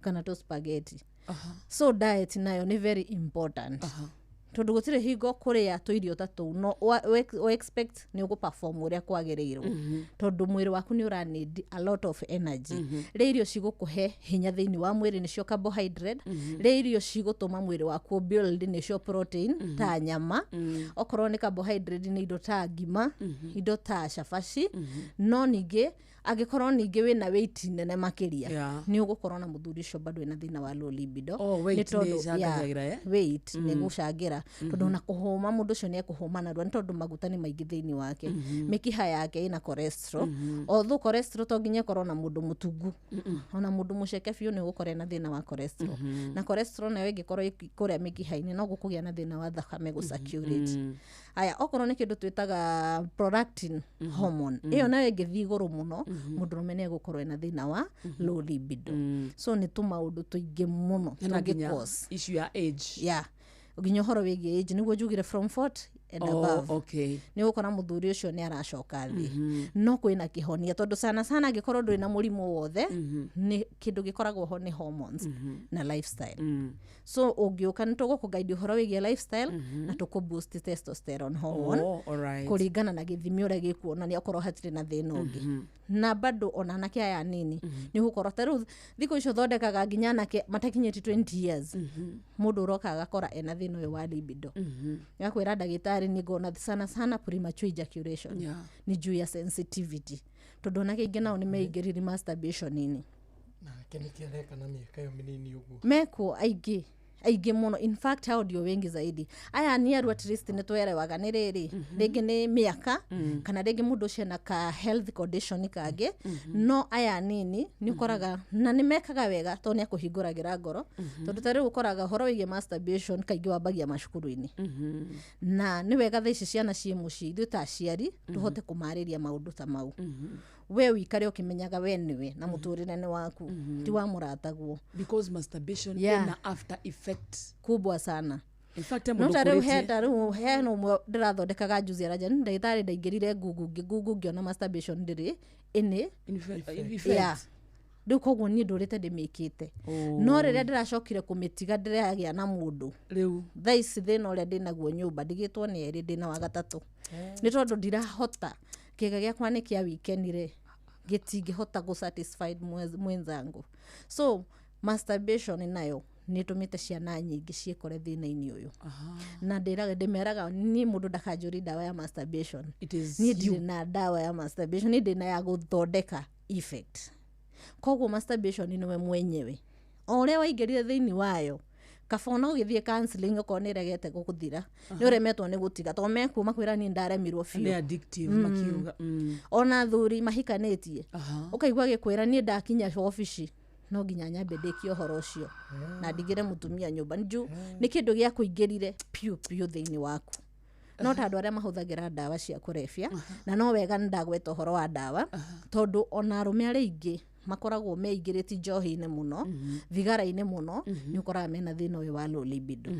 kana tũ spaghetti. So diet nayo nĩ very important, tondũ gũtirĩ hingo kũrĩa tũirio ta tũu no expect nĩ ũgũ perform ũrĩa kwagĩrĩirwo, tondũ mwĩrĩ waku nĩ ũra need a lot of energy. Rĩa irio cigũkũhe hinya thĩinĩ wa mwĩrĩ, nĩcio carbohydrate. Rĩa irio cigũtũma mwĩrĩ waku build, nĩcio protein, ta nyama. Okorwo nĩ carbohydrate, nĩ indo ta ngima, indo ta cabaci. No ningĩ angĩkorwo ningĩ wĩna weight nene makĩria, nĩ ũgũkorwo na mũthuri ũcio bado wĩna thĩna wa low libido. Oh, weight Nĩ tondũ- nĩ ĩcangagĩra, yeah, eh? weight nĩ gũcangĩra, tondũ ona kũhũma mũndũ ũcio nĩ ekũhũma narua, nĩ tondũ maguta nĩ maingĩ thĩinĩ wake, mĩkiha yake ĩna cholesterol. Although cholesterol to nginya ĩkorwo na mũndũ mũtungu, ona mũndũ mũceke biũ nĩ ũgũkora ena thĩna wa cholesterol. Na cholesterol nayo ĩngĩkorwo kũrĩa mĩkiha-inĩ, no gũkũgĩa na thĩna wa thakame gũ circulate. Aya, okorwo nĩ kĩndũ twĩtaga prolactin hormone, ĩyo nayo ĩngĩthiĩ igũrũ mũno, mũndũrũme nĩ egũkorwo ena thĩna wa low libido. So nĩ tũmaũndũ tũingĩ mũno Hena nginya tũngĩ-cause. issue ya age. Yeah, nginya ũhoro wĩgiĩ age, nĩguo njugire from 40 and above, nĩ ũgũkora mũthuri ũcio nĩ aracoka thĩ. No kwĩna kĩhonia, tondũ sana sana angĩkorwo ndũrĩ na mũrimũ wothe, nĩ kĩndũ gĩkoragwo ho nĩ hormones na lifestyle. So ũngĩũka nĩ tũgũkũ-guide ũhoro wĩgiĩ lifestyle na tũkũ boost testosterone hormone Oh, alright. kũringana na gĩthimi ũrĩa gĩkuonania, okorwo hatirĩ na thĩna ũngĩ. Na bado ona anake aya anini nĩ ũgũkora ta rĩu thikũ icio thondekaga nginya anake matakinyĩtie 20 years, mũndũ ũroka agakora ena thĩna ũyũ wa libido, gakwĩra ndagĩtarĩ nĩ ngona sana sana premature ejaculation. Nĩ juu ya sensitivity, tondũ anake aingĩ nao nĩ meingĩrire masturbation-inĩ. Nake nĩkĩ areka na mĩaka ĩyo mĩnini ũguo? Mekuo aingĩ, aingĩ mũno. In fact, hao ndio wengi zaidi. Aya nĩ aru at least nĩ twerewaga nĩ rĩrĩ, rĩngĩ nĩ mĩaka, kana rĩngĩ mũndũ ũcio ena ka health condition kangĩ. No aya nini nĩ ũkoraga na nĩ mekaga wega, tondũ nĩ akũhingũragĩra ngoro, tondũ ta rĩu ũkoraga ũhoro wĩgiĩ masturbation kaingĩ wambagia macukuru-inĩ, na nĩ wega thaa ici ciana ciĩ mũciĩ, ithuĩ ta aciari tũhote kũmarĩria maũndũ ta mau. We ũikare ũkĩmenyaga we nĩwe na mũtũrĩre nĩ waku, ti wa mũrataguo. Because masturbation ĩna after effect kubwa sana. In fact, no mũndũ ta rĩu ũkũrĩtie- he ta rĩu hena ũmwe ndĩrathondekaga juzi, aranja nĩ ndagĩtarĩ ndaingĩrire Google, ngĩgoogle ngĩona masturbation ndĩrĩ ĩnĩ effect. Yeah. Rĩu koguo niĩ ndũrĩte ndĩmĩkĩte, no rĩrĩa ndĩracokire kũmĩtiga ndĩragĩa na mũndũ. Rĩu thaa ici thĩna ũrĩa ndĩnaguo nyũmba, ndigĩtwo nĩ erĩ, ndĩna wa gatatũ, nĩ tondũ ndirahota, kĩga gĩakwa nĩ kĩa weekend rĩ, gĩtingĩhota gũ satisfied mwenzangu. So masturbation nayo nĩ ĩtũmĩte ciana nyingĩ ciĩkore thĩna-inĩ ũyũ, na ndĩmeraga niĩ mũndũ ndakanjũrie ndawa ya masturbation. It is Niĩ ndirĩ you. na ndawa ya masturbation, niĩ ndĩna ya gũthondeka effect. Koguo masturbation nĩwe mwenyewe o ũrĩa waingĩrire thĩinĩ wayo, kaba ona ũgĩthiĩ counseling okorwo nĩ ĩregete gũgũthira, nĩ ũremetwo nĩ gũtiga, tondũ mekuo makwĩra niĩ ndaremirwo biũ. Nĩ addictive makiuga. Ona athuri mahikanĩtie, ũkaigua gĩkwĩra niĩ ndakinya obici no nginya nyambe ndĩkie ũhoro ũcio na ndigĩre mũtumia nyũmba njũ, nĩ kĩndũ gĩa kũingĩrire piũ piũ thĩinĩ waku. No ta andũ arĩa mahũthagĩra ndawa cia kũrebia, na no wega nĩ ndagweta ũhoro wa ndawa, tondũ ona arũme arĩa aingĩ makoragwo meingĩrĩtie njohi-inĩ mũno, thigara-inĩ mũno, nĩ ũkoraga mena thĩna ũyũ wa low libido,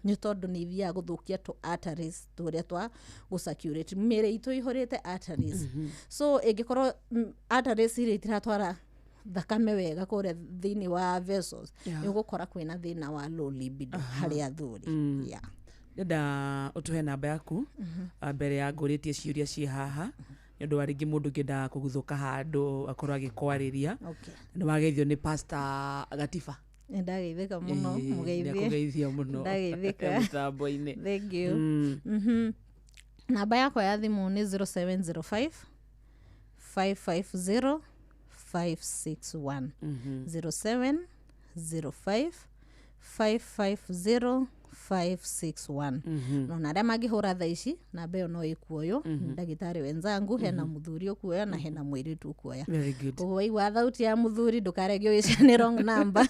nĩ tondũ nĩ ithiaga gũthũkia tũ arteries tũrĩa twa gũ-circulate mĩĩrĩ itũ ihũrĩte arteries. So ĩngĩkorwo arteries iria itiratwara Thakame wega kũrĩa thĩinĩ wa vessels, nĩ ũgũkora kwĩna thĩna wa low libido harĩ athuri. Yeah. Ndenda ũtũhe namba yaku mbere ya ngũrĩtie ciũria ciĩ haha, nĩ ũndũ wa rĩngĩ mũndũ ũngĩenda kũguthũka handũ akorwo agĩkwarĩria. Nĩ wageithio nĩ Pastor Gatiba. Nĩ ndageithĩka mũno. Ĩĩ, mũgeithie. Nĩakũgeithia mũno. Ndageithĩka. Mũtambo-inĩ. Thank you. Namba yakwa ya thimũ nĩ 0705 550 561. 0705 550 561. No na arĩa mangĩhũra thaa ici, namba ĩyo no ĩkuoywo. Ndagĩtarĩ wenzangu, hena mũthuri ũkuoya na hena mũirĩtu ũkuoya. Very good. Koguo waigua thauti ya mũthuri, ndũkarege ũgĩcia nĩ wrong number.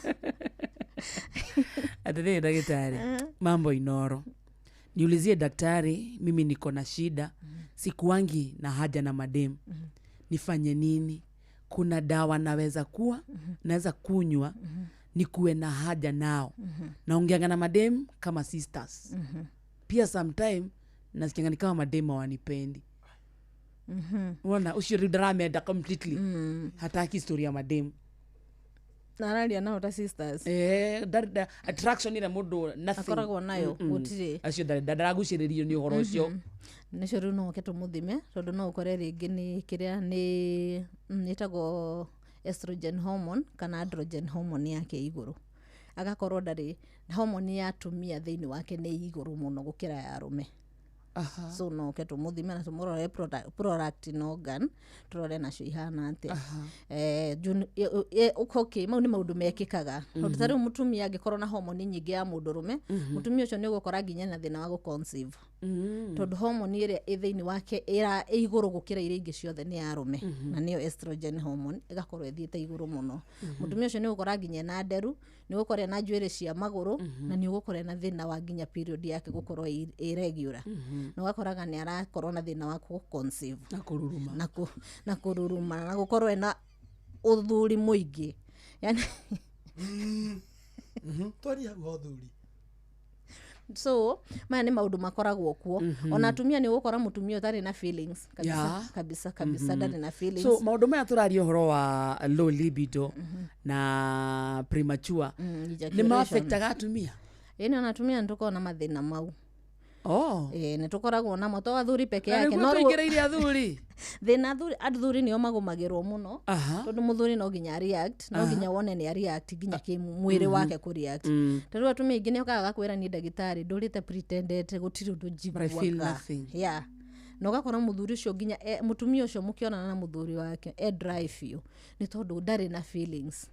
Atĩrĩrĩ ndagĩtarĩ, mambo Inoro, niulizie daktari, mimi niko na shida, sikuangi na haja na mademu, nifanye nini? Kuna dawa naweza kuwa naweza kunywa nikuwe na haja nao? Naongeanga na mademu kama sisters. Pia sometime nasikianga ni kama mademu hawanipendi. Wona ucio rĩu ndaramenda completely, hataki story ya mademu. Nararia nao ta sisters. Eh, attraction ĩrĩa mũndũ, nothing. Akoragwo nayo, gũtirĩ. Acio ndaragucĩrĩrio nĩ ũhoro ũcio. Nĩcio rĩu no ũke tũmũthime, tondũ no ũkore rĩngĩ nĩ kĩrĩa nĩ ĩtagwo estrogen hormone kana androgen hormone yake igũrũ, agakorwo ndarĩ hormone ya atumia thĩinĩ wake nĩ igũrũ mũno gũkĩra ya arũme. So no ũke tũmũthime na tũmũrore prolactin organ, tũrore nacio ihana atĩa. Okay, mau nĩ maũndũ mekĩkaga, tondũ ta rĩu mũtumia angĩkorwo na hormone nyingĩ ya mũndũrũme, mũtumia ũcio nĩ ũgũkora nginya na thĩna wa gũconceive, tondũ hormone ĩrĩa ĩ thĩinĩ wake ĩ igũrũ gũkĩra iria ingĩ ciothe nĩ ya arũme, na nĩyo estrogen hormone, ĩgakorwo ĩthiĩte igũrũ mũno. Mũtumia ũcio nĩ ũgũkora nginya ena nderu, nĩ ũgũkora ena njuĩrĩ cia magũrũ, na nĩ ũgũkora ena thĩna wa nginya period yake gũkorwo ĩ regular, na ũgakoraga nĩ arakorwo na thĩna wa gũconceive. Na kũruruma. Na kũruruma na gũkorwo ena ũthuri mũingĩ, yani. Twaria hau ha ũthuri. So maya nĩ maũndũ makoragwo kuo. Ona atumia, nĩ ũgũkora mũtumia ũtarĩ na feelings kabisa, kabisa kabisa, ndarĩ na feelings. So maũndũ maya tũraria ũhoro wa low libido na premature nĩ ejaculation. Ma-affectaga atumia? Ĩĩ, nĩ ona atumia nĩ tũkoragwo na mathĩna mau. Oh. Ĩĩ, nĩ tũkoragwo namo, to athuri peke Na yake. nĩguo No rĩu- tũingĩrĩire athuri. Thĩna athuri nĩo magũmagĩrwo mũno, tondũ mũthuri no nginya react, no nginya wone nĩ react nginya kĩ mwĩrĩ wake kũ react. Ta rĩu atumia aingĩ nĩ okaga gakwĩra, "Niĩ ndagĩtarĩ, ndũrĩte pretendete, gũtirĩ ũndũ But I feel njiguaga." nothing. Yeah, na ũgakora mũthuri ũcio nginya mũtumia ũcio mũkĩonana na mũthuri wake e dry biũ, nĩ tondũ ndarĩ na feelings,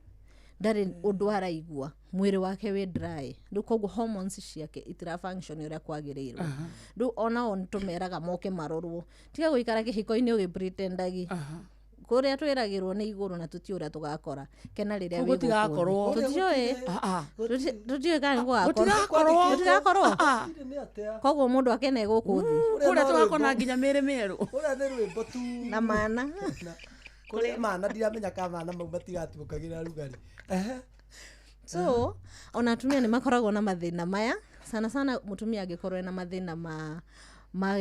ndarĩ ũndũ araigua, mwĩrĩ wake wĩ dry rĩu, koguo hormones ciake itira function ũrĩa kwagĩrĩirwo. Rĩu onao nĩ tũmeraga moke marorwo, tiga gũikara kĩhiko-inĩ ũgĩpretendagi. Kũrĩa twĩragĩrwo nĩ igũrũ na tũtiũ ũrĩa tũgakora kena rĩrĩa Koguo wĩ gũkũ thĩ. gũtigakorwo. Tũtiũĩ. Tũtiũĩ kana nĩ gũgakorwo. Gũtigakorwo. Gũtigakorwo. Nĩ atĩa? Koguo mũndũ akene gũkũ thĩ. Kũrĩa tũgakona nginya mĩrĩ mĩerũ. Ũrĩa nĩ rwĩmbo tu. Na mana. Kũrĩa mana ndiramenya ka mana mau matigatuũkagĩra rugarĩ. Ehe. So ona atumia nĩ makoragwo na mathĩna maya, sana sana mũtumia angĩkorwo ena mathĩna ma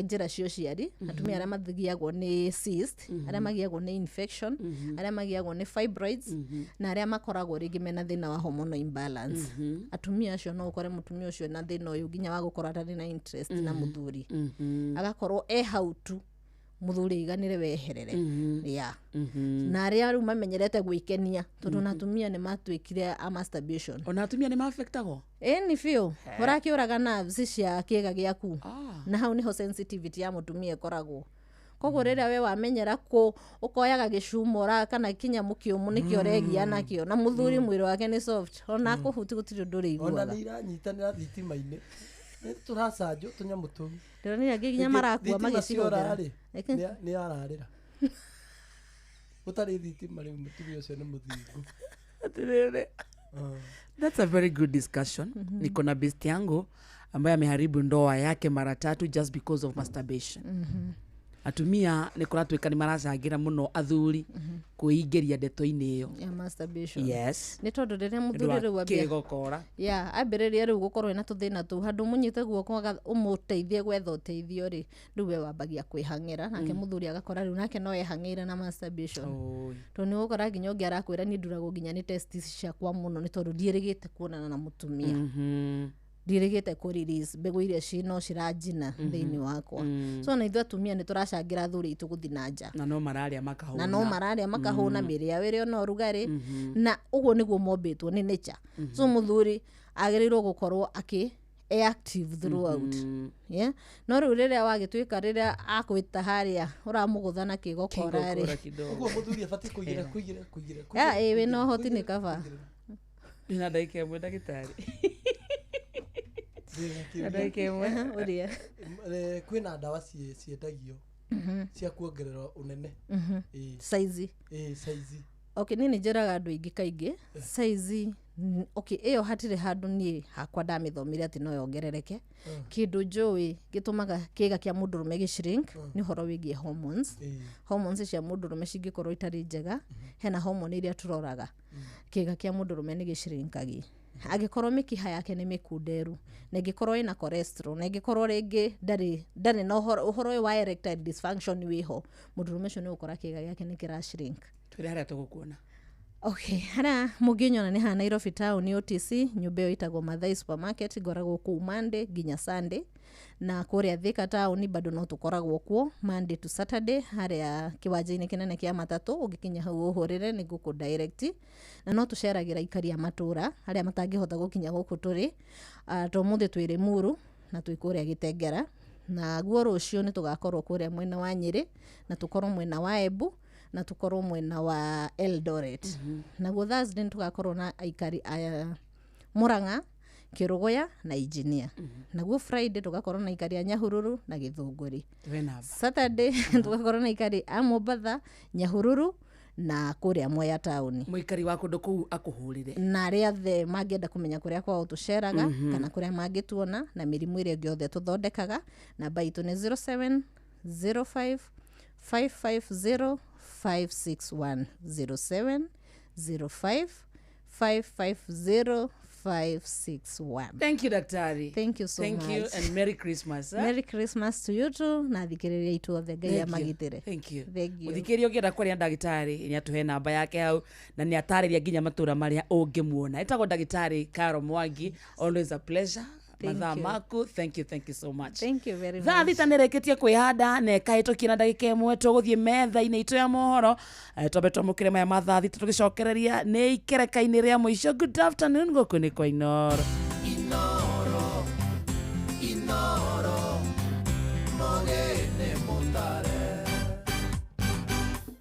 njĩra cia ũciari, atumia arĩa mathigiagwo nĩ cyst, arĩa magiagwo nĩ infection, arĩa magiagwo nĩ fibroids, na arĩa makoragwo rĩngĩ mena thĩna wa hormonal imbalance. Atumia acio no ũkore mũtumia ũcio na thĩna ũyũ nginya wa gũkorwo atarĩ na interest na mũthuri, agakorwo e hau tu mũthuri aiganĩre weherere. Yeah. Na arĩa rĩu mamenyerete gwĩkenia, tondũ na atumia nĩ matuĩkire a masturbation. Ona atumia nĩ ma-affectagwo? Ĩni biũ, ũrakĩũraga nerves cia kĩga gĩaku, na hau nĩho sensitivity ya mũtumia ĩkoragwo. Koguo rĩrĩa we wamenyera kũ ũkoyaga gĩcuma kana kinyamũ kĩũmũ nĩkĩo ũregia nakĩo, na mũthuri mwĩrĩ wake nĩ soft, ona kũhuti gũtirĩ ũndũ Ona ũrĩiguaga. nĩ iranyitanĩra thitima-inĩ, nĩ tũracanjwo tũnyamũ tũu. Ndĩronire angĩ nginya Rĩngĩ marakua thitima magĩcihũthĩra. ciora-rĩ, nĩ ararĩra gũtarĩ thitima, rĩu mũtumia ũcio nĩ mũthingu. Atĩrĩrĩ, that's a very good discussion. Niko na best yangu ambaye ameharibu ndoa yake mara tatu just because of masturbation. Atumia nĩ kũratuĩka nĩ maracangĩra mũno athuri kwĩingĩria ndeto-inĩ ĩyo. Ya masturbation. Yes. Nĩ tondũ rĩrĩa Nĩ mũthuri ũndũ wa rĩu ambia kĩgokora. Ya ambĩrĩria rĩu gũkorwo ena tũthĩna tũu, handũ mũnyite guoko ũmũteithie gwetha ũteithio rĩ, rĩu we wambagia kwĩhang'ĩra nake. Mũthuri agakora rĩu nake no ehang'ĩire na masturbation, tondũ nĩ ũgũkora nginya ũngĩ arakwĩra, niĩ nduragwo nginya nĩ testis ciakwa mũno, nĩ tondũ ndiĩrĩgĩte kuonana na mũtumia, ndiĩrĩgĩte kũ release mbegũ iria ci no ciranjina thĩinĩ wakwa. So na ithuĩ atumia nĩ tũracangĩra athuri aitũ gũthiĩ na nja. Na no mararĩa makahũna. Na no mararĩa makahũna. Mĩrĩ yao ĩrĩ ona ũrugarĩ. Na ũguo nĩguo mombĩtwo nĩ nature. So mũthuri agĩrĩirwo gũkorwo akĩ e active throughout. Yeah? No rĩu rĩrĩa wagĩtuĩka rĩrĩa akwĩta harĩa ũramũgũtha na kĩgokora rĩ. Ũguo mũthuri abatiĩ kũigĩra kũigĩra kũigĩra. Ya, ĩ wĩna ũhoti nĩ kaba. Na ndagĩka ĩmwe, ndagĩtarĩ. Na ndagĩka ĩmwe. Ũria. Kwĩna ndawa ciendagio cia kuongerera ũnene. Ĩĩ. Saizi. Ĩĩ, saizi. Okay, niĩ nĩ njĩraga andũ aingĩ kaingĩ saizi okay, ĩyo hatirĩ handũ niĩ hakwa ndamĩthomire atĩ no yongerereke. Kĩndũ njũĩ gĩtũmaga kĩga kĩa mũndũrũme gĩ-shrink nĩ ũhoro wĩgiĩ hormones. Hormones cia mũndũrũme cingĩkorwo itarĩ njega, hena hormone iria tũroraga, kĩga kĩa mũndũrũme nĩ gĩshrinkagi. Angĩkorwo mĩkiha yake nĩ mĩkunderu, na ĩngĩkorwo ĩna cholesterol, na ĩngĩkorwo rĩngĩ ndarĩ na ũhoro ũyũ wa erectile dysfunction wĩho, mũndũrũme ũcio nĩ ũgũkora kĩga gĩake nĩ kĩra shrink. Twĩre harĩa tũgũkuona. Okay, harĩa mũngĩnyona nĩ haha Nairobi town, OTC, nyũmba ĩyo ĩtagwo Mathai Supermarket. Ngoragwo kũu Monday nginya Sunday. Na kũrĩa Thika town bado no tũkoragwo kuo Monday to Saturday, harĩa kĩwanja-inĩ kĩnene kĩa matatũ. Ũngĩkinya hau ũhũrĩre nĩ ngũkũ direct. Na no tũceragĩra aikari a matũra arĩa matangĩhota gũkinya gũkũ tũrĩ. To ũmũthĩ twĩ Limuru na twĩ kũrĩa Gĩtengera, na guo rũciũ nĩ tũgakorwo kũrĩa mwena wa Nyĩrĩ, na tũkorwo mwena wa Embu, na tũkorwo mwena wa Eldoret. Naguo Thursday nĩ tũgakorwo na aikari a Murang'a, Kĩrũgũya na Engineer. Naguo Friday tũgakorwo na aikari a Nyahururu na Gĩthũngũri. Tũhe namba. Saturday tũgakorwo na aikari a Mombatha, Nyahururu na kũrĩa Mwea taũni. Mũikari wa kũndũ kũu akũhũrĩre. Na arĩa othe mangĩenda kũmenya kũrĩa kwao tũceraga, kana kũrĩa mangĩtuona na mĩrimũ ĩrĩa ĩngĩ yothe tũthondekaga, namba itũ nĩ 0705 550 561, 0705 550 561. Thank you, daktari. Thank you so Thank much. you and Merry Christmas, eh? Merry Christmas to you too, na thikĩrĩria itũ othe, Ngai Thank you. amagitĩre. Thank you. Thank you. Mũthikĩrĩria ũngĩenda kwaria na ndagĩtarĩ, nĩ atũhe namba yake hau na nĩ atarĩria nginya matũra marĩa ũngĩmuona. Ĩtagwo ndagĩtarĩ Caro Mwangi. Always a pleasure. Thank Mathaa you. maku. Thank you, thank you so much. Thank you very Thaa much. 6 nä rä kä tie kwä handa na ĩkahĩtũkia na ndagä ka ĩmwe, tũgũthiĩ metha-inĩ itũ ya mohoro. Twambe twamũkĩre maya ma thaa 6, tũgĩcokereria nĩ ikereka-inĩ rĩa mũico. Good afternoon, gũkũ nĩ kwa Inoro. Inoro, Inoro, mogene mutare.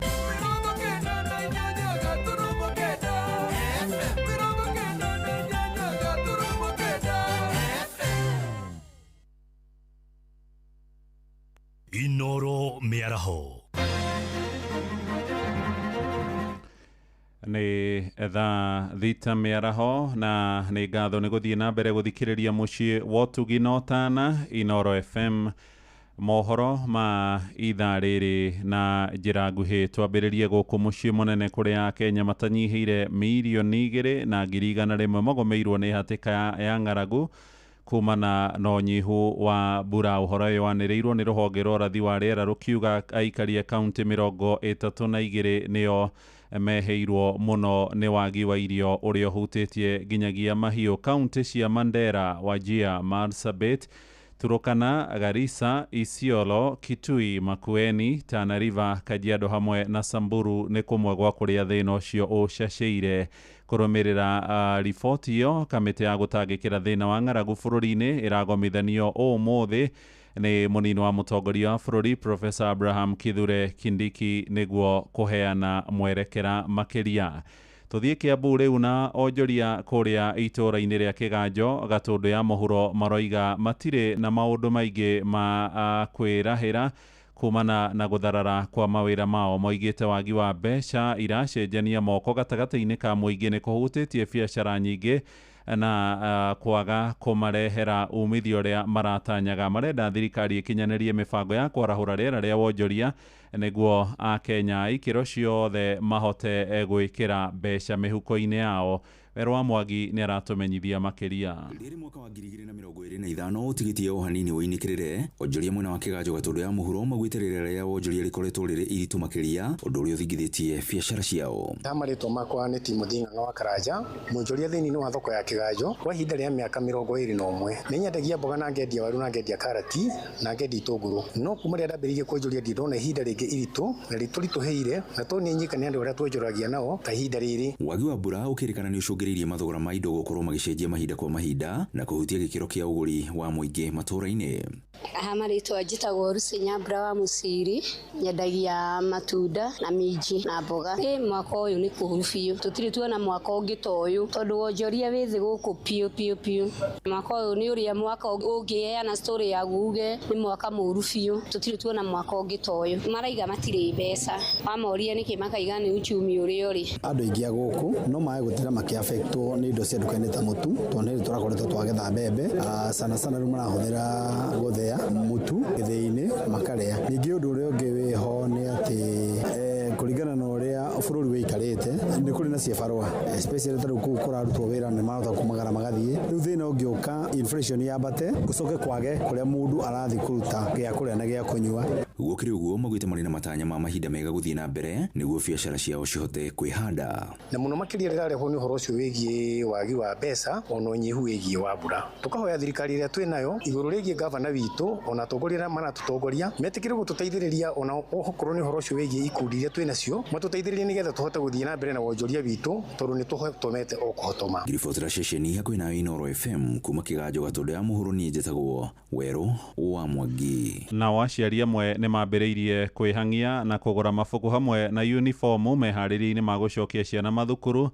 98.9 FM, 98.9 FM. Inoro mĩaraho. Nĩ thaa 6 mĩaraho, na nĩ ngatho nĩ gũthiĩ na mbere gũthikĩrĩria mũciĩ wa ũtugi na ũtana, Inoro FM. Mohoro ma ithaa rĩrĩ na njĩra nguhĩ, twambĩrĩrie gũkũ mũciĩ mũnene kũrĩa Akenya matanyihĩire 2,100,000 magũmĩirwo nĩ hatĩka ya ng'aragu kumana na ũnyihu wa mbura. Ũhoro ũyũ wanĩrĩirwo nĩ rũhonge rwa ũrathi wa rĩera rũkiuga aikari a kaunti 32 nĩo mehĩirwo mũno nĩ wagi wa irio ũrĩa ũhutĩtie nginyagia mahiũ. Kaunti cia Mandera, Wajir, Marsabit, Turukana, Garissa, Isiolo, Kitui, Makueni, Tana River, Kajiado hamwe na Samburu nĩ kũmwe gwa kũrĩa thĩna ũcio ũcacĩire. Kũrũmĩrĩra riboti ĩyo, kamĩtĩ ya gũtangĩkĩra thĩna wa ng'aragu bũrũri-inĩ ĩragomithanio ũmũthĩ nĩ mũnini wa mũtongoria wa bũrũri Professor Abraham Kithure Kindiki nĩguo kũheana mwerekera makĩria. Tũthiĩ Kiambu rĩu na onjoria kũrĩa itũũra-inĩ rĩa Kĩganjo, Gatũndũ ya mũhuro, maroiga matirĩ na maũndũ maingĩ ma kwĩrahĩra kumana na gũtharara kwa mawĩra mao. Moigĩte wagi wa mbeca iracenjania moko gatagatĩ-inĩ ka mũingĩ nĩ kũhutĩtie biacara nyingĩ. Na kwaga kũmarehera umithio ũrĩa maratanyaga. Marenda thirikari ĩkinyanĩrie mĩbango ya kwarahũra rĩera rĩa wonjoria nĩguo akenya a ikĩro ciothe mahote gwĩkĩra mbeca mĩhuko-inĩ yao. Werũ wa Mwangi nĩ aratũmenyithia makĩria. Rĩrĩ mwaka wa 2025 ũtigĩtie o hanini ũinĩkĩrĩre, onjoria mwena wa Kĩganjo Gatũndũ ya mũhuro maugĩte rĩera rĩa wonjoria rĩkoretwo rĩrĩ iritũ makĩria, ũndũ ũrĩa ũthingithĩtie biacara ciao. Ha marĩtwa makwa nĩ Timothy Ng'ang'a wa Karanja, mwonjoria thĩinĩ wa thoko ya Kĩganjo kwa ihinda rĩa mĩaka 21. Nĩ nyendagia mboga na ngendia waru na ngendia karati na ngendia itũngũrũ. No kuma rĩrĩa ndambĩrĩirie kwonjoria ndirĩ ndona ihinda rĩngĩ iritũ na rĩtũritũhĩire na to niĩ nyika nĩ andũ arĩa twonjoragia nao ta ihinda rĩrĩ. Wagi wa mbura ũkĩrĩkana nĩ ũcũngĩrĩirie mathogora ma indo gũkorwo magĩcenjia mahinda kwa mahinda na kũhutia gĩkĩro kĩa ũgũri wa mũingĩ matũũra-inĩ. Aha marĩtwa njĩtagwo Lucy Nyambura wa Mũciri, nyendagia matunda na minji na mboga. Ĩ mwaka ũyũ nĩ kũũru biũ, tũtirĩ tuona mwaka ũngĩ ta ũyũ tondũ wonjoria wĩ thĩ gũkũ biũ biũ biũ. Mwaka ũyũ nĩ ũrĩa mwaka ũngĩheana story yaguo uge nĩ mwaka mũũru biũ, tũtirĩ tuona mwaka ũngĩ ta ũyũ. Maraiga matirĩ mbeca, wamoria nĩkĩ makaiga nĩ uchumi ũrĩa ũrĩ. Andũ aingĩ a gũkũ no mage gũtira makĩaffectwo nĩ indo cia nduka-inĩ ta mũtu, tondũ nĩ tũrakoretwo twagetha mbembe. Sana sana rĩu marahũthĩra gũthĩa mũtu gĩthĩi-inĩ makarĩa. Ningĩ ũndũ ũrĩa ũngĩ wĩho nĩ atĩ kũringana na ũrĩa bũrũri wĩikarĩte nĩ kũrĩ na ciĩbarũa, especially ta rĩu kũu kũrarutwo wĩra nĩ marahota kumagara magathiĩ. Rĩu thĩna ũngĩũka inflation yambate gũcoke kwage kũrĩa mũndũ arathiĩ kũruta gĩa kũrĩa na gĩa kũnyua. Gũkĩrĩ ũguo maugĩte marĩ na matanya ma mahinda mega gũthiĩ na mbere nĩguo biacara ciao cihote kwĩhanda. Na mũno makĩria rĩrarehwo nĩ ũhoro ũcio wĩgiĩ wagi wa mbeca ona ũnyihu wĩgiĩ wa mbura. Tũkahoya thirikari ĩrĩa twĩ nayo igũrũ rĩgiĩ gavana witũ ona atongoria arĩa maratũtongoria metĩkĩre gũtũteithĩrĩria ona okorwo nĩ ũhoro ũcio wĩgiĩ ikundi iria twĩ nacio matũteithĩrĩrie nĩgetha tũhote gũthiĩ na mbere na wonjoria witũ tondũ nĩ tũhotomete o kũhotoma. Ngiribotera ceceni hakuhĩ nayo Inooro FM kuma Kĩganjo Gatũndũ ya mũhuro, niĩ njĩtagwo Werũ wa Mwangi. Nao aciari amwe nĩ mambĩrĩirie kwĩhang'ia na kũgũra mabuku hamwe na uniformu meharĩria-inĩ ma gũcokia ciana mathukuru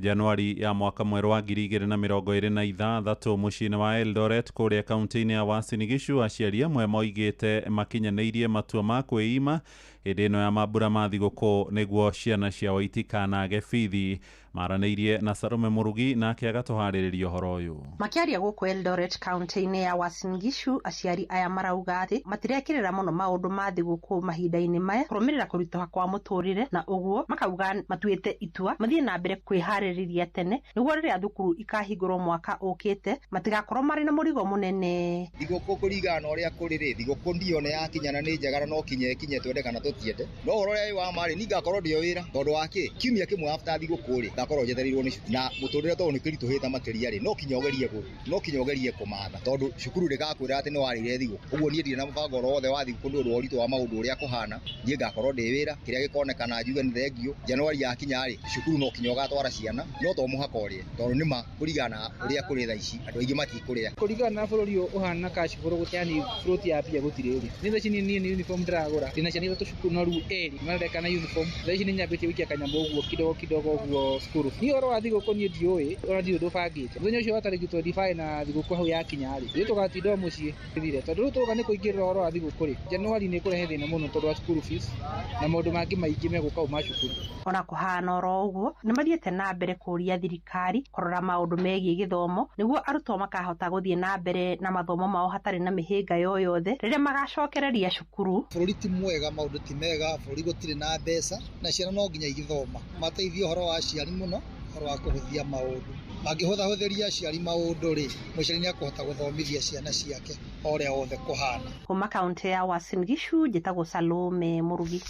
Januari ya mwaka mwerũ wa 2026. Mũciĩ-inĩ wa Eldoret kũrĩa kaunti-inĩ ya Uasin Gishu, aciari amwe moigĩte makinyanĩirie matua ma kwĩima hĩndĩ ĩno ya mambura ma thigũkũ nĩguo ciana ciao itikanage bithi. Maranĩirie na Salome Mũrugi nake agatũharĩrĩria ũhoro ũyũ. Makĩaria gũkũ Eldoret kaunti-inĩ ya Uasin Gishu, aciari aya marauga atĩ matirekĩrĩra mũno maũndũ ma thigũkũ mahinda-inĩ maya kũrũmĩrĩra kũritũha kwa mũtũrĩre, na ũguo makauga matuĩte itua mathiĩ na mbere kwĩharĩrĩria tene nĩguo rĩrĩa thukuru ikahingũrwo mwaka ũkĩte matigakorwo marĩ na mũrigo mũnene. Thigũkũ kũringana na ũrĩa kũrĩ rĩ, thigũkũ ndione yakinya na nĩ njega na no kinya ĩkinye twende kana tũtiende, no ũhoro ũrĩa wĩ wa ma rĩ, niĩ ngakorwo ndĩ o wĩra tondũ wa kĩ kiumia kĩmwe after thigũkũ rĩ, ngakorwo njetereirwo nĩ cukuru na mũtũrĩre tondũ nĩ kĩritũhĩte makĩria rĩ, no kinya ũgerie kũmatha tondũ cukuru ndĩgakwĩra atĩ nĩ warĩire thigũkũ. Ũguo niĩ ndirĩ na mũbango oro wothe wa thigũkũ nĩ ũndũ wa ũritũ wa maũndũ ũrĩa kũhana. Niĩ ngakorwo ndĩ wĩra, kĩrĩa gĩkonekana njuge nĩ thengio. Januari yakinya rĩ, cukuru no kinya ũgatwara ciana, no to mũhaka ũrĩe tondũ nĩ ma kũringana na ũrĩa kũrĩ thaa ici andũ aingĩ matikũrĩa. Kũringana na bũrũri ũyũ ũhana cash flow, yani float ya mbia gũtirĩ rĩ, nĩ thaa ici niĩ uniform ndĩragũra, ndĩna ciana ithatũ cukuru no rĩu erĩ mareka na uniform. Thaa ici nĩ nyambĩtie gũikia kanyamũ ũguo kidogo kidogo ũguo cukuru. Niĩ ũhoro wa thigũkũ niĩ ndiũĩ, ona ndirĩ ũndũ bangĩte. Mũthenya ũcio wa tarĩki 25 na thigũkũ hau yakinya rĩ, ithuĩ tũgatinda o mũciĩ thire, tondũ rĩu tũroka nĩ kũingĩrĩra ũhoro wa thigũkũ rĩ, Januari nĩ ĩkũrehe thĩna mũno tondũ wa school fees na maũndũ mangĩ maingĩ megũka uma cukuru. Ona kũhana oro ũguo, nĩ mathiĩte na mbere kũũria thirikari kũrora maũndũ megiĩ gĩthomo nĩguo arutwo makahota gũthiĩ na mbere na mathomo mao hatarĩ na mĩhĩnga yoyothe rĩrĩa magacokereria cukuru. Bũrũri ti mwega, maũndũ ti mega, bũrũri gũtirĩ na mbeca na ciana no nginya igĩthoma. Mateithie ũhoro wa aciari mũno, ũhoro wa kũhũthia maũndũ. Mangĩhũthahũthĩria aciari maũndũ rĩ, mũciari nĩ akũhota gũthomithia ciana ciake o ũrĩa wothe kũhana. Kuma kaunti ya Uasin Gishu, njĩtagwo Salome Mũrugi.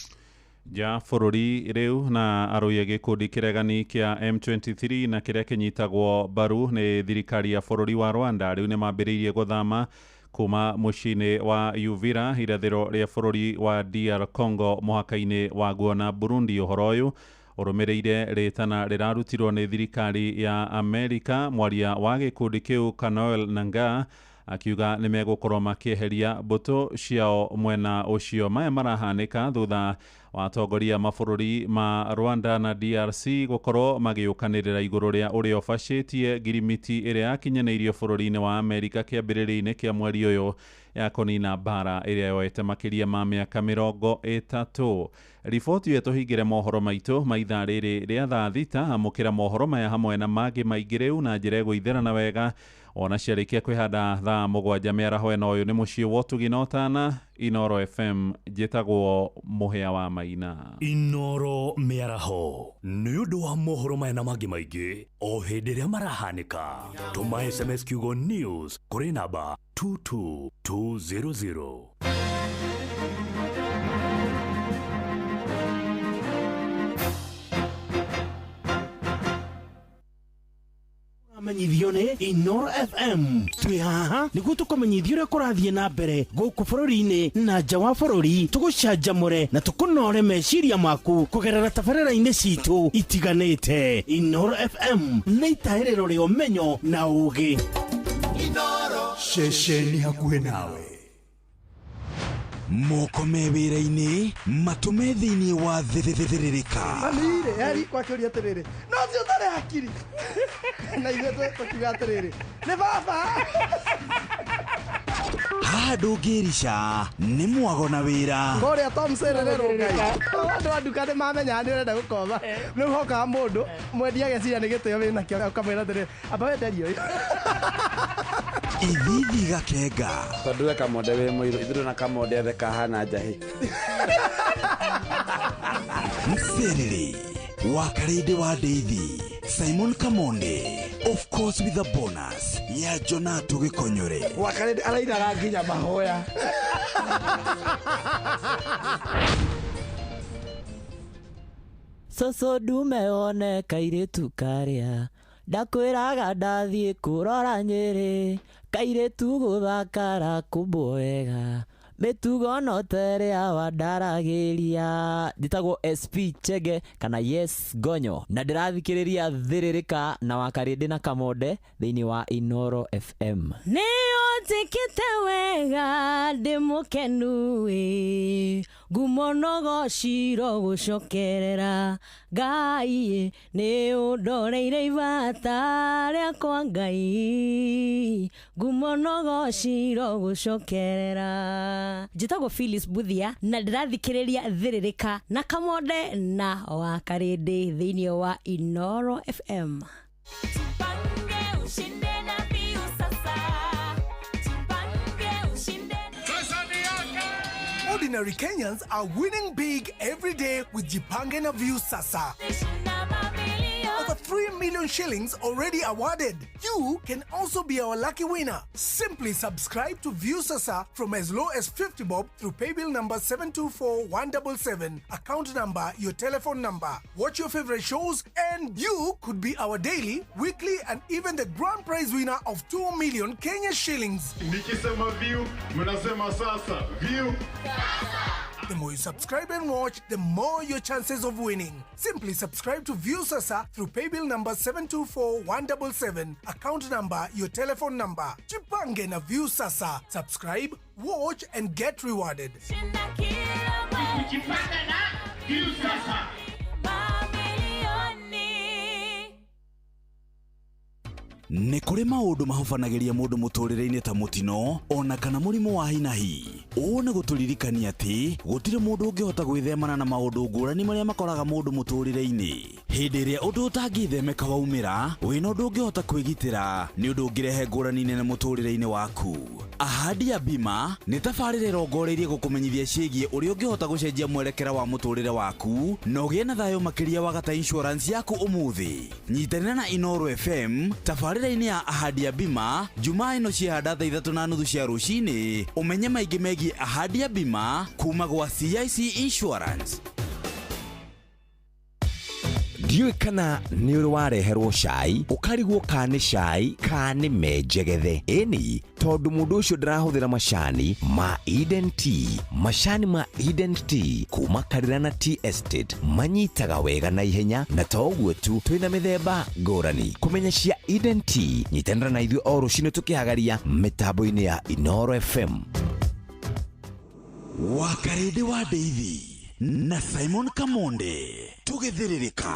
Ja bũrũri rĩu na arũi a gĩkundi kĩregani kĩa M23 na kĩrĩa kĩnyitagwo mbaru nĩ thirikari ya bũrũri wa Rwanda rĩu nĩ mambĩrĩirie gũthama kuma mũciĩ-inĩ wa Uvira irathĩro rĩa bũrũri wa DR Congo mũhaka-inĩ waguo na Burundi. Ũhoro ũyũ ũrũmĩrĩire rĩtana rĩrarutirwo nĩ thirikari ya Amerika. Mwaria wa gĩkundi kĩu Kanoel Nanga Akiuga nĩ megũkorwo makĩeheria mbũtũ ciao mwena ũcio. Maya marahanĩka thutha wa atongoria mabũrũri ma Rwanda na DRC gũkorwo magĩũkanĩrĩra igũrũ rĩa ũrĩa ũbacĩtie ngirimiti ĩrĩa yakinyanĩirio bũrũri-inĩ wa Amerika kĩambĩrĩria-inĩ kĩa mweri ũyũ ya kũnina mbara ĩrĩa yoete makĩria ma mĩaka 30. Riboti ĩyo tũhingĩre mohoro maitũ ma ithaa rĩrĩ rĩa thaa 6. Amũkĩra mohoro maya hamwe na mangĩ maingĩ rĩu na njĩra ĩgũitherana wega ona ciarĩkia kwĩhanda thaa 7 mĩaraho ĩno. Ũyũ nĩ mũciĩ wa ũtugi na ũtana, Inoro FM. Njĩtagwo Mũhĩa wa Maina. Inoro mĩaraho nĩ ũndũ wa mohoro maya na mangĩ maingĩ o hĩndĩ ĩrĩa marahanĩka. Tũma SMS kiugo news kũrĩ namba 22200. Menyithio nĩ Inoro FM. Twĩ haha nĩguo tũkũmenyithia ũrĩa kũrathiĩ na mbere gũkũ bũrũri-inĩ na nja wa bũrũri, tũgũcanjamũre na tũkũnore meciria maku kũgerera tabarĩra-inĩ citũ itiganĩte. Inoro FM nĩ itahĩrĩro rĩa ũmenyo na ũũgĩ. Ceceni hakuhĩ nawe. Moko me wĩra-inĩ, matũ me thĩinĩ wa thĩrĩrĩka. Mami-rĩ, eri kwakĩũria atĩrĩrĩ, no ũcio ũtarĩ hakiri. Na ithuĩ tũkiuga atĩrĩrĩ, nĩ baba. Haha ndũngĩrica nĩ mwago na wĩra. Kũrĩa Tom Serere Ngai. Andũ a nduka nĩ mamenyaga nĩ ũrenda gũkomba. Rĩu hokaga mũndũ mwendia ageciria nĩ gĩtĩo wĩnakĩo, ũkamwĩra atĩrĩrĩ, amba wenderie ũyũ. Ithithi gakenga. Tondũ we Kamonde wĩ mũirũ, ithuĩ na Kamonde othe kahana njahĩ. Mserere wa Karĩndĩ wa Ndeithi, Simon Kamonde, of course with a bonus ya Jonato Gĩkonyore. Wa Karĩndĩ arainaga nginya mahoya. Cũcũ ndume wone kairĩtu karĩa ndakwĩraga ndathiĩ kũrora Nyĩrĩ, kairĩtu gũthakara kũmbwo wega, mĩtugo no ta ĩrĩa wandaragĩria. Njĩtagwo SP Chege kana Yes Gonyo na ndĩrathikĩrĩria Thĩrĩrĩka na Wakarĩndĩ na Kamonde thĩinĩ wa Inoro FM. Nĩ ũnjĩkĩte wega ndĩ mũkenu ĩ, ngumo no gociro gũcokerera Ngai, nĩ ũndoreire ibata rĩakwa Ngai, ngumo no gociro gũcokerera. Njĩtagwo Phyllis Buthia na ndĩrathikĩrĩria Thĩrĩrĩka na Kamonde na Wakarĩndĩ thĩinĩ wa Inoro FM. Ordinary Kenyans are winning big every day with Jipange na Viusasa. Over 3 million shillings already awarded. You can also be our lucky winner. Simply subscribe to Viusasa from as low as 50 bob through paybill number 724177, account number, your telephone number. Watch your favorite shows and you could be our daily, weekly and even the grand prize winner of 2 million Kenya shillings. Nikisema view, mnasema sasa. View. The more you subscribe and watch, the more your chances of winning. Simply subscribe to Viusasa through paybill number 724177, account number, your telephone number. Jipange na Viusasa. Subscribe, watch and get rewarded. Nĩ kũrĩ maũndũ mahobanagĩria mũndũ mũtũrĩre-inĩ ta mũtino ona kana mũrimũ wa hinahi. Ũũ nĩ gũtũririkania atĩ gũtirĩ mũndũ ũngĩhota gwĩthemana na maũndũ ngũrani marĩa makoraga mũndũ mũtũrĩre-inĩ. Hĩndĩ ĩrĩa ũndũ ũtangĩthemeka waumĩra, wĩna ũndũ ũngĩhota kwĩgitĩra nĩ ũndũ ũngĩrehe ngũrani nene mũtũrĩre-inĩ waku. Ahadi ya Bima nĩ tabarĩra ĩrongoreirie gũkũmenyithia ciĩgiĩ ũrĩa ũngĩhota gũcenjia mwerekera wa mũtũrĩre waku na ũgĩe na thayũ makĩria wagata insurance yaku ũmũthĩ. Nyitanĩra na Inoro FM tabarĩra-inĩ ya Ahadi ya Bima Jumaa ĩno ciahanda thaa 3:30 cia rũcinĩ, ũmenye maingĩ megiĩ Ahadi ya Bima kuma gwa CIC Insurance. Ndiũĩ kana nĩ ũrĩ wareherwo cai ũkarigwo kana nĩ cai kana nĩ menjegethe. Ĩni tondũ mũndũ ũcio ndarahũthĩra macani ma Eden Tea. Macani ma Eden Tea kuma Karirana Tea Estate manyitaga wega na ihenya, na to ũguo tu, twĩna mĩthemba ngũrani. Kũmenya cia Eden Tea, nyitanĩra na ithuĩ o rũcinĩ tũkĩhagaria mĩtambo-inĩ ya Inoro FM. Wakarĩndĩ wa Ndeithi na Simon Kamonde tũgĩthĩrĩrĩka.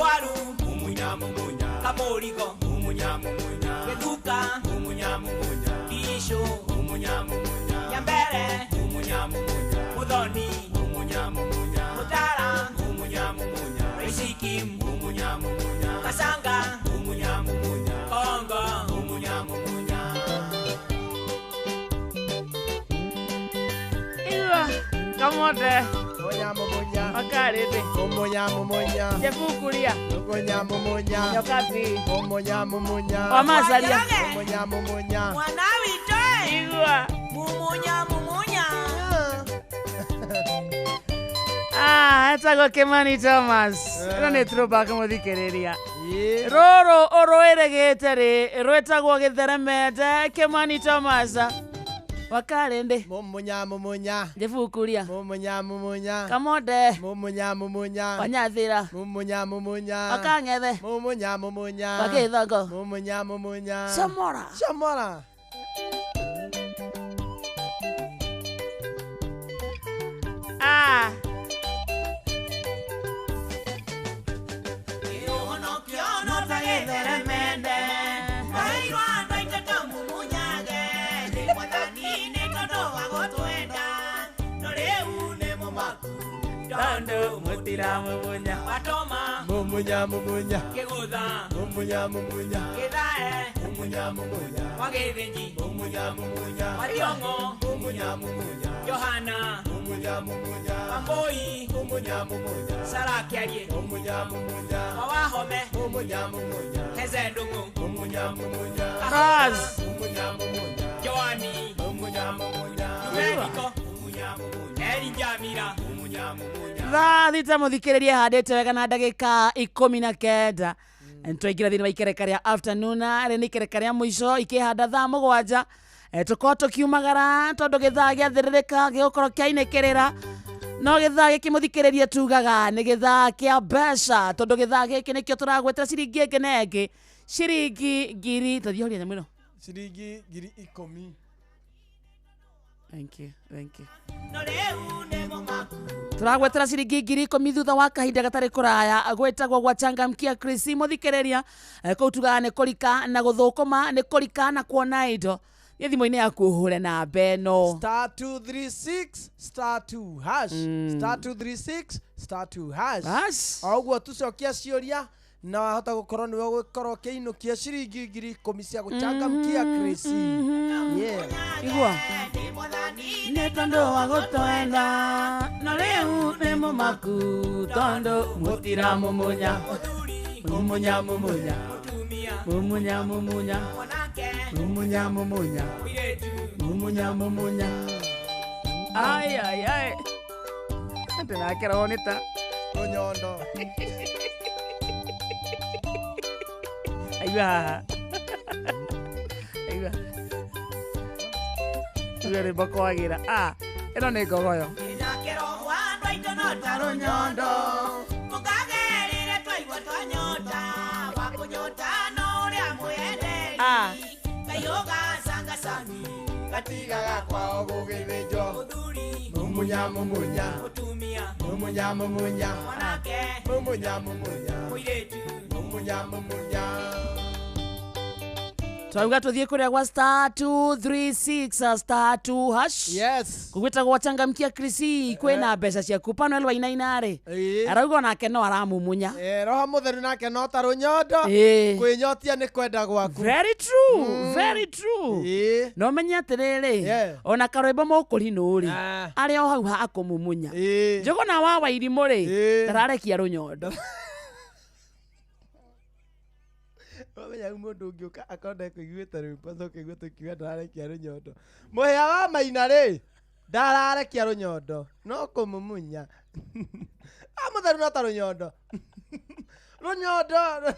Waru mumunya mumunya Kamorigo mumunya mumunya Geduka mumunya mumunya Bisho mumunya mumunya Nyambere mumunya mumunya Muthoni mumunya mumunya Mutara mumunya mumunya Risikim mumunya mumunya Kasanga mumunya mumunya Kongo mumunya mumunya. Iwa kamote Munya mumunya Wakarĩthĩ Mumunya mumunya Jebukuria Mumunya mumunya Nyokabi Mumunya mumunya Wamacaria Mumunya mumunya Mwana witũ Igua mumunya mumunya. Ah, etagwo Kimani Thomas. Ĩno nĩ throwback mũthikĩrĩria. Rũrũ ũrũĩrĩgĩte rĩ rwĩtagwo gĩtheremete Kimani Thomas. Wakarĩndĩ Mumunya mumunya Jebukuria Mumunya mumunya Kamonde Mumunya mumunya Wanyathĩra Mumunya mumunya Wakang'ethe Mumunya mumunya Wakĩthongo Mumunya mumunya Chamora Chamora. Ah Tondu mutira mumunya Watoma Mumunya mumunya Kigutha Mumunya mumunya Kithae Mumunya mumunya Wagithinji Mumunya mumunya Wariongo Mumunya mumunya Johana Mumunya mumunya Wambui Mumunya mumunya Sarakiarie Mumunya mumunya Wawahome Mumunya mumunya Heze Ndung'u Mumunya mumunya Raz Mumunya mumunya Joani Mumunya mumunya Numerico Mumunya mumunya Eri Njamira Mumunya mumunya. Thaa thita mũthikĩrĩria handĩte wega na ndagĩka 19 twaingĩra thĩinĩ wa ikereka rĩa afternoon rĩ nĩ ikereka rĩa mũico ikĩhanda thaa 7 tũkorwo tũkiumagara tondũ gĩthaa gĩathĩrĩrĩka gĩgũkorwo kĩainĩkĩrĩra no gĩthaa gĩkĩ mũthikĩrĩria tugaga nĩ gĩthaa kĩa mbeca tondũ gĩthaa gĩkĩ nĩkĩo tũragwetera ciringi ĩngĩ na ĩngĩ ciringi ngiri tũthiĩ horia nyamũ ĩno Ciringi 10,000. Thank you, thank you. Turagwetera ciringi 10,000 thutha wa kahinda gatari kuraya gwetagwo gwa changamkia Chris muthikiriria kuu tugaga ni kurika na guthukuma ni kurika na kuona indo ni thimũ-inĩ yaku ũhũre namba ĩno Star 236 star 2 hash star 236 star 2 hash. Hash. O ũguo tucokia ciũria na wahota gũkorwo nĩwe ũgũkorwo ũkĩinũkia ciringi 10,000 cia gũchangamkia Chris. Yeah. Igua nĩ tondũ wa gũtwenda no rĩu nĩ mũmaku tondũ mũtiramumunya mumunya mumunya mumunya mumunya mumunya mumunya mumunya mumunya ai ai ai ndĩrakerwo nĩ ta rũnyondo. Aigua haha aigua aigua rwĩmbo kwagĩra ah ĩno nĩ ngogoyo Rũnyondo mũkagerire twaigua twanyota wakũnyota no ũrĩa mwenderi ah kaiũgacangacangi gatigaga kwao gũgĩthĩnjwo mũthuri mumunya mumunya mũtumia mumunya mumunya mwanake mumunya mumunya mũirĩtu mumunya mumunya. Twauga tuthiĩ kũrĩa gwa star 236 star 2 hash. Yes. Kũgwĩtagwo changamkia Chris kwĩna mbeca ciaku Panuel Wainaina rĩ arauga onake no aramumunya. Roho mũtheru nake no ta rũnyondo kwĩnyotia nĩ kwenda gwaku. Very true, very true. No menye atĩrĩrĩ ona karwĩmbo mũkũrinũ rĩ arĩ o hau ha akũmumunya. Njũgũna wa Wairimũ rĩ ndararekia rũnyondo. Wamenya mũndũ ũngĩũka akorwo ndekũiguĩte rwĩmbo acoke aigue tũkiuga ndararekia rũnyondo. Mũhĩa wa Maina rĩ ndararekia rũnyondo no kũmumunya. Mũtheru no ta rũnyondo. Rũnyondo.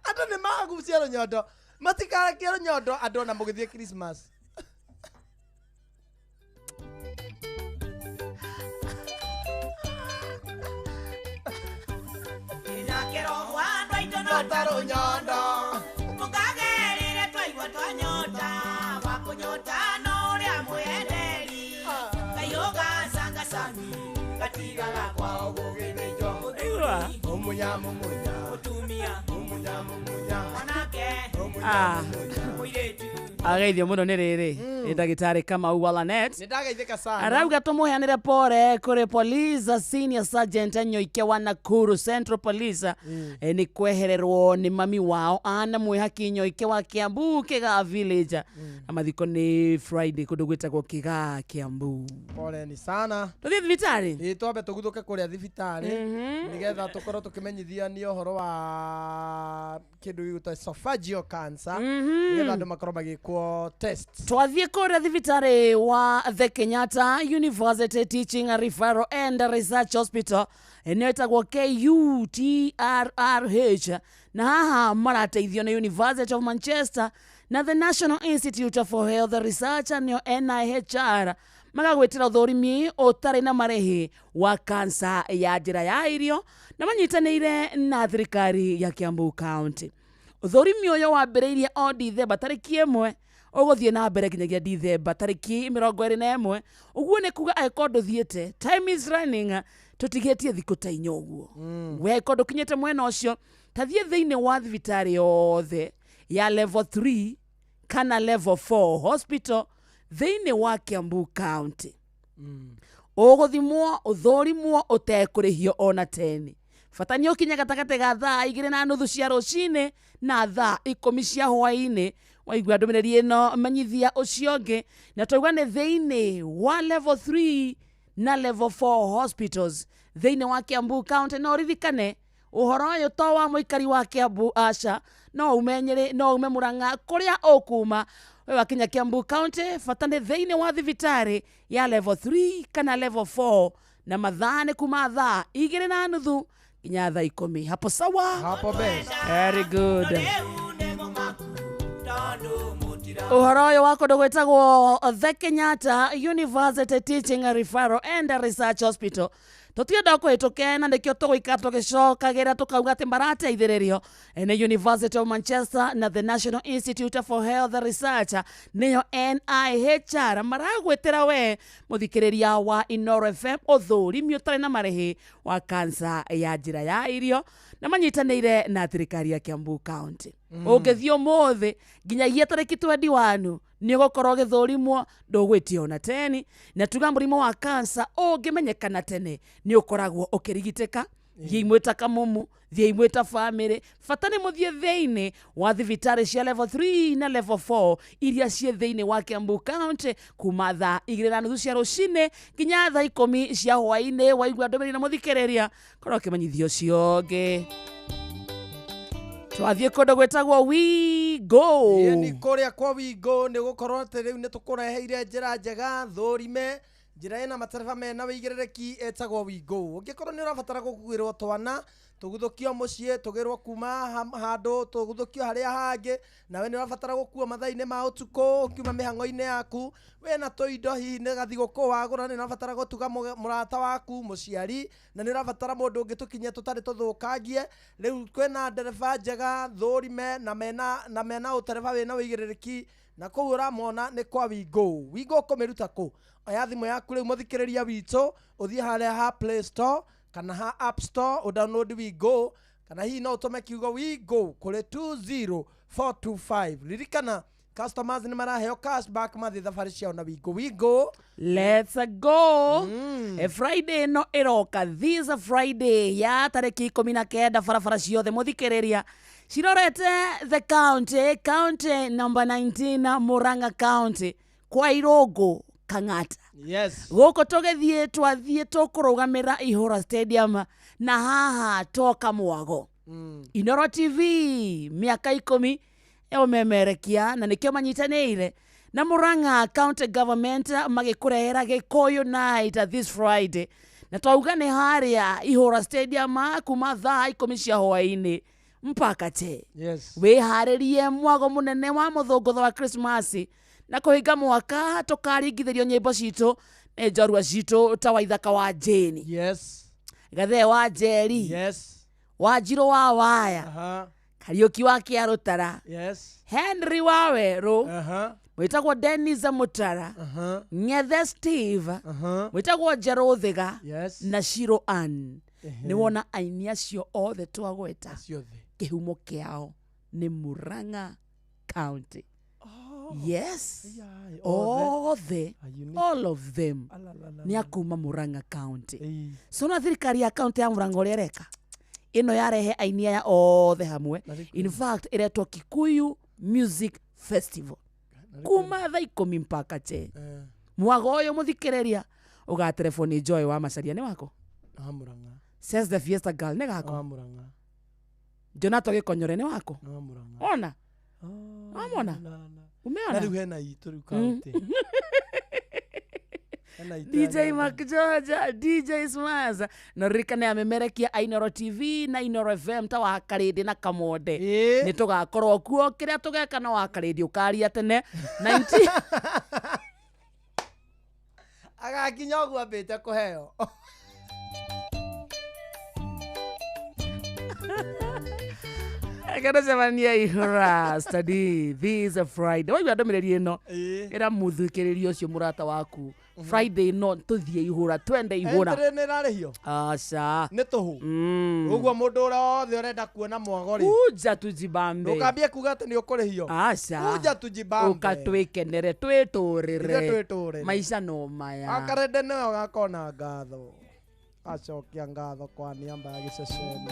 Andũ nĩ magucia rũnyondo matikarekia rũnyondo andũ ona mũgĩthiĩ Christmas. Rũnyondo mũkagerire twaigua twanyota wakũnyota no ũrĩa mwenderi kaiũgacangacangi gatigaga kwao gũgĩthĩnjwo Mumunya mumunya. Mutumia. Mumunya mumunya. Mwanake. Ah. Mũirĩtu. Ageithio mũno nĩ rĩrĩ nĩ ndagĩtarĩ Kamau Walanet. Nĩ ndageithĩka sana. Arauga tũmũheanĩre pore kũrĩ police senior sergeant Nyoike wa Nakuru Central Police nĩ kwehererwo nĩ mami wao ana mwĩhaki Nyoike wa Kiambu Kĩgaa village na mathiko nĩ Friday kũndũ gwĩtagwo Kĩgaa Kiambu. Poleni sana. Tũthiĩ thibitarĩ. Ĩĩ twambe tũguthũke kũrĩa thibitarĩ nĩgetha tũkorwo tũkĩmenyithania ũhoro wa kĩndũ gĩgwĩtwo esophageal cancer nĩgetha andũ makorwo magĩkwo test. Twathiĩ kũrĩa thibitarĩ wa the Kenyatta University Teaching Referral and Research Hospital nĩyo ĩtagwo KUTRRH na haha marateithio nĩ University of Manchester na the National Institute for Health Research nĩyo NIHR magagwĩtĩra ũthũrimi ũtarĩ na marĩhi wa kansa ya njĩra ya irio na manyitanĩire na thirikari ya Kiambu County. Ũthũrimi ũyũ wambĩrĩirie o Dithemba tarĩki 1 ũgũthiĩ na mbere nginyagia Dithemba tarĩki 21 ũguo nĩ kuga angĩkorwo ndũthiĩte time is running tũtigĩtie thikũ ta inya ũguo. We angĩkorwo ndũkinyĩte mwena ũcio tathiĩ thĩinĩ wa thibitarĩ yothe ya level 3 kana level 4 hospital thĩinĩ wa Kiambu County. Ũgũthimwo ũthũrimwo ũtekũrĩhio ona teni. Bata nĩ ũkinye gatagatĩ ga thaa 2:30 cia rũcinĩ na thaa 10 cia hwaĩ-inĩ. Waigua ndũmĩrĩri ĩno menyithia ũcio ũngĩ na twauga nĩ thĩinĩ wa level 3 na level 4 hospitals thĩinĩ wa Kiambu County. No ũririkane ũhoro ũyũ to wa mũikari wa Kiambu aca, no ume Nyĩrĩ, no ume Murang'a, kũrĩa ũkuma we wakinya Kiambu County bata nĩ thĩinĩ wa thibitarĩ ya level 3 kana level 4 na mathaa nĩ kuma thaa 2:30 nginya thaa 10. Hapo sawa? Hapo best. Very good. Ũhoro ũyũ wa kũndũ gwĩtagwo the Kenyatta University Teaching Referral and Research Hospital tũtienda kũhĩtũke na nĩkĩo tũgũikara tũgĩcokagĩra tũkauga atĩ marateithĩrĩrio nĩ University of Manchester na the National Institute for Health Research nĩyo NIHR maragwĩtĩra we mũthikĩrĩria wa Inoro FM ũthũrimi ũtarĩ na marĩhi wa kansa ya njĩra ya irio na manyitanĩire na thirikari ya Kiambu County. Ũngĩthiĩ ũmũthĩ nginyagia tarĩki 21 nĩ ũgũkorwo ũgĩthũrimwo ndũgwĩtio ona teni na tuga mũrimũ wa kansa ũngĩmenyekana tene nĩ ũkoragwo ũkĩrigitĩka. Thiĩi mwĩta kamumu, thiĩi mwĩta bamĩrĩ, bata nĩ mũthiĩ thĩinĩ wa thibitarĩ cia level 3 na level 4 iria ciĩ thĩinĩ wa Kiambu County kuma thaa 2:30 cia rũcinĩ nginya thaa 10 cia hwaĩ-inĩ. Waigua ndũmĩrĩri na mũthikĩrĩria korwo ũkĩmenyithio ũcio ũngĩ. Twathiĩ kũndũ gwĩtagwo Wigo. Ĩĩ nĩ kũrĩa kwa Wigo nĩ gũkorwo atĩ rĩu nĩ tũkũreheire njĩra njega thũrime njĩra ĩna matereba mena wĩigĩrĩrĩki ĩtagwo Wigo. Ũngĩkorwo nĩ ũrabatara gũkuĩrwo twana tũguthũkio mũciĩ tũgĩrwo kuma handũ tũguthũkio harĩa hangĩ nawe nĩ ũrabatara gũkuo mathaa-inĩ ma ũtukũ ũkiuma mĩhang'o-inĩ yaku wĩna tũindo hihi nĩ gathigũkũ wagũra nĩ ũrabatara gũtuga mũrata waku mũciari na nĩ ũrabatara mũndũ ũngĩ tũkinye tũtarĩ tũthũkangie. Rĩu kwĩna ndereba njega thũrime na mena ũtereba wĩna wĩigĩrĩrĩki na kũu ũramona nĩ kwa Wigo. Wigo ũkũmĩruta kũ? Oya thimũ yaku rĩu mũthikĩrĩria witũ ũthiĩ harĩa ha Play Store kana ha App Store ũdownload Wigo kana hihi no ũtũme kiugo Wigo kũrĩ 20425. Ririkana customers nĩ maraheo cashback mathiĩ thabarĩ ciao na Wigo. Wigo let's go. Friday no ĩroka this Friday ya tarĩki 19 barabara ciothe mũthikĩrĩria cirorete the county number 19 Murang'a County kwa Irũngũ Kang'ata. Yes. Gũkũ tũgĩthiĩ twathiĩ tũkũrũgamĩra Ihũra Stadium na haha toka mwago. Inoro TV mĩaka 10 ya ũmemerekia na nĩkĩo manyitanĩire na Murang'a County Government magĩkũrehera Gĩkũyũ Night this Friday na twauga nĩ harĩa Ihũra Stadium kuma thaa 10 cia hwaĩ-inĩ mpaka te. Yes. Wĩharĩrie mwago mũnene wa mũthũngũtho wa Christmas na kũhinga mwaka tũkaringithĩrio nyĩmbo citũ nĩ njorua citũ ta Waithaka wa Jane. Yes. Gathee wa Njeri. Yes. Wanjirũ wa Waya. Kariũki wa Kĩarũtara. Yes. Henry wa Werũ. Mwĩtagwo Dennis Mutara. Ng'ethe Steve. Mwĩtagwo Njerũ Thiga. Yes. Na Shiro Ann. Nĩ wona aini acio othe twagweta, Acio othe. kĩhumo kĩao nĩ Murang'a County. Yes, Ai, othe. othe, Unique. all of them Alalala. nĩ akuma Murang'a County. Ĩĩ. So na thirikari ya county ya Murang'a ũrĩa ĩreka ĩno yarehe aini aya othe hamwe, Na rĩu in fact ĩretwo Kikuyu Music Festival kuma thaa 10 mpaka che. Eh. Mwago ũyũ mũthikĩrĩria ũgaterefoni Joy wa Macaria nĩ wako. Wa Murang'a. Says the Fiesta Girl nĩ Wa gako. Murang'a. Jonato Gĩkonyore nĩ wako. Wa Murang'a. Ona wamona. Na Umeona. rĩu hena itũ rĩu county. Hena itũ ya DJ Nyandarua. McGeorge, DJ Smaza na ririkane amemerekia Inooro TV na Inooro FM ta wa Karĩndĩ na Kamonde. Nĩ tũgakorwo kuo kĩrĩa tũgeka na wa Karĩndĩ ũkaria tene 19 Agakinya ũguo ambĩte kũheo. Kanacemania ihũra study this Friday. Waigua ndũmĩrĩri ĩno, ĩra mũthikĩrĩria ũcio mũrata waku, Friday no tũthiĩ ihũra, twende ihũra. Entry nĩ ĩrarĩhio? Aca. Nĩ tũhũ. Ũguo mũndũ ũrĩa wothe ũrenda kuona mwago rĩ, Kuja tujibambe. Ndũkambie kuga atĩ nĩ ũkũrĩhio. Aca. Kuja tujibambe. Ũka twĩkenere, twĩtũrĩre. Ithuĩ twĩtũrĩre. Maica no maya. Akarende nĩwe ũgakona ngatho. Acokia ngatho kwa niamba ya gĩceceni.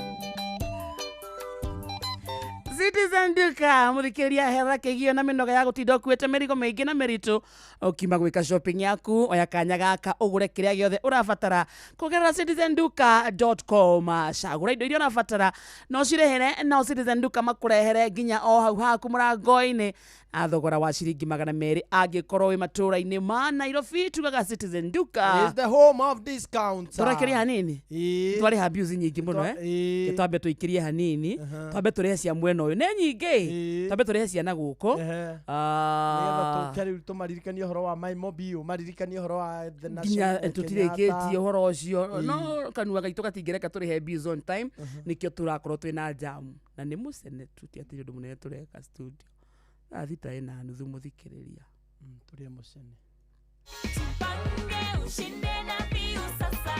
Citizen Duka muthikiriria hera kĩgio na mĩnoga ya gũtinda ũkuĩte mĩrigo mĩingĩ na mĩritũ ũkiuma gwĩka shopping yaku. Oya kanya gaka ũgũre kĩrĩa gĩothe ũrabatara kũgerera citizenduka.com. Cagũra indo iria ũrabatara na ũcirĩhĩre nao Citizen Duka makũrehere nginya o hau haku mũrango-inĩ na thogora wa ciringi 200 angĩkorwo wĩ matũũra-inĩ ma Nairobi. Tugaga Citizen Duka Is the home of discounts. Tũraikĩria hanini. Ĩĩ. Twarĩha bills nyingĩ mũno, eh. Ĩĩ. Twambe tũikĩrie hanini, twambe tũrĩhe cia mwena ũyũ nĩ nyingĩ, twambe tũrĩhe ciana gũkũ. Nĩgetha Ah. tũke rĩu tũmaririkanie ũhoro wa My Mobile, maririkanie ũhoro wa the Nginya National tũtirĩkĩtie Kenyatta. ũhoro ũcio. Ĩĩ. No kanua gaitũ gatingĩreka tũrĩhe bills on time, nĩkĩo tũrakorwo twĩna jamu na nĩ mũcene tu, ti atĩ nĩ ũndũ mũnene tũreka studio thaa 6:30 mũthikĩrĩria. Tũrĩe mũcene. Jipange ushinde na Viu sasa.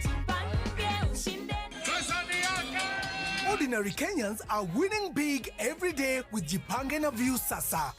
Jipange ushinde. Ordinary Kenyans are winning big every day with Jipange na View Sasa.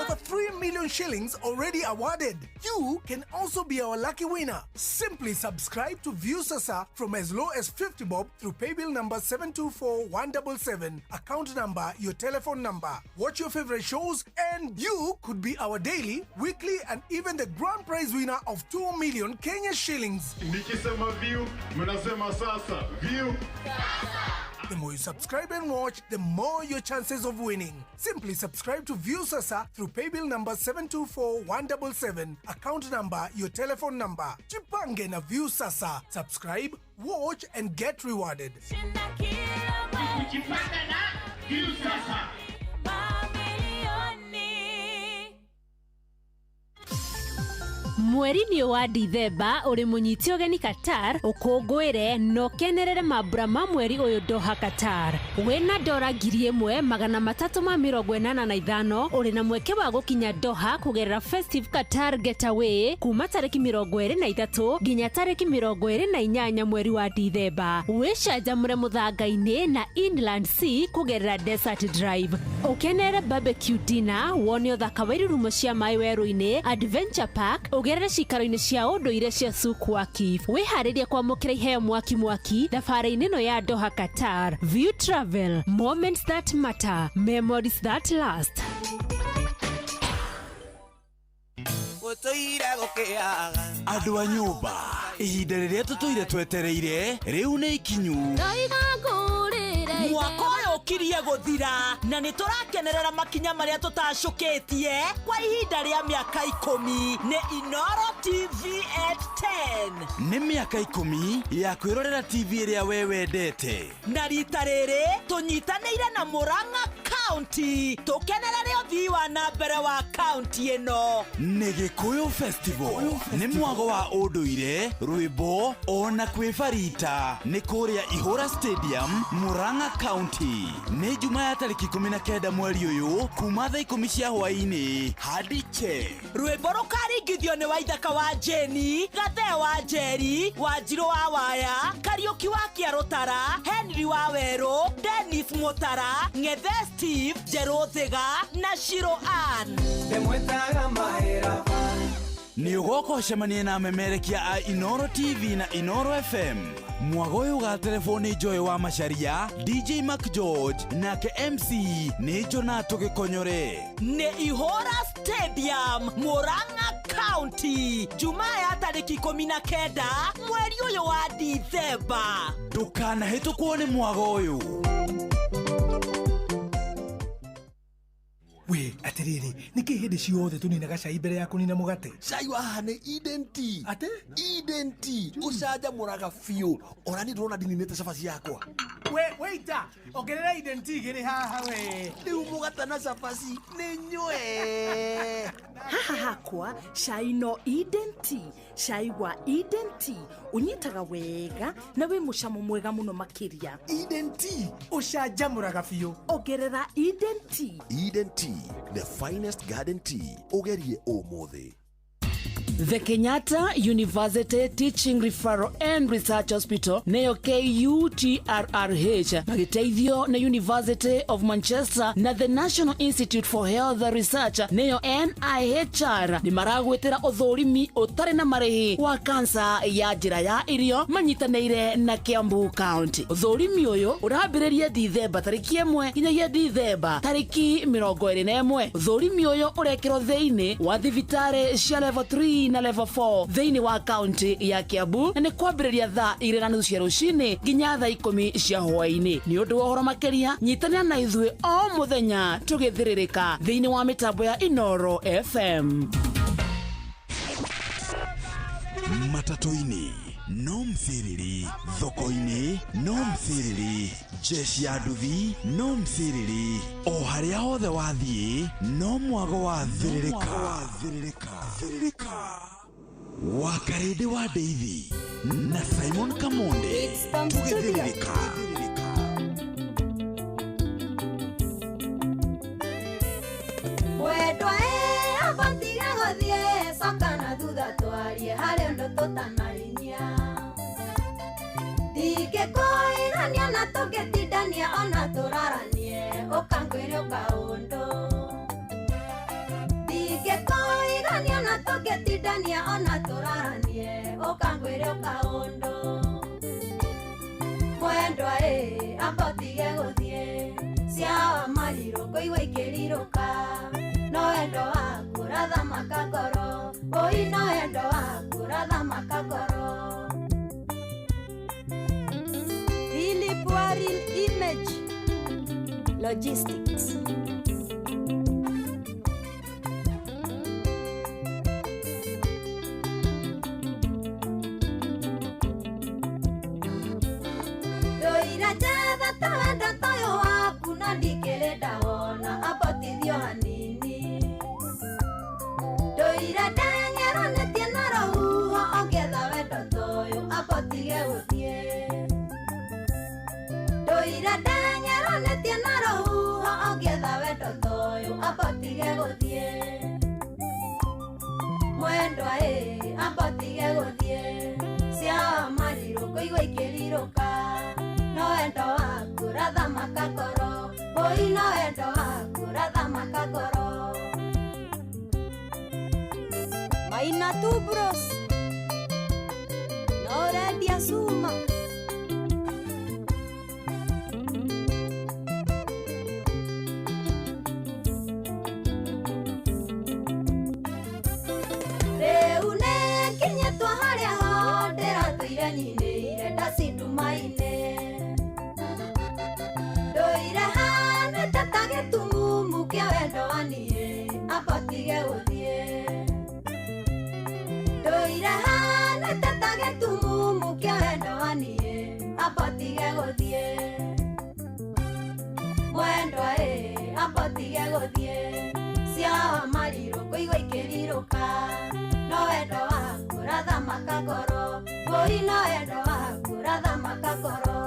Over 3 million shillings already awarded. You can also be our lucky winner. Simply subscribe to View Sasa from as low as 50 bob through paybill number 724177, account number, your telephone number. Watch your favorite shows and you could be our daily, weekly and even the grand prize winner of 2 million Kenya shillings. Nikisema view, mnasema sasa. View. The more you subscribe and watch, the more your chances of winning. Simply subscribe to View Sasa through paybill number 724177, account number, your telephone number. Jipange na View Sasa. Subscribe, watch and get rewarded. Kujipanga na View sasa. Mamilioni. Mweri-inĩ wa Dithemba ũrĩ mũnyite ũgeni Qatar ũkũngũĩre na ũkenerere mambura ma mweri ũyũ Doha Qatar. Wĩna dora 1385 ũrĩ na mweke wa gũkinya Doha kũgerera Festive Qatar Getaway kuma tarĩki 23 nginya tarĩki 28 mweri wa Dithemba. Wĩcanjamũre mũthanga-inĩ na Inland Sea kũgerera Desert Drive, ũkenere barbecue dinner, wone ũthaka wa irurumo cia maĩ werũ-inĩ, Adventure Park, ũgerere cikaro-inĩ cia ũndũire cia Souk Waqif. Wĩharĩrie kwamũkĩra iheo mwaki mwaki thabarĩ-inĩ ĩno ya Doha Qatar. View Travel, moments that matter, memories that last. Gũtũire gũkĩaga. Andũ a nyũmba, ihinda rĩrĩa tũtũire twetereire rĩu nĩ ikinyu. Ndoiga ngũrĩre. Mwaka ũyũ ũkirie gũthira na nĩ tũrakenerera makinya marĩa tũtacũkĩtie kwa ihinda rĩa mĩaka 10 nĩ Inooro TV at 10. Nĩ mĩaka 10 ya kwĩrorera TV ĩrĩa we wendete. Na rita rĩrĩ tũnyitanĩire na Murang'a. County tũkenerere ũthii wa na mbere wa kaunti ĩno. Nĩ Gĩkũyũ Festival nĩ mwago wa ũndũire, rwĩmbo ona kwĩbarita nĩ kũrĩa Ihũra Stadium, Murang'a County. Nĩ Juma ya tarĩki 19 mweri ũyũ kuma thaa 10 cia hwaĩ-inĩ hadi che. Rwĩmbo rũkaringithio nĩ Waithaka wa Jeni, Gathee wa Njeri, Wanjirũ wa Waya, Kariũki wa Kĩarũtara, Henry wa Werũ, Dennis Mutara, Ng'ethe Steve, Njerũ Thiga na Shiro Ann. Ndĩmwĩtaga mahĩra. Nĩ ũgoka ũcemanie na amemerekia a Inoro TV na Inoro FM. Mwago ũyũ ũgaterebwo nĩ Joy wa Macharia, DJ Mac George nake MC nĩ Jonato Gĩkonyore. Nĩ Ihũra Stadium, Murang'a County, Jumaa ya tarĩki 19 mweri ũyũ wa Dithemba. Ndũkanahĩtũkwo nĩ mwago ũyũ. We atiriri niki hindi ciothe tuninaga cai mbere ya kunina mugate? Cai wa haha nĩ Eden Tea. Ate? Eden Tea ũcanjamũraga biũ, ona niĩ ndĩrona ndininĩte cabaci yakwa. We waiter, ongerera Eden Tea igĩrĩ haha we. Rĩu mũgate na cabaci nĩ nyue. Haha hakwa cai no Eden Tea. Cai wa Eden Tea ũnyitaga wega na wĩ mũcamo mwega mũno makĩria. Eden Tea ũcanjamũraga biũ. Ongerera Eden Tea. Eden Tea, the finest garden tea. Ũgerie ũmũthĩ. The Kenyatta University Teaching Referral and Research Hospital neyo KUTRRH magĩteithio nĩ University of Manchester na the National Institute for Health Research neyo NIHR nĩ maragwĩtĩra ũthũrimi ũtarĩ na marĩhi wa kansa ya njĩra ya irio manyitanĩire na Kiambu County. Ũthũrimi ũyũ ũrambĩrĩria Dithemba tarĩki 1 nginyagia Dithemba tarĩki 21. Ũthũrimi ũyũ ũrekĩrwo thĩinĩ wa thibitarĩ cia level 3 na level 4 thĩinĩ wa kaunti ya Kiambu na nĩ kwambĩrĩria thaa 2:30 cia rũcinĩ nginya thaa 10 cia hwaĩ-inĩ. Nĩ ũndũ wa ũhoro makĩria nyitanĩra na ithuĩ o mũthenya tũgĩthĩrĩrĩka thĩinĩ wa mĩtambo ya Inoro FM. Matatũ-inĩ no mthiriri, thoko-inĩ no mthiriri, jeshi ya nduthi no mthiriri, o harĩa hothe wathiĩ no mwago wa thĩrĩrĩka. Wa Karĩndĩ wa Ndeithi na Simon Kamonde tũgĩthĩrĩrĩka. Wendwa abatiga gũthiĩ coka na thutha twarie harĩ ũndũ tũtanarinyia. Ndingĩkũigania na tũngĩtindania ona tũraranie ũkangwĩre ũkaũndũ. Ndingĩkũigania na tũngĩtindania ona tũraranie ũkangwĩre ũkaũndũ. Mwendwa amba ũtige gũthiĩ ciawa marirũ kũigua ikĩrirũka. No wendo waku ũrathamaka ngoro, ũi no wendo waku ũrathamaka ngoro. Philip Waril Image Logistics. Ndoira njetha ta wendo toyũ waku na ndikĩrĩ ndawona ambotithio hanini. Ndoira ndenyeranĩtie na rũhuho ongetha wendo toyũ ambotige gũthiĩ. Ndoira ndenyeranĩtie na rũhuho ongetha wendo toyũ ambotige gũthiĩ. Mwendwa ambotige gũthiĩ ciawa marirũ kũigua ikĩrirũka. No wendo waku ũrathamaka ngoro, ũi no wendo waku ũrathamaka ngoro. Maina Tubros no ũrendia cuma. Rĩu nĩnginyĩtwo harĩa ho ndĩratũire nyinĩire ndacindumainĩ. Ndũire hanĩte ta gĩtumumu kĩa wendo wa niĩ ambotige gũthiĩ. Ndũire hanĩte ta gĩtumumu kĩa wendo wa niĩ ambotige gũthiĩ. Mwendwa ũrathamaka ngoro ũi no wendo waku ũrathamaka ngoro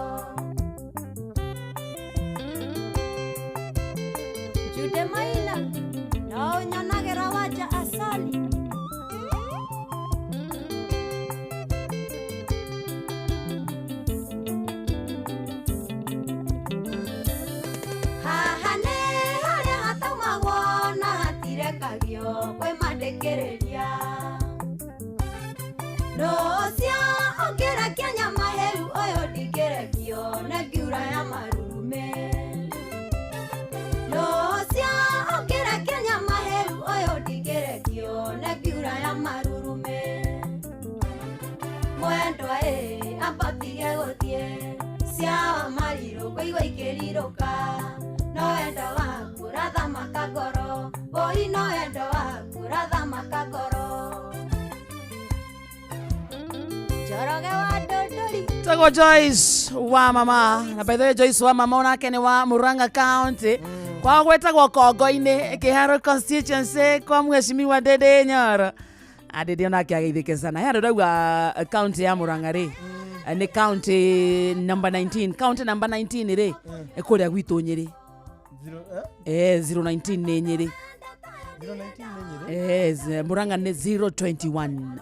Jude Maina no ũnyonagĩra wanja asali haha nĩ harĩa hataumagwo na hatirekagio kwĩ mandĩkĩrĩria rũcio ũngĩrekia nyama hĩu ũyũ ndingĩrekio nĩ ngiura ya marume rũcio ũngĩrekia nyama hĩu ũyũ ndingĩrekio nĩ ngiura ya marurume mwendwa ĩ ambatige gũthiĩ cia marirũ kũigua ikĩrirũka no wendo waku ũrathamaka ngoro ũi no wendo waku ũrathamaka ngoro Njoroge wa Ndũndũri Tagwo Joyce wa mama na by the way Joyce wa mama onake nĩ wa Murang'a County kwao gwĩtagwo Kongo-inĩ Kĩharo constituency kwa mheshimiwa Ndindi Nyoro Ndindi onake ageithĩke sana he andũ ndauga county ya Murang'a rĩ nĩ county number 19 county number 19 rĩ nĩ kũrĩa gwitũ Nyĩrĩ 019 nĩ Nyĩrĩ 019 nĩ Nyĩrĩ Murang'a nĩ 021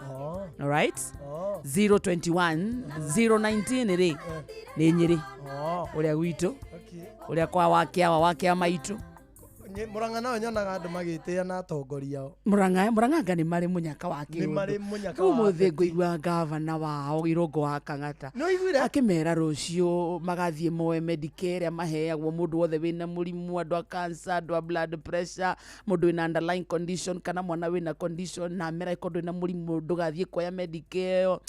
all right 021 019 rĩ nĩ Nyĩrĩ ũrĩa gwitũ ũrĩa kwa wakĩawa wakĩa maitũ Murang'a nao nyonaga andũ magĩtĩa na atongoria ao Murang'a anga nĩ marĩ mũnyaka wa Nĩ marĩ mũnyaka kĩũndũ wa ũmũthĩ ngũigua gavana wao Irũngũ wa Kang'ata Nĩũiguire? akĩmera rũciũ magathiĩ moe Medicare ĩrĩa maheagwo mũndũ wothe wĩna mũrimũ andũ a cancer andũ a blood pressure mũndũ wĩna underlying condition kana mwana wĩna condition na amera ĩkorwo ndwĩ na mũrimũ ndũgathiĩ kuoya Medicare ĩyo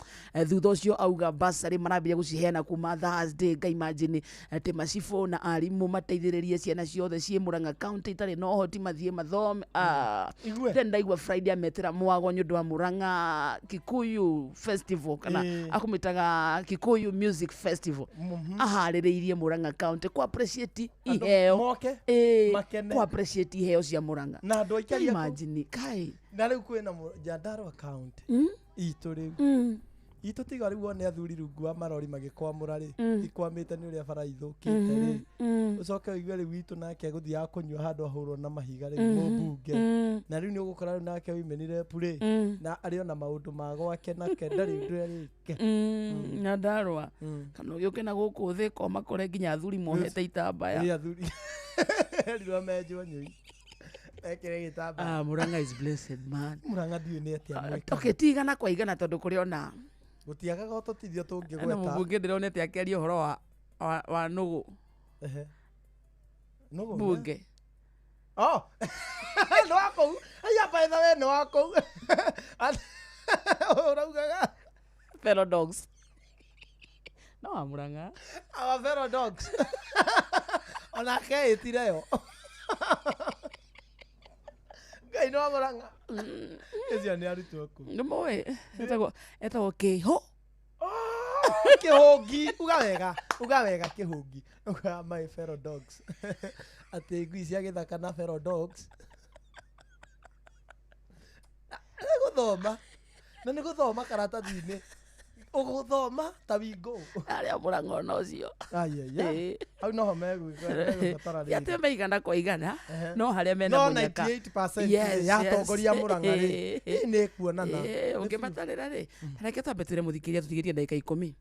thutha ũcio auga bursary marambĩrĩria gũciheana kuma Thursday nga imagine atĩ macibũ na arimũ mateithĩrĩrie ciana ciothe ciĩ Murang'a County itarĩ na ũhoti mathiĩ mathome then ndaigua Friday ametĩra mwago nĩ ũndũ wa Murang'a Kikuyu Festival kana akũmĩtaga Kikuyu Music Festival aharĩrĩirie Murang'a County ku appreciate Andũ iheo moke, makene. ku appreciate iheo cia Murang'a na andũ aikari a kũu. imagine kai na rĩu kwĩna Nyandarua County itũ rĩu itũ tiga rĩu one athuri rungu wa marori magĩkwamũra rĩ ikwamĩte nĩ ũrĩa bara ithũkĩte rĩ ũcoke ũigue rĩu itũ nake egũthiaga kũnyua handũ ahũrwo na mahiga rĩu mũmbunge na rĩu nĩ ũgũkora rĩu nake women rep rĩ na arĩ ona maũndũ ma gwake nake ndarĩ ũndũ erĩke Nyandarua kana ũgĩũke na gũkũ thĩ ko makore nginya athuri mohete itambaya Ĩ athuri erirwo menjwo nyũi ekĩre gĩtambaya Murang'a is blessed man Murang'a ndiũĩ nĩ atĩa mwĩkaga. okay ti igana kwa igana tondũ kũrĩ ona gũtiagaga ũtũtithio na tũngĩgweta mũmbunge ndĩronete akĩaria ũhoro wa nũgũ Ehe. Nũgũ, mbunge Oh. Nĩ wa kũu. Aya by the way nĩ wa kũu. Ũraugaga fellow dogs no wa Murang'a our fellow dogs. Onake ĩtire yo. Ngai nĩ wa Murang'a. Ũcio nĩ arutwo kũu. nĩ mũĩ etagwo kĩhũ Kĩhũngi. Uga wega. Uga wega kĩhũngi. Uga my fellow dogs. Atĩ ngui cia gĩthaka na fellow dogs. Nĩ gũthoma. Na nĩ gũthoma karatathi-inĩ. Ũgũthoma ta wingo. Arĩa Murang'a ona ũcio Ayaya. Hau noho megũbatara Ti atĩ me igana kwa igana no harĩa mena no mũnyaka 98% Yes, ya atongoria yes. Murang'a rĩ ĩ nĩ kuonana Ũngĩmatarĩra rĩ reke twambe twĩre mũthikĩria tũtigĩtie ndagĩka 10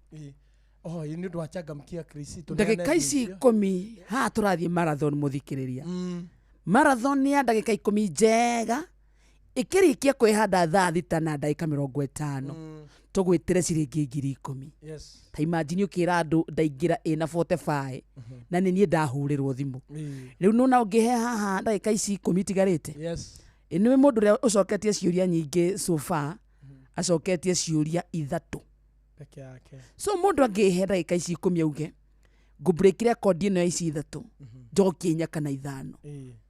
Oh, ĩ nĩ ũndũ wa changamkia Chris ndagĩka ici 10 haha tũrathiĩ marathon mũthikĩrĩria marathon ya ndagĩka 10 njega ĩkĩrĩkia kwĩhanda thaa 6 na ndagĩka 50 tũgwĩtĩre ciringi 10,000 Yes. ta imagine ũkĩra andũ ndaingĩra ĩna 45 na nĩ niĩ ndahũrĩrwo thimũ rĩu nona ũngĩhe haha ndagĩka ici 10 itigarĩte Yes. ĩ nĩ mũndũ ũrĩa ũcoketie ciũria nyingĩ so far acoketie ciũria 3 Peke yake. so mũndũ angĩhe ndagĩka ici 10 auge ngũ-break record ĩno ya ici 3 njokie 4 kana 5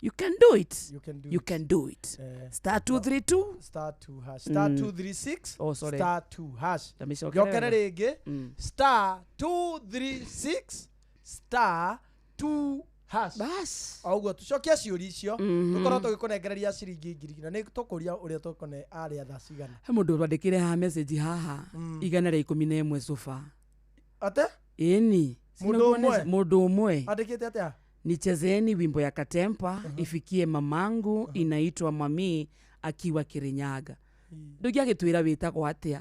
you can do it You can do you it. can do it star 232 star 2 hash star 236 Oh, sorry. star 2 hash Ndamĩcokere njokere wega. rĩngĩ star 236 star 2 Hash. Bas. O ũguo tũcokie ciũria icio Mhm. tũkorwo tũgĩkũnengereria ciringi ngiri na nĩ tũkũria ũrĩa tũkũne arĩa thaa cigana. He mũndũ twandĩkĩre haha message haha 111 sofa. Ate? Ĩni. Mũndũ ũmwe? Mũndũ ũmwe. Andĩkĩte atĩa? Nichezeni wimbo ya Katempa ifikie mamangu inaitwa Mami akiwa Kirinyaga. Ndũngĩagĩtwĩra wĩtagwo atĩa,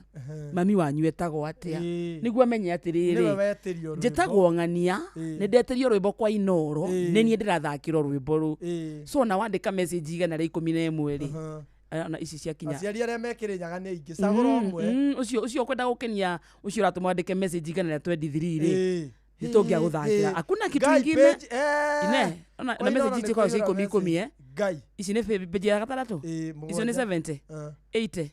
mami wanyu etagwo atĩa, nĩguo amenye Nĩwe atĩrĩrĩ wetĩrio rwĩmbo. njĩtagwo ng'ania nĩ ndetĩrio rwĩmbo kwa Inoro nĩ niĩ ndĩrathakĩrwo rwĩmbo rũu. So ona wandĩka message 111 rĩ, ona ici ciakinya Aciari arĩa me Kĩrĩnyaga nĩ aingĩ cagũra ũmwe. Ũcio ũcio ũkwenda gũkenia ũcio ũratũma wandĩke message 123 rĩ, Ĩĩ. nĩ tũngĩagũthakĩra Ĩĩ. hakuna kitu Ngai, ingine page, eh. ine ona Kwa na Inoro message nĩ ici cia kũiyũra ikũmi ikũmi message. eh. Ngai. Ici nĩ page ya gatandatũ, icio nĩ mũgwanja. 70, 80,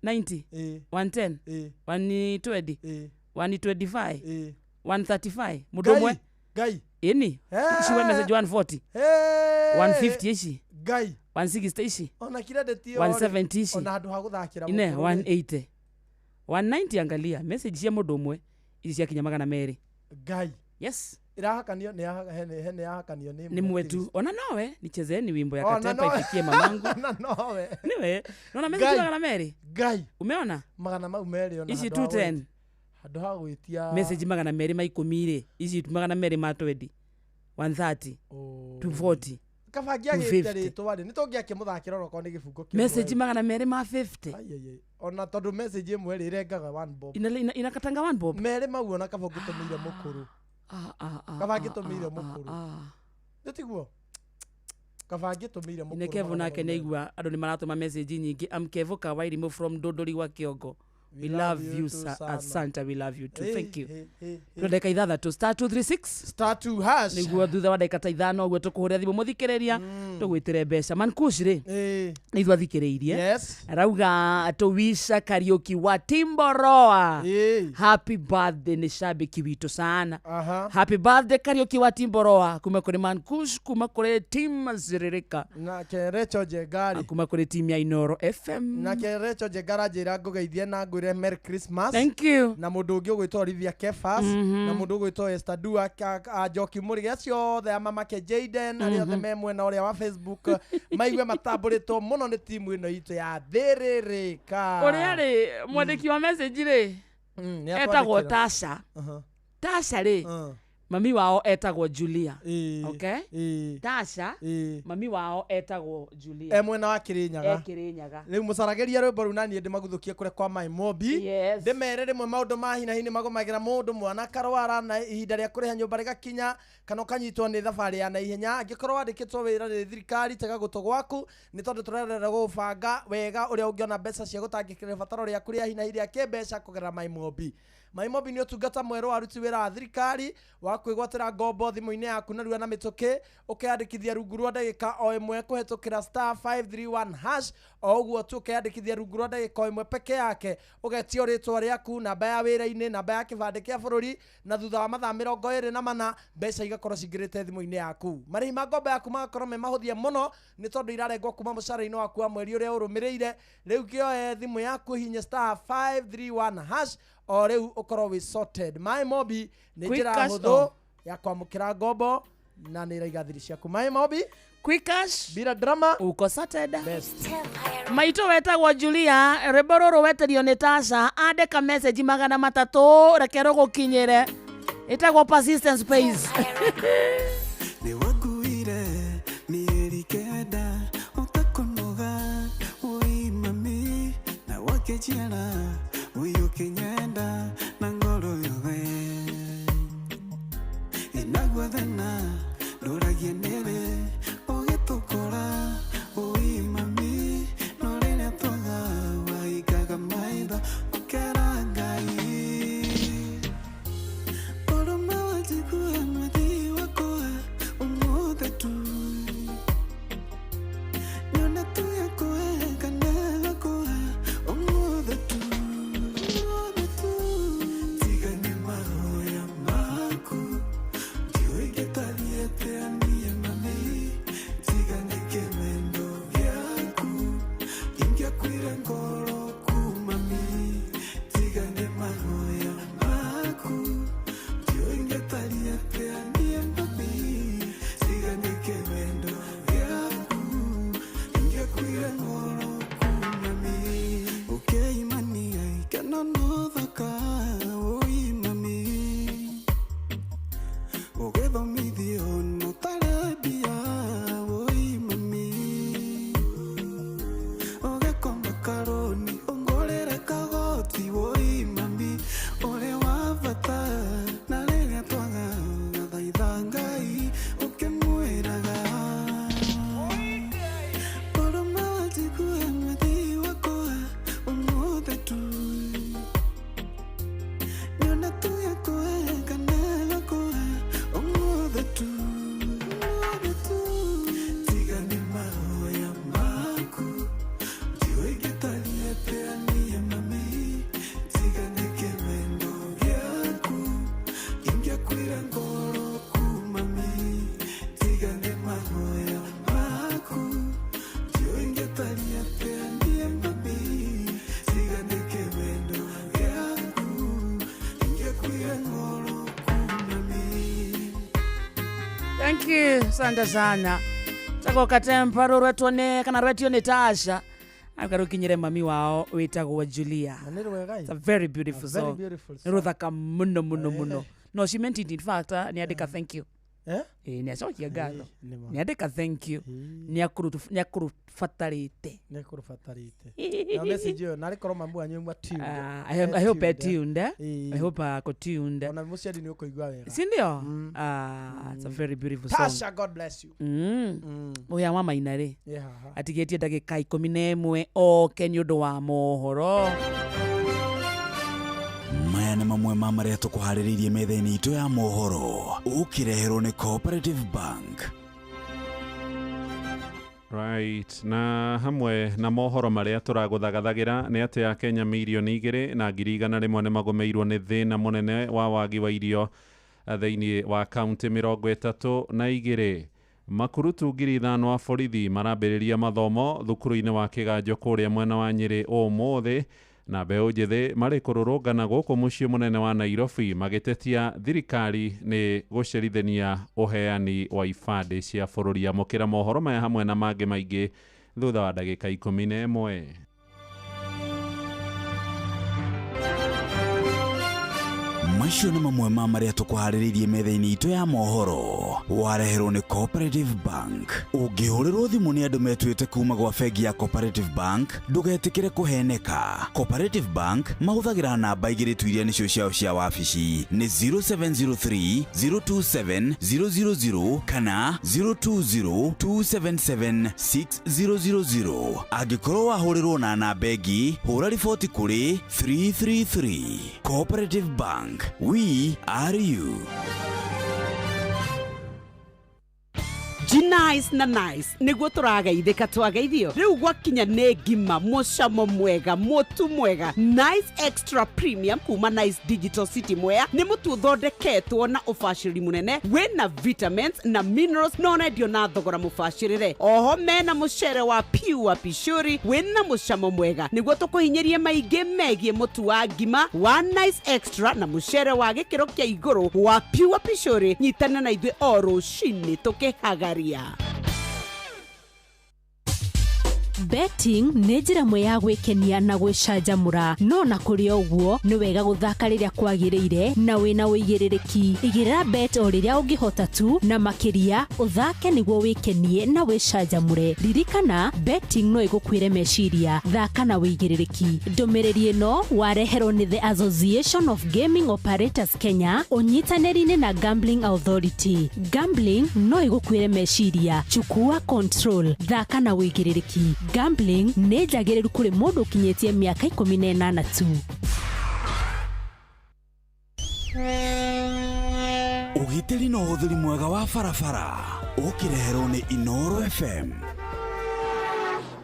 90, 110, 120, 125, 135 mũndũ Ngai, ũmwe. Ngai. Ĩni ici wa message 140, 150 ici, Ngai. 160 ici, Ona credit ĩyo rĩ, 170 ici, ona handũ ha gũthakĩra ine mũkũrũ rĩ. 180, 190. Angalia message cia mũndũ ũmwe ici ciakinya 200. Ngai. Yes. Irahakanio nĩ hene yahakanio nĩ Nĩ mwetu ona nowe nichezeni wimbo ya Ona Katempa nowe. ifikie mamangu. Ona nowe. Niwe naona message Ngai. 200. Ngai. Umeona Magana mau merĩ ona ici handũ ha 210. Handũ ha gwĩtia Message 210 rĩ, ici 220, 130, 240, Kaba angĩagĩte 250. rĩtwa rĩ, nĩ tũngĩakĩmũthakĩra onokorwo nĩ gĩbungo kĩmwe. Message 250. Ai, ai, ai. Ona tondũ message ĩmwe rĩ ĩrengaga one bob. Inakatanga one bob. Merĩ mau ona kaba ũngĩtũmĩire mũkũrũ. Kaba angĩtũmĩire mũkũrũ. Nĩ tiguo? Kaba angĩtũmĩire mũkũrũ. Nĩ Kevo magana nake mau merĩ. nĩaigua andũ nĩ maratũma message nyingĩ. Am Kevo Kawairimũ from Ndũndũri wa Kĩongo. We love you too sir. sana. Asante, we love you too. Hey, Thank you. hey, hey, hey. Tuna ndagĩka ithathatũ, star 236 star 2 hash nĩguo thutha wa ndagĩka ta ithano ũguo tũkũhũrĩra thimũ mũthikĩrĩria tũgwĩtĩre mbeca. Mankush rĩ, nĩ ithuĩ athikĩrĩirie. Yes. Arauga tũwisha Kariuki wa Timboroa happy birthday, nĩ shabiki witũ sana. Happy birthday Kariuki wa Timboroa kuma kũrĩ Mankush, kuma kũrĩ team Ziririka, Nake Recho Njengari. Kuma kũrĩ team ya Inoro FM. Nake Recho Njengara njĩra ngũgeithie na ngwĩre Merry Christmas. Thank you. Na mũndũ ũngĩ ũgwĩtwo Olivia Kefas, na mũndũ ũgwĩtwo Esther Dua, Njoki Mũrĩge, acio othe a mamake Jaden, arĩa othe me mwena ũrĩa wa Facebook maigue matambũrĩtwo mũno nĩ timu ĩno itũ ya Thĩrĩrĩka. Ũrĩa rĩ mwandĩki wa message rĩ nĩ etagwo atwandĩkĩra. Tasha. Tasha rĩ, mami wao etagwo Julia. Okay, Tasha mami wao etagwo Julia. E mwena wa Kĩrĩnyaga. E Kĩrĩnyaga. Rĩu mũcaragĩria rwĩmbo rũu naniĩ ndĩmaguthũkie kũrĩa kwa Mai Mobi. Yes. Ndĩmere rĩmwe maũndũ ma hi na hi nĩmagũmagĩra mũndũ mwana akarwara na ihinda rĩa kũrĩha nyũmba rĩgakinya kana ũkanyitwo nĩ thabarĩ ya naihenya. Angĩkorwo wandĩkĩtwo wĩra nĩ thirikari, tega gũtũ gwaku nĩ tondũ tũrerera gũbanga wega ũrĩa ũngĩona mbeca cia gũtangĩkĩra ibataro rĩaku rĩa hi na hi rĩa kĩmbeca kũgerera Mai Mobi. Mai Mobi nĩ ũtungata mwerũ wa aruti wĩra wa thirikari wa kwĩgwatĩra ngombo thimũ-inĩ yaku narua na mĩtũkĩ, ũkeyandĩkithia rungu rwa ndagĩka o ĩmwe kũhetũkĩra star 531 hash. O ũguo tu ũkeyandĩkithia rungu rwa ndagĩka o ĩmwe peke yake, ũgetio rĩtwa rĩaku, namba ya wĩra-inĩ, namba ya kĩbandĩ kĩa bũrũri, na thutha wa mathaa 24 mbeca igakorwo cingĩrĩte thimũ-inĩ yaku. Marĩhi ma ngombo yaku magakorwo me mahũthie mũno nĩ tondũ irarengwo kuma mũcara-inĩ waku wa mweri ũrĩa ũrũmĩrĩire. Rĩu kĩoe thimũ yaku hihinye star 531 hash o rĩu ũkorwo wĩ sorted. Mai Mobi nĩ Quick njĩra cash hũthũ on. ya kwamũkĩra ngombo na nĩ ĩraiga thiri ciaku. Mai Mobi. Quick cash bila drama, uko sorted. Best. Maitũ wetagwo Julia, rwĩmbo rũrũ weterio nĩ Tasha, andĩka message 300 reke rũgũkinyĩre. Ĩtagwo persistence pays. Nĩ wakuire mĩeri kenda ũtakũnoga ũi mami na wakĩnjiara ũi ũkĩnyenda na ngoro yothe ĩnaguo thĩna ndũragie nĩrĩ ũgĩtũkora ũi mami no rĩrĩa twaga wahingaga maitho ũkera Ngai ũrũme wanjigua mũthii wakwa. Nothaka woi mami Ũgĩthomithio na ũtarĩ mbia woi mami Ũgĩkomba karũni ũngũrĩre kagoti woi mami Ũrĩ wa bata na rĩrĩa twaga thaitha Ngai ũkĩmwĩraga Ngoro wanjigue mwethi wakwa ũmũthĩ tu Nyona tu yakwa kana gakwa ũmũthĩ tu ũmũthĩ tu Tiga nĩ mahoya maku Ndiũĩ ingĩtariĩ atĩa niĩ mami Tiga nĩ kĩwendo gĩaku Ingĩakuire ngoro ku mami Tiga nĩ mahoya maku Ndiũĩ ingĩtariĩ atĩa niĩ mami Tiga nĩ kĩwendo gĩaku Ingĩakuire ngoro ku mami Thank you, asante sana. Tako katempa rũrwetwo nĩ kana rwetio nĩ Tasha. Aruka rũkinyĩre mami wao wĩtagwo Julia. Na nĩ rwega It's a very beautiful A very song. beautiful Nĩ rũthaka mũno mũno mũno. No she meant it in fact, nĩ andĩka thank you. Eh? Ĩĩ nĩ acokia ngatho. Nĩ ma. Nĩ andĩka thank you. Nĩ akũrũbatarĩte. Nĩ akũrũbatarĩte. Na message ĩyo narĩ korwo mamu wanyu auma tuned. I hope e tuned. Eh? I hope ako tuned. Ona mũciari nĩ ũkũigua wega. Si ndio? Ah, it's a very beautiful song. Tasha, God bless you. Ũya wa maina rĩ Yeah, haha. atigĩtie ndagĩka 11 oke nĩ ũndũ wa mohoro Maya nĩ mamwe ma marĩa tũkũharĩrĩirie metha-inĩ itũ ya mohoro ũkĩreherwo nĩ Cooperative Bank. Right, na hamwe na mohoro marĩa tũragũthagathagĩra nĩ atĩ akenya 2,100,000 nĩ magũmĩirwo nĩ thĩna mũnene wa wagi wa irio thĩinĩ wa kaunti 32. Makurutu 5,000 a borithi marambĩrĩria mathomo thukuru-inĩ wa Kĩganjo kũrĩa mwena wa Nyĩrĩ ũmũthĩ, na mbeũ njĩthĩ marĩ kũrũrũngana gũkũ mũciĩ mũnene wa Nairobi magĩtetia thirikari nĩ gũcerithania ũheani wa ibandĩ cia bũrũri. Amũkĩra mohoro maya hamwe na mangĩ maingĩ thutha wa ndagĩka 11. Macio nĩ mamwe ma marĩa tũkũharĩrĩirie metha-inĩ itũ ya mohoro wareherwo nĩ Cooperative Bank. Ũngĩhũrĩrwo thimũ nĩ andũ metuĩte kuma gwa bengi ya Cooperative Bank ndũgetĩkĩre kũheneka. Cooperative Bank mahũthagĩra namba igĩrĩ tu iria nĩcio ciao cia wabici nĩ 0703 027 000 kana 020 277 6000. Angĩkorwo wahũrĩrwo na namba ĩngĩ hũra riboti kũrĩ 333. Cooperative Bank, we are you. Nice na nice niguo tũrageithĩka twageithio rĩu gwakinya nĩ ngima mũcamo mwega mũtu mwega Nice Extra Premium kuma Nice Digital City Mwea nĩ mũtu ũthondeketwo na ũbacĩrĩri mũnene wĩna vitamins na minerals na ũrendio na thogora mũbacĩrĩre oho mena mũcere wa pure pishuri wĩna mũcamo mwega nĩguo tũkũhinyĩrie maingĩ megiĩ mũtu wa ngima wa Nice Extra na mũcere wa gĩkĩro kĩa igũrũ wa pure pishuri nyitana na ithuĩ o rũcinĩ tũkĩhagaria. Betting nĩ njĩra ĩmwe ya gwĩkenia na gwĩcanjamũra no na kũrĩ o ũguo nĩ wega gũthaka rĩrĩa kwagĩrĩire na wĩna ũigĩrĩrĩki. Igĩrĩra bet o rĩrĩa ũngĩhota tu na makĩria ũthake nĩguo wĩkenie na wĩcanjamũre. Ririkana betting no ĩgũkuĩre meciria. Thaka na ũigĩrĩrĩki. Ndũmĩrĩri ĩno wareherwo nĩ The Association of Gaming Operators Kenya ũnyitanĩri-inĩ na Gambling Authority. Gambling no ĩgũkuĩre meciria. Chukua control. Thaka na ũigĩrĩrĩki. Gambling nĩ njagĩrĩru kũrĩ mũndũ ũkinyĩtie mĩaka 18 tu. Ũgitĩri na ũhũthĩri mwega wa barabara ũkĩreherwo nĩ Inoro FM.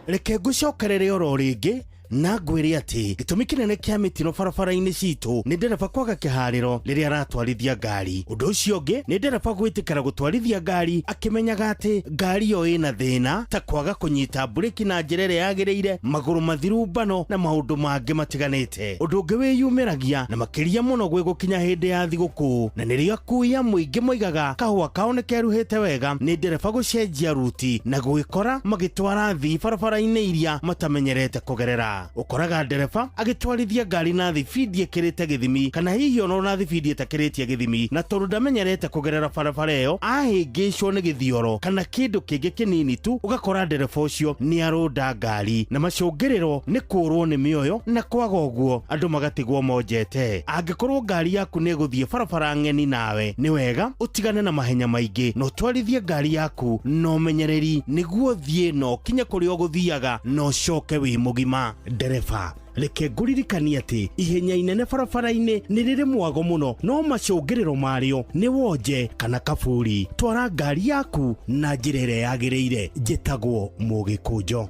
Reke ngũcokerere oro rĩngĩ na ngwĩre atĩ gĩtũmi kĩnene kĩa mĩtino barabara-inĩ citũ nĩ ndereba kwaga kĩharĩro rĩrĩa aratwarithia ngari. Ũndũ ũcio ũngĩ nĩ ndereba gwĩtĩkĩra gũtwarithia ngari akĩmenyaga atĩ ngari ĩyo ĩna thĩna ta kwaga kũnyita mburĩki na njĩra ĩrĩa yagĩrĩire, magũrũ mathiru mbano na maũndũ mangĩ matiganĩte. Ũndũ ũngĩ wĩyumĩragia na makĩria mũno gwĩ gũkinya hĩndĩ ya thigũkũ na nĩrĩo akui a mũingĩ moigaga kahũa kao nĩ keruhĩte wega nĩ ndereba gũcenjia ruti na gwĩkora magĩtwara thii barabara-inĩ iria matamenyerete kũgerera. barabara. Ũkoraga ndereba agĩtwarithia ngari na thibindi ĩkĩrĩte gĩthimi kana hihi ona na thibindi ĩtakĩrĩtie gĩthimi, na tondũ ndamenyerete kũgerera barabara ĩyo ahĩngĩcwo nĩ gĩthioro kana kĩndũ kĩngĩ kĩnini tu, ũgakora ndereba ũcio nĩ arũnda ngari na macũngĩrĩro nĩ kũrwo nĩ mĩoyo na kwaga ũguo andũ magatigwo monjete. Angĩkorwo ngari yaku nĩ ĩgũthiĩ barabara ng'eni nawe, nĩ wega ũtigane na mahenya maingĩ na ũtwarithie ngari yaku na ũmenyereri nĩguo ũthiĩ na ũkinye kũrĩa ũgũthiaga na ũcoke wĩ mũgima. Ndereba, reke ngũririkanie atĩ ihenya inene barabara-inĩ nĩ rĩrĩ mwago mũno, no macũngĩrĩro marĩo nĩ wonje kana kaburi. Twara ngari yaku na njĩra ĩrĩa yagĩrĩire. Njĩtagwo Mũgĩkũnjo.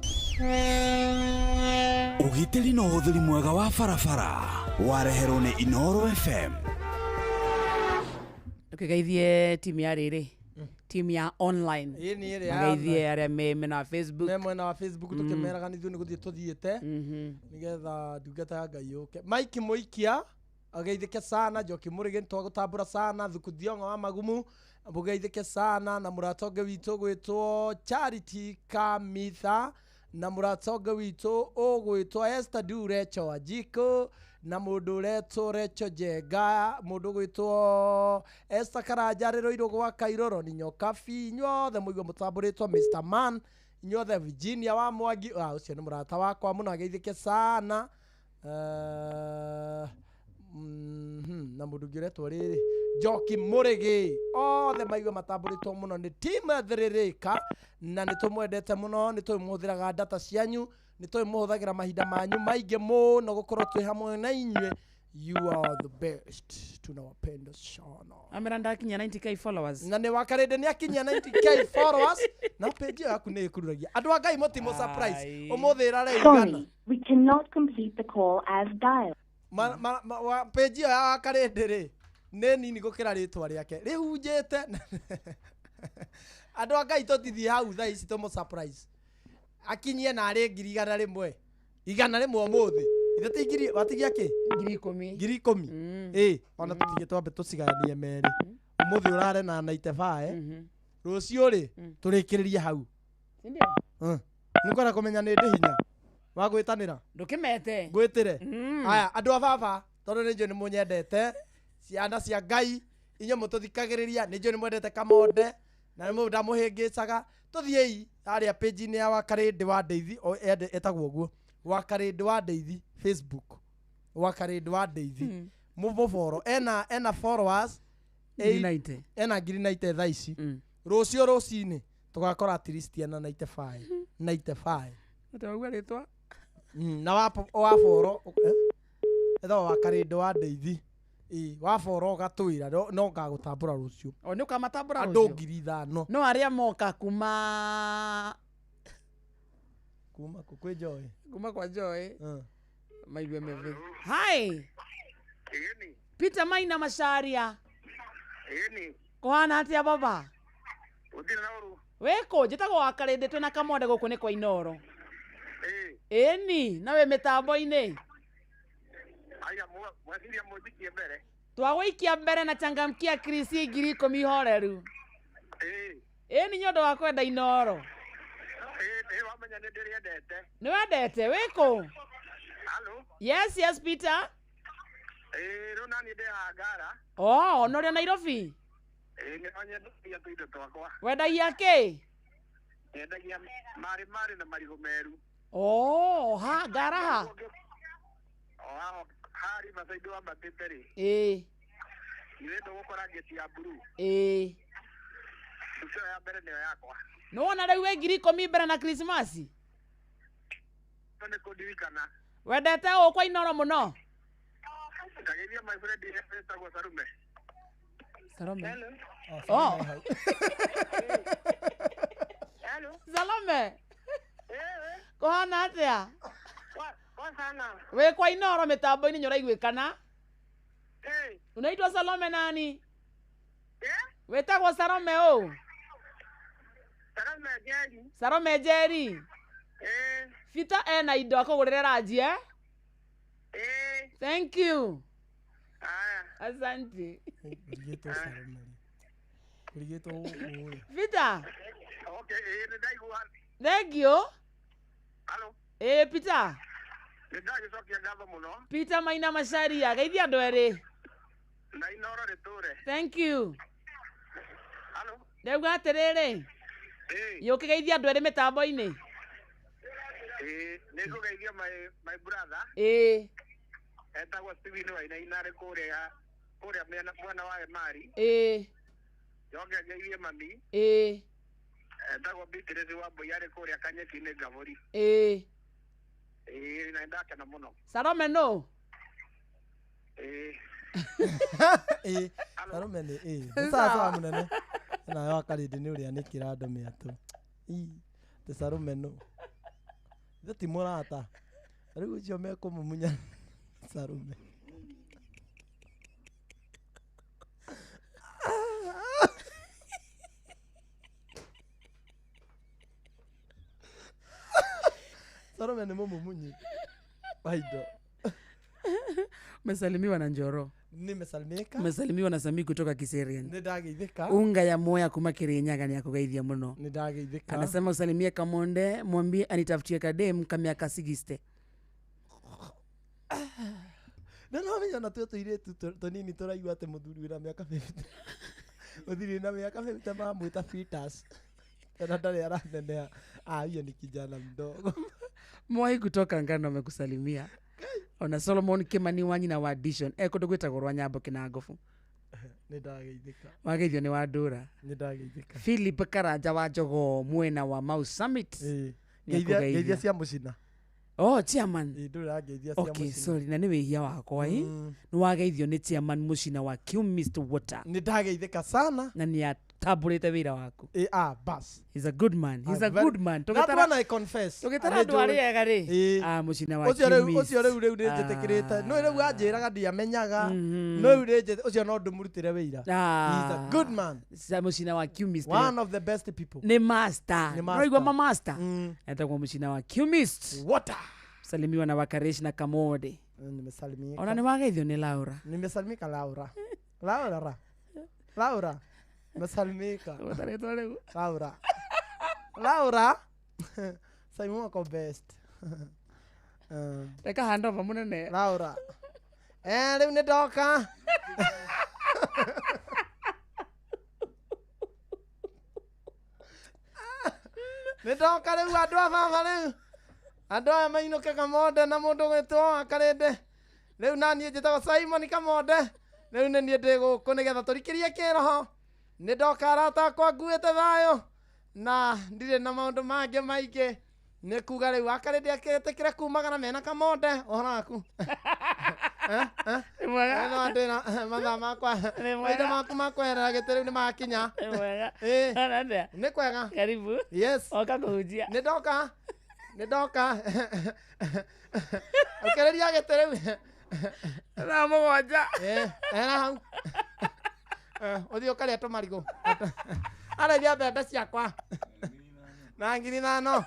Ũgitĩri na ũhũthĩri mwega wa barabara wareherwo nĩ Inooro FM. Tukigeithie timu ya rĩrĩ, timu ya online. Ĩĩ nĩ ĩrĩa ya Mageithie arĩa me mwena wa Facebook. Me mwena wa Facebook tukĩmeraga nĩ ithuĩ nĩ gũthiĩ tũthiĩte nĩgetha ndungata ya Ngai yũke. Mike Mũikia ageithĩke sana, Njoki Mũrĩgĩ nĩtwagũtambũra sana, Thuku Thiong'o wa Magumu mũgeithĩke sana, na mũrata ũngĩ witũ ũgwĩtwo Charity Kamitha, na mũrata ũngĩ witũ ũgwĩtwo Esther Durecho Wanjikũ, na mũndũ ũretwo Recho Njenga, mũndũ ũgwĩtwo Esther Karanja Rĩrũirũ gwa Kairoro, ni Nyokabi, inyuothe mũigue mũtambũrĩtwo Mr Man, inyuothe Virginia wa Mwangi, ũcio nĩ mũrata wakwa mũno ageithĩke sana. Na mũndũ ũngĩ ũretwo rĩrĩ Njoki Mũrĩgĩ, othe maigue matambũrĩtwo mũno nĩ team Thĩrĩrĩka, na nĩ tũmwendete mũno, nĩ tũĩ mũhũthĩraga data cianyu, nĩ tũĩ mũhũthagĩra mahinda manyu maingĩ mũno gũkorwo twĩ hamwe na inyuĩ. You are the best, tunawapenda sana. Amera ndakinya 90k followers. Na nĩ wakarĩndĩ nĩ akinyia 90k followers, na page ĩyo yaku nĩ ĩkururagia andũ a Ngai mũtimũ surprise ũmũthĩ ĩrare igana. Sorry, we cannot complete the call as dialed. Page ĩyo ya wakarĩndĩ rĩ nĩ nini gũkĩra rĩtwa rĩake rĩhunjĩte. Andũ a Ngai tũtithiĩ hau thaa ici tũmũ surprise akinyie narĩ 100,000 100 ũmũthĩ. Ithe ti ngiri watigia kĩ? 10,000. 10,000. Ĩ ona tũtige twambe tũcigayanie merĩ. Ũmũthĩ ũrare na 95, rũciũ rĩ tũrĩkĩrĩrie hau. Sindio? Nĩ kwenda kũmenya nĩ ndĩ hinya wa gwĩtanĩra. Ndũkĩmete. Ngwĩtĩre. Aya andũ a baba, tondũ nĩ njũĩ nĩ mũnyendete, ciana cia Ngai inyuĩ mũtũthikagĩrĩria, nĩ njũĩ nĩ mwendete Kamonde na nĩ ndamũhĩngĩcaga. Tũthiĩi harĩa page-inĩ ya Wakarĩndĩ wa Ndeithi, ĩtagwo ũguo Wakarĩndĩ wa Ndeithi Facebook, Wakarĩndĩ wa Ndeithi mũboro ena followers 90. Ena 90 thaa ici. Rũciũ rũcinĩ tũgakora at least ena 95 95. Ũtauga rĩtwa. Na waboro ethagwo Wakarĩndĩ wa Ndeithi. Ĩ waboro ũgatwĩra no ngagũtambũra rũciũ. O nĩ ũkamatambũra andũ rũciũ? 5,000. No arĩa moka kuma kuma kwĩ Joy. Kuma kwa Joy. Maigue meve. Hi. Peter Maina Macharia. Kũhana atĩa baba? Wĩkũ? Njĩtagwo Wakarĩndĩ twĩna Kamonde gũkũ nĩ kwa Inooro. Ĩni, na wĩ mĩtambo-inĩ. Twagũikia mbere na changamkia Chris 10,000 horeru. Ĩni nĩ ũndũ wa kwenda Inooro. Nĩ wendete wĩkũ? Yes, yes Peter. Oh, no ũrĩ Nairobi? Wendagia kĩ? Nyendagia marĩ marĩ na marigũ meru. Oh, ha ngara ha. Ha Riverside wambatĩte rĩ. Ĩĩ. Nĩ ndũgũkora ngĩti ya blue. Ĩĩ. Nduka ya mbere nĩyo yakwa. Nĩ wona rĩu wĩ 10,000 mbere na Christmas? Nĩ kũndirikana. Wendete ũ kwa Inooro mũno? Ndageithia my friend ĩtagwo Sarume. Salome. Oh. Hello. Salome. Kũhana atĩa? Kwa sana. Wĩ kwa Inooro mĩtambo-inĩ nĩũraiguĩkana? Unaitwa Salome nani? Wĩtagwo Salome ũ? Salome Njeri. Salome Njeri. Fita ena indo akũgũrĩre ranji eh? Thank you. Asante. Ngũrigĩtwo Salome. Ngũrigĩtwo ũũ. Peter. Okay, nĩ ndaigua. Thank you. Hello. Peter. Nĩ ndagĩcokia ngatho mũno. Peter Maina Macharia, geithia andũ erĩ. Na Inoro rĩtũre. Thank you. Ndauga atĩrĩrĩ, yũkĩgeithia andũ erĩ mĩtambo-inĩ. Ĩĩ, nĩ ngũgeithia my brother. Ĩĩ. Etagwo Steven Wainaina arĩ kũrĩa mwena wa Emari. Ĩĩ. Njoke ngeithie mami. Ĩĩ. Etagwo Beatrice Wambui arĩ kũrĩa Kanyeki-inĩ Ngabũri. Ĩĩ. Ĩĩ, na nĩndakena mũno. Salome nũ? Ĩĩ. Ĩĩ, Salome nĩ ĩĩ. Nĩ sawa sawa mũnene. Nawe wa Karĩndĩ nĩ ũrĩa nĩkĩra andũ mĩatũ. Ii, atĩ Salome nũ? Ithe ti mũrata. Rĩu ũcio mekũmumunya Salome. Salome nĩ mũmumunyi wa indo. Umesalimiwa na Njoro. Nimesalimika. Umesalimiwa na Sami kutoka Kiserian. Nĩ ndageithĩka. Unga ya moya kuma Kirinyaga ni akugeithia muno. Nĩ ndageithĩka. Anasema usalimie Kamonde, mwambie anitafutie kadem kamiaka 60. Na no menya na tuo tũirĩtu tũnini tũraigua atĩ mũthuri wĩna mĩaka 50. Mũthuri wĩna mĩaka 50 maramwĩta fetus. Tena ndarĩ araneneha. Ah, huyo ni kijana mdogo. Mwai kutoka Ngano amekusalimia. Ona Solomon Kimani wa nyina wa Dishon ekũndũ gwĩtagwo rwa Nyambo Kĩnangobu. Nĩ ndageithĩka. Wageithio nĩ Wandũra. Nĩ ndageithĩka. Philip Karanja wa Jogoo mwena wa Mau Summit. Ĩĩ. Nĩ akũgeithia. Ngeithia cia mũcina. Oh, chairman. Ĩĩ, ndũra ngeithia cia Okay, mũcina. sorry, na nĩ wĩhia wakwa ĩ. Nĩ wageithio nĩ chairman mũcina wa Qmist Water. Nĩ ndageithĩka sana. Na nĩ atambũrĩte wĩra waku. Ĩĩ, ah, bas. He's a good man. He's Ah, a good man. That one I confess. Tũgĩtara andũ arĩa ega rĩ. Ĩĩ. Ah, mũcina wa Ũcio rĩu Qmist. ũcio rĩu rĩu nĩ njĩtĩkĩrĩte. No rĩu anjĩraga ndiamenyaga. No rĩu nĩ ũcio no ndĩmũrutĩre wĩira. Ah. He's a good man. Mũcina wa Qmist. One of the best people. Nĩ master. Nĩ master. Ũraigua ma master? Etagwo mũcina wa Qmist. Water. Salimiwa na Wakaresh na Kamode. Nimesalimika. Ona nĩ wageithio nĩ Laura. Nimesalimika Laura. Laura ra. Laura. Nimesalimika. Ũtarĩtwo rĩu. Laura. Laura. Simon wako best. Reka handover mũnene. Laura. Rĩu nĩ ndoka. Nĩ ndoka rĩu andũ a baba rĩu. Andũ aya mainũke Kamonde na mũndũ gwĩtwo Wakarĩndĩ. Rĩu naniĩ njĩtagwo Simon Kamonde. Rĩu nĩ niĩ ndĩ gũkũ nĩgetha tũrikĩrie kĩroho. Nĩ ndoka arata akwa nguĩte thayũ na ndirĩ na maũndũ mangĩ maingĩ. Nĩ kuga rĩu Wakarĩndĩ akĩtĩkĩre kumagara mena Kamonde. Ũhoro waku? Nĩ mwega. No ndĩna mathaa makwa. Nĩ mwega. Mahinda maku ma kweherera gĩtĩ rĩu nĩ makinya. Nĩ mwega. Ĩĩ. Ona atĩa? Nĩ kwega. Karibu. Yes. Oka kũhunjia. Nĩ ndoka. Nĩ ndoka. Ũkĩrĩria gĩtĩ rĩu. Thaa mũgwanja. Ĩĩ, ehera hau. Ũthiĩ ũkarĩa tũmarigũ. Arĩithia mbembe ciakwa. Na 5,000.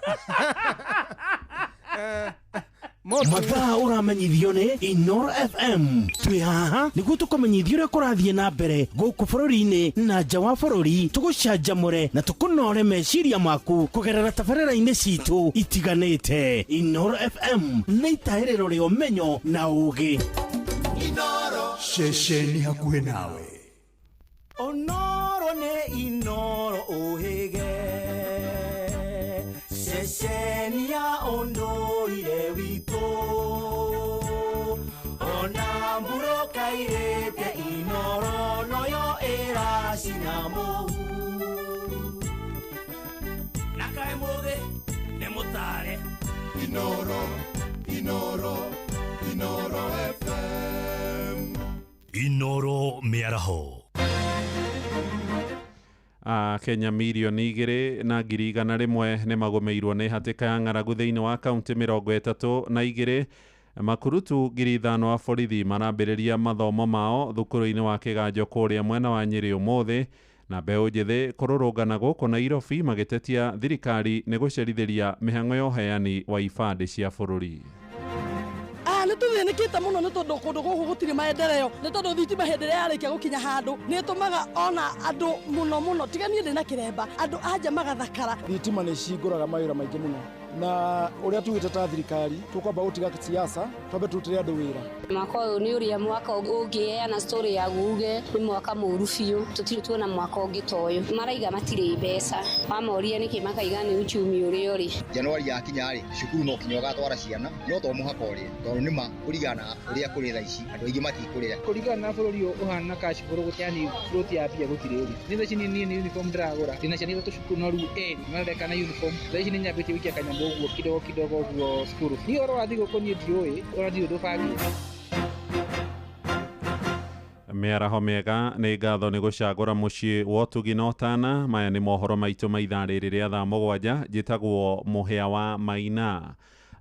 Mathaa ũramenyithio nĩ Inoro FM. Twĩ haha nĩguo tũkũmenyithia ũrĩa kũrathiĩ na mbere gũkũ bũrũri-inĩ na nja wa bũrũri, tũgũcanjamũre na tũkũnore meciria maku kũgerera tabarĩra-inĩ citũ itiganĩte. Inoro FM nĩ itahĩrĩro rĩa ũmenyo na ũgĩ. Ceceni hakuhĩ nawe. Onoro nĩ Inoro ũhĩge. Ceceni ya ũndũire witũ. Ona mbura kairĩte Inoro noyo ĩracina mũhu. Na kaĩ mũgĩ nĩ mũtare. Inoro, Inoro, Inoro FM. Inoro mĩaraho. Kenya 2,100,000 nĩ magũmĩirwo nĩ hatĩka ya ng'aragu thĩinĩ wa kaunti 32. Makurutu 5,000 a borithi marambĩrĩria mathomo mao thukuru-inĩ wa Kĩganjo kũrĩa mwena wa Nyĩrĩ ũmũthĩ, na mbeũ njĩthĩ kũrũrũngana gũkũ Nairobi magĩtetia thirikari nĩ gũcerithĩria mĩhang'o ya ũheani wa ibandĩ cia bũrũri. Nĩ tũthĩnĩkĩte mũno nĩ tondũ kũndũ gũkũ gũtirĩ maendeleo, nĩ tondũ thitima hĩndĩ ĩrĩa yarĩkia gũkinya handũ nĩ ĩtũmaga ona andũ mũno mũno, tiga niĩ ndĩ na kĩremba, andũ a nja magathakara. Thitima nĩ cihingũraga mawĩra maingĩ mũno. Na ũrĩa tugĩte ta thirikari tũkwamba gũtiga siasa twambe tũrutĩre andũ wĩra. Mwaka ũyũ nĩ ũrĩa mwaka ũngĩheana story yagu uge nĩ mwaka mũũru biũ, tũtirĩ tuona mwaka ũngĩ ta ũyũ. Maraiga matirĩ mbeca, wamoria nĩkĩ makaiga nĩ uchumi ũrĩa ũrĩ. Januari yakinya rĩ, cukuru no kinya ũgatwara ciana, no to mũhaka ũrĩe, tondũ nĩma kũringana na ũrĩa kũrĩ thaa ici andũ aingĩ matikũrĩa. Kũringana na bũrũri ũyũ ũhana cash flow yani float ya mbia gũtirĩ rĩ. Nĩ thaa ici niĩ nĩ uniform ndĩragũra, ndĩna ciana ithatũ cukuru no rĩu erĩ marareka na uniform. Thaa ici nĩ nyambĩtie gũikia kanyamũ ũguo kidogo kidogo ũguo cukuru. Niĩ ũhoro wa thigũkũ niĩ ndiũĩ, ona ndirĩ ũndũ bangĩte. Mĩaraho mĩega nĩ ngatho nĩ gũcagũra mũciĩ wa ũtugi na ũtana. Maya nĩ mohoro maitũ ma ithaa rĩrĩ rĩa thaa 7. Njĩtagwo Mũhĩa wa Maina.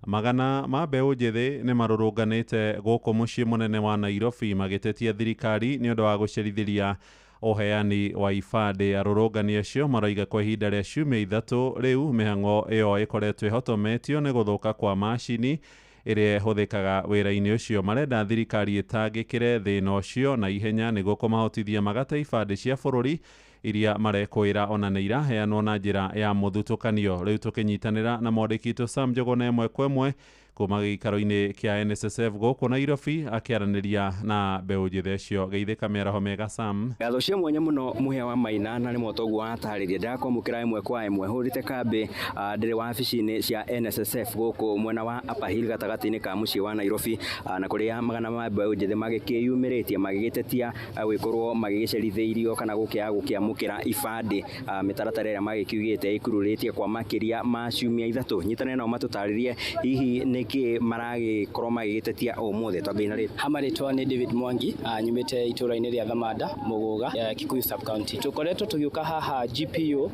Magana ma mbeũ njĩthĩ nĩ marũrũnganĩte gũkũ mũciĩ mũnene wa Nairobi magĩtetia thirikari nĩ ũndũ wa gũcerithĩria ũheani wa ibandĩ. Arũrũngani acio maroiga kwa ihinda rĩa ciumia 3 rĩu mĩhang'o ĩyo ĩkoretwo ĩhotometio nĩ gũthũka kwa macini ĩrĩa ĩhũthĩkaga wĩra-inĩ ũcio. Marenda thirikari ĩtangĩkĩre thĩna ũcio na ihenya nĩguo kũmahotithia magate ibandĩ cia bũrũri iria marekwĩra ona nĩ iraheanwo na njĩra ya mũthutũkanio. Rĩu tũkĩnyitanĩra na mwandĩki witũ Sam Njuguna ĩmwe kwa ĩmwe kuma gĩikaro-inĩ kĩa NSSF gũkũ Nairobi akĩaranĩria na mbeũ njĩthĩ acio. Geithĩka mĩaraho mĩega Sam. Ngatho cia mwanya mũno Mũhĩa wa Maina, na rĩmwe toguo watarĩria ndĩrakwamũkĩra ĩmwe kwa ĩmwe hũrĩte kambĩ ndĩrĩ wabici-inĩ cia NSSF gũkũ mwena wa Upper Hill gatagatĩ-inĩ ka mũciĩ wa Nairobi, na kũrĩa magana ma mbeũ njĩthĩ magĩkĩyumĩrĩtie magĩgĩtetia gũgĩkorwo magĩgĩcerithĩirio kana gũkĩaga gũkĩamũkĩra ibandĩ mĩtaratara ĩrĩa magĩkiugĩte ĩkururĩtie kwa makĩria ma ciumia 3. Nyitanĩra nao matũtarĩrie hihi nĩkĩ maragĩkorwo magĩgĩtetia ũmũthĩ. Twambĩrĩrie na rĩtwa. Ha marĩtwa nĩ David Mwangi, nyumĩte itũra-inĩ rĩa Thamanda, Mũgũga, Kikuyu sub county. Tũkoretwo tũgĩũka haha GPO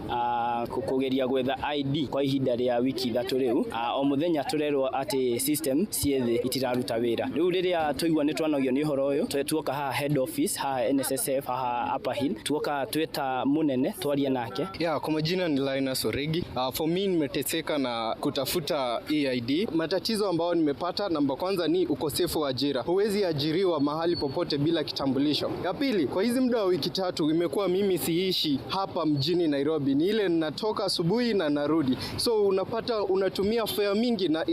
kũgeria gwetha ID kwa ihinda rĩa wiki 3 rĩu. O mũthenya tũrerwo atĩ system ciĩ thĩ itiraruta wĩra. Rĩu rĩrĩa twaigua nĩ twanogio nĩ ũhoro ũyũ, tuoka haha head office, haha NSSF, haha Upper Hill, tuoka tweta mũnene twaria nake. Yeah, kwa majina ni Linus Origi. For me nimeteseka na kutafuta EID. Matatizo ambao nimepata, namba kwanza ni ukosefu wa ajira. Huwezi ajiriwa mahali popote bila kitambulisho. Ya pili, kwa hizi muda wa wiki 3 imekuwa mimi siishi hapa mjini Nairobi. Ni ile natoka asubuhi na narudi. So unapata unatumia fare mingi na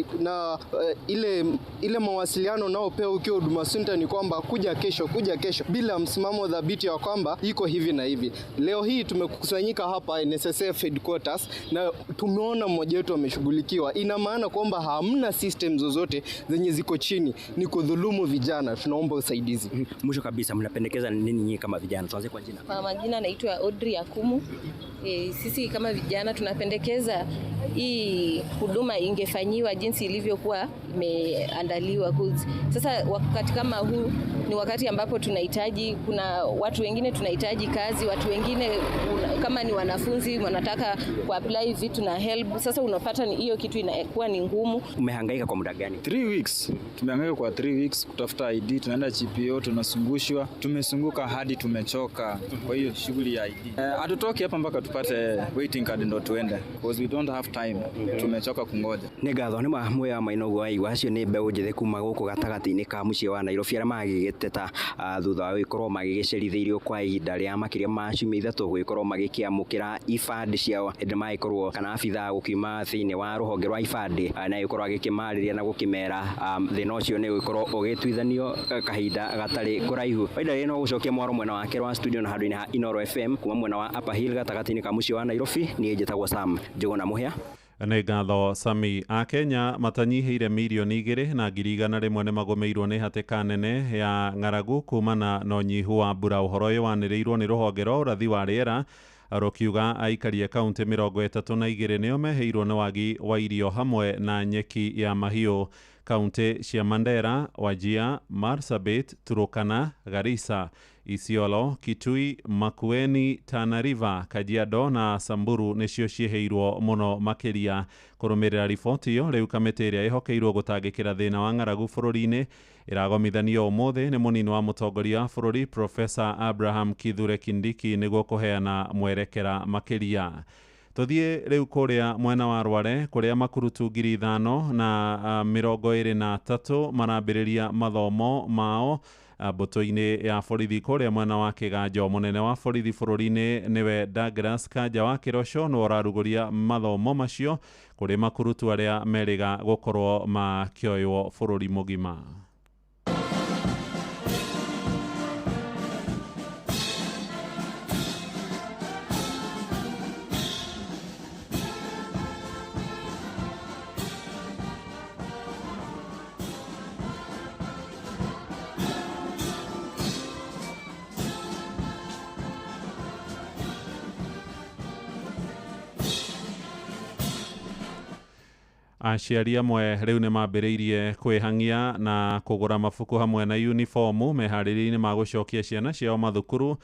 ile mawasiliano unaopewa ukiwa Huduma Center ni kwamba kuja kesho, kuja kesho, bila msimamo dhabiti wa kwamba iko hivi na hivi. Leo hii tumekusanyika hapa NSSF headquarters na tumeona mmoja wetu ameshughulikiwa. Ina maana kwamba hamna system zozote zenye ziko chini, ni kudhulumu vijana. Tunaomba usaidizi. Mwisho kabisa, mnapendekeza nini nyinyi kama vijana? Tuanze kwa jina. Kwa majina naitwa Audrey Akumu. Sisi kama vijana tunapendekeza hii huduma ingefanyiwa jinsi ilivyokuwa imeandaliwa. Sasa wakati kama huu ni wakati ambapo tunahitaji, kuna watu wengine tunahitaji kazi, watu wengine kama ni wanafunzi wanataka kuapply vitu na help. Sasa unapata hiyo kitu inakuwa ni ngumu. Umehangaika kwa muda gani? 3 weeks. Tumehangaika kwa 3 weeks kutafuta ID, tunaenda GPO, tunasungushwa, tumesunguka hadi tumechoka kwa hiyo shughuli ya ID. Hatutoki hapa mpaka tupate waiting card ndo tuende, because we don't have time. Tumechoka kungoja. Nĩ ngatho nĩ Mũhĩa wa Maina ũguo waigua. Acio nĩ mbeũ njĩthĩ kuma gũkũ gatagatĩ-inĩ ka mũciĩ wa Nairobi arĩa magĩgĩteta thutha wa gũgĩkorwo magĩgĩcerithĩirio kwa ihinda rĩa makĩria ma ciumia 3 gũgĩkorwo magĩkĩamũkĩra ibandĩ ciao hĩndĩ magĩkorwo kana abithaa gũkiuma thĩinĩ wa rũhonge rwa ibandĩ na gũkorwo agĩkĩmarĩria na gũkĩmera thĩna ũcio nĩ gũgĩkorwo ũgĩtuithanio kahinda gatarĩ kũraihu. Ihinda rĩrĩ no gũcokia mwaro mwena wake rwa studio na handũ-inĩ ha Inooro FM kuma mwena wa Upper Hill gatagatĩ-inĩ ka mũciĩ wa Nairobi. Niĩ njĩtagwo Sam Njuguna Mũhĩa. Nĩ ngatho Sami. Akenya matanyihĩire mirioni 2,100 nĩ magũmĩirwo nĩ hatĩka nene ya ng'aragu kumana na ũnyihu wa mbura. Ũhoro ũyũ wanĩrĩirwo nĩ rũhonge rwa ũrathi wa rĩera rũkiuga aikari a kaunti 32 nĩo mehĩirwo nĩ wagi wa irio hamwe na nyeki ya mahiũ. Kaunti cia Mandera, Wajir, Marsabit, Turkana, Garissa, Isiolo, Kitui, Makueni, Tana River, Kajiado na Samburu nĩcio ciĩhĩirwo mũno makĩria. Kũrũmĩrĩra riboti ĩyo, rĩu kamĩtĩ ĩrĩa ĩhokeirwo gũtangĩkĩra thĩna wa ng'aragu bũrũri-inĩ ĩragomithanio ũmũthĩ nĩ mũnini wa mũtongoria wa bũrũri Professor Abraham Kithure Kindiki nĩguo kũheana mwerekera makĩria. Tuthiĩ rĩu kũrĩa mwena wa Rware kũrĩa makurutu 5,023 marambĩrĩria mathomo mao Mbũtũ-inĩ ya borithi kũrĩa mwena wa Kĩganjo. Mũnene wa borithi bũrũri-inĩ nĩwe Douglas Kanja wa Kĩroco nĩwe ũrarugũria mathomo macio kũrĩ makurutu arĩa merĩga gũkorwo makĩoywo bũrũri mũgima. Aciari amwe rĩu nĩ mambĩrĩirie kwĩhang'ia na kũgũra mabuku hamwe na uniformu meharĩria-inĩ ma gũcokia ciana ciao mathukuru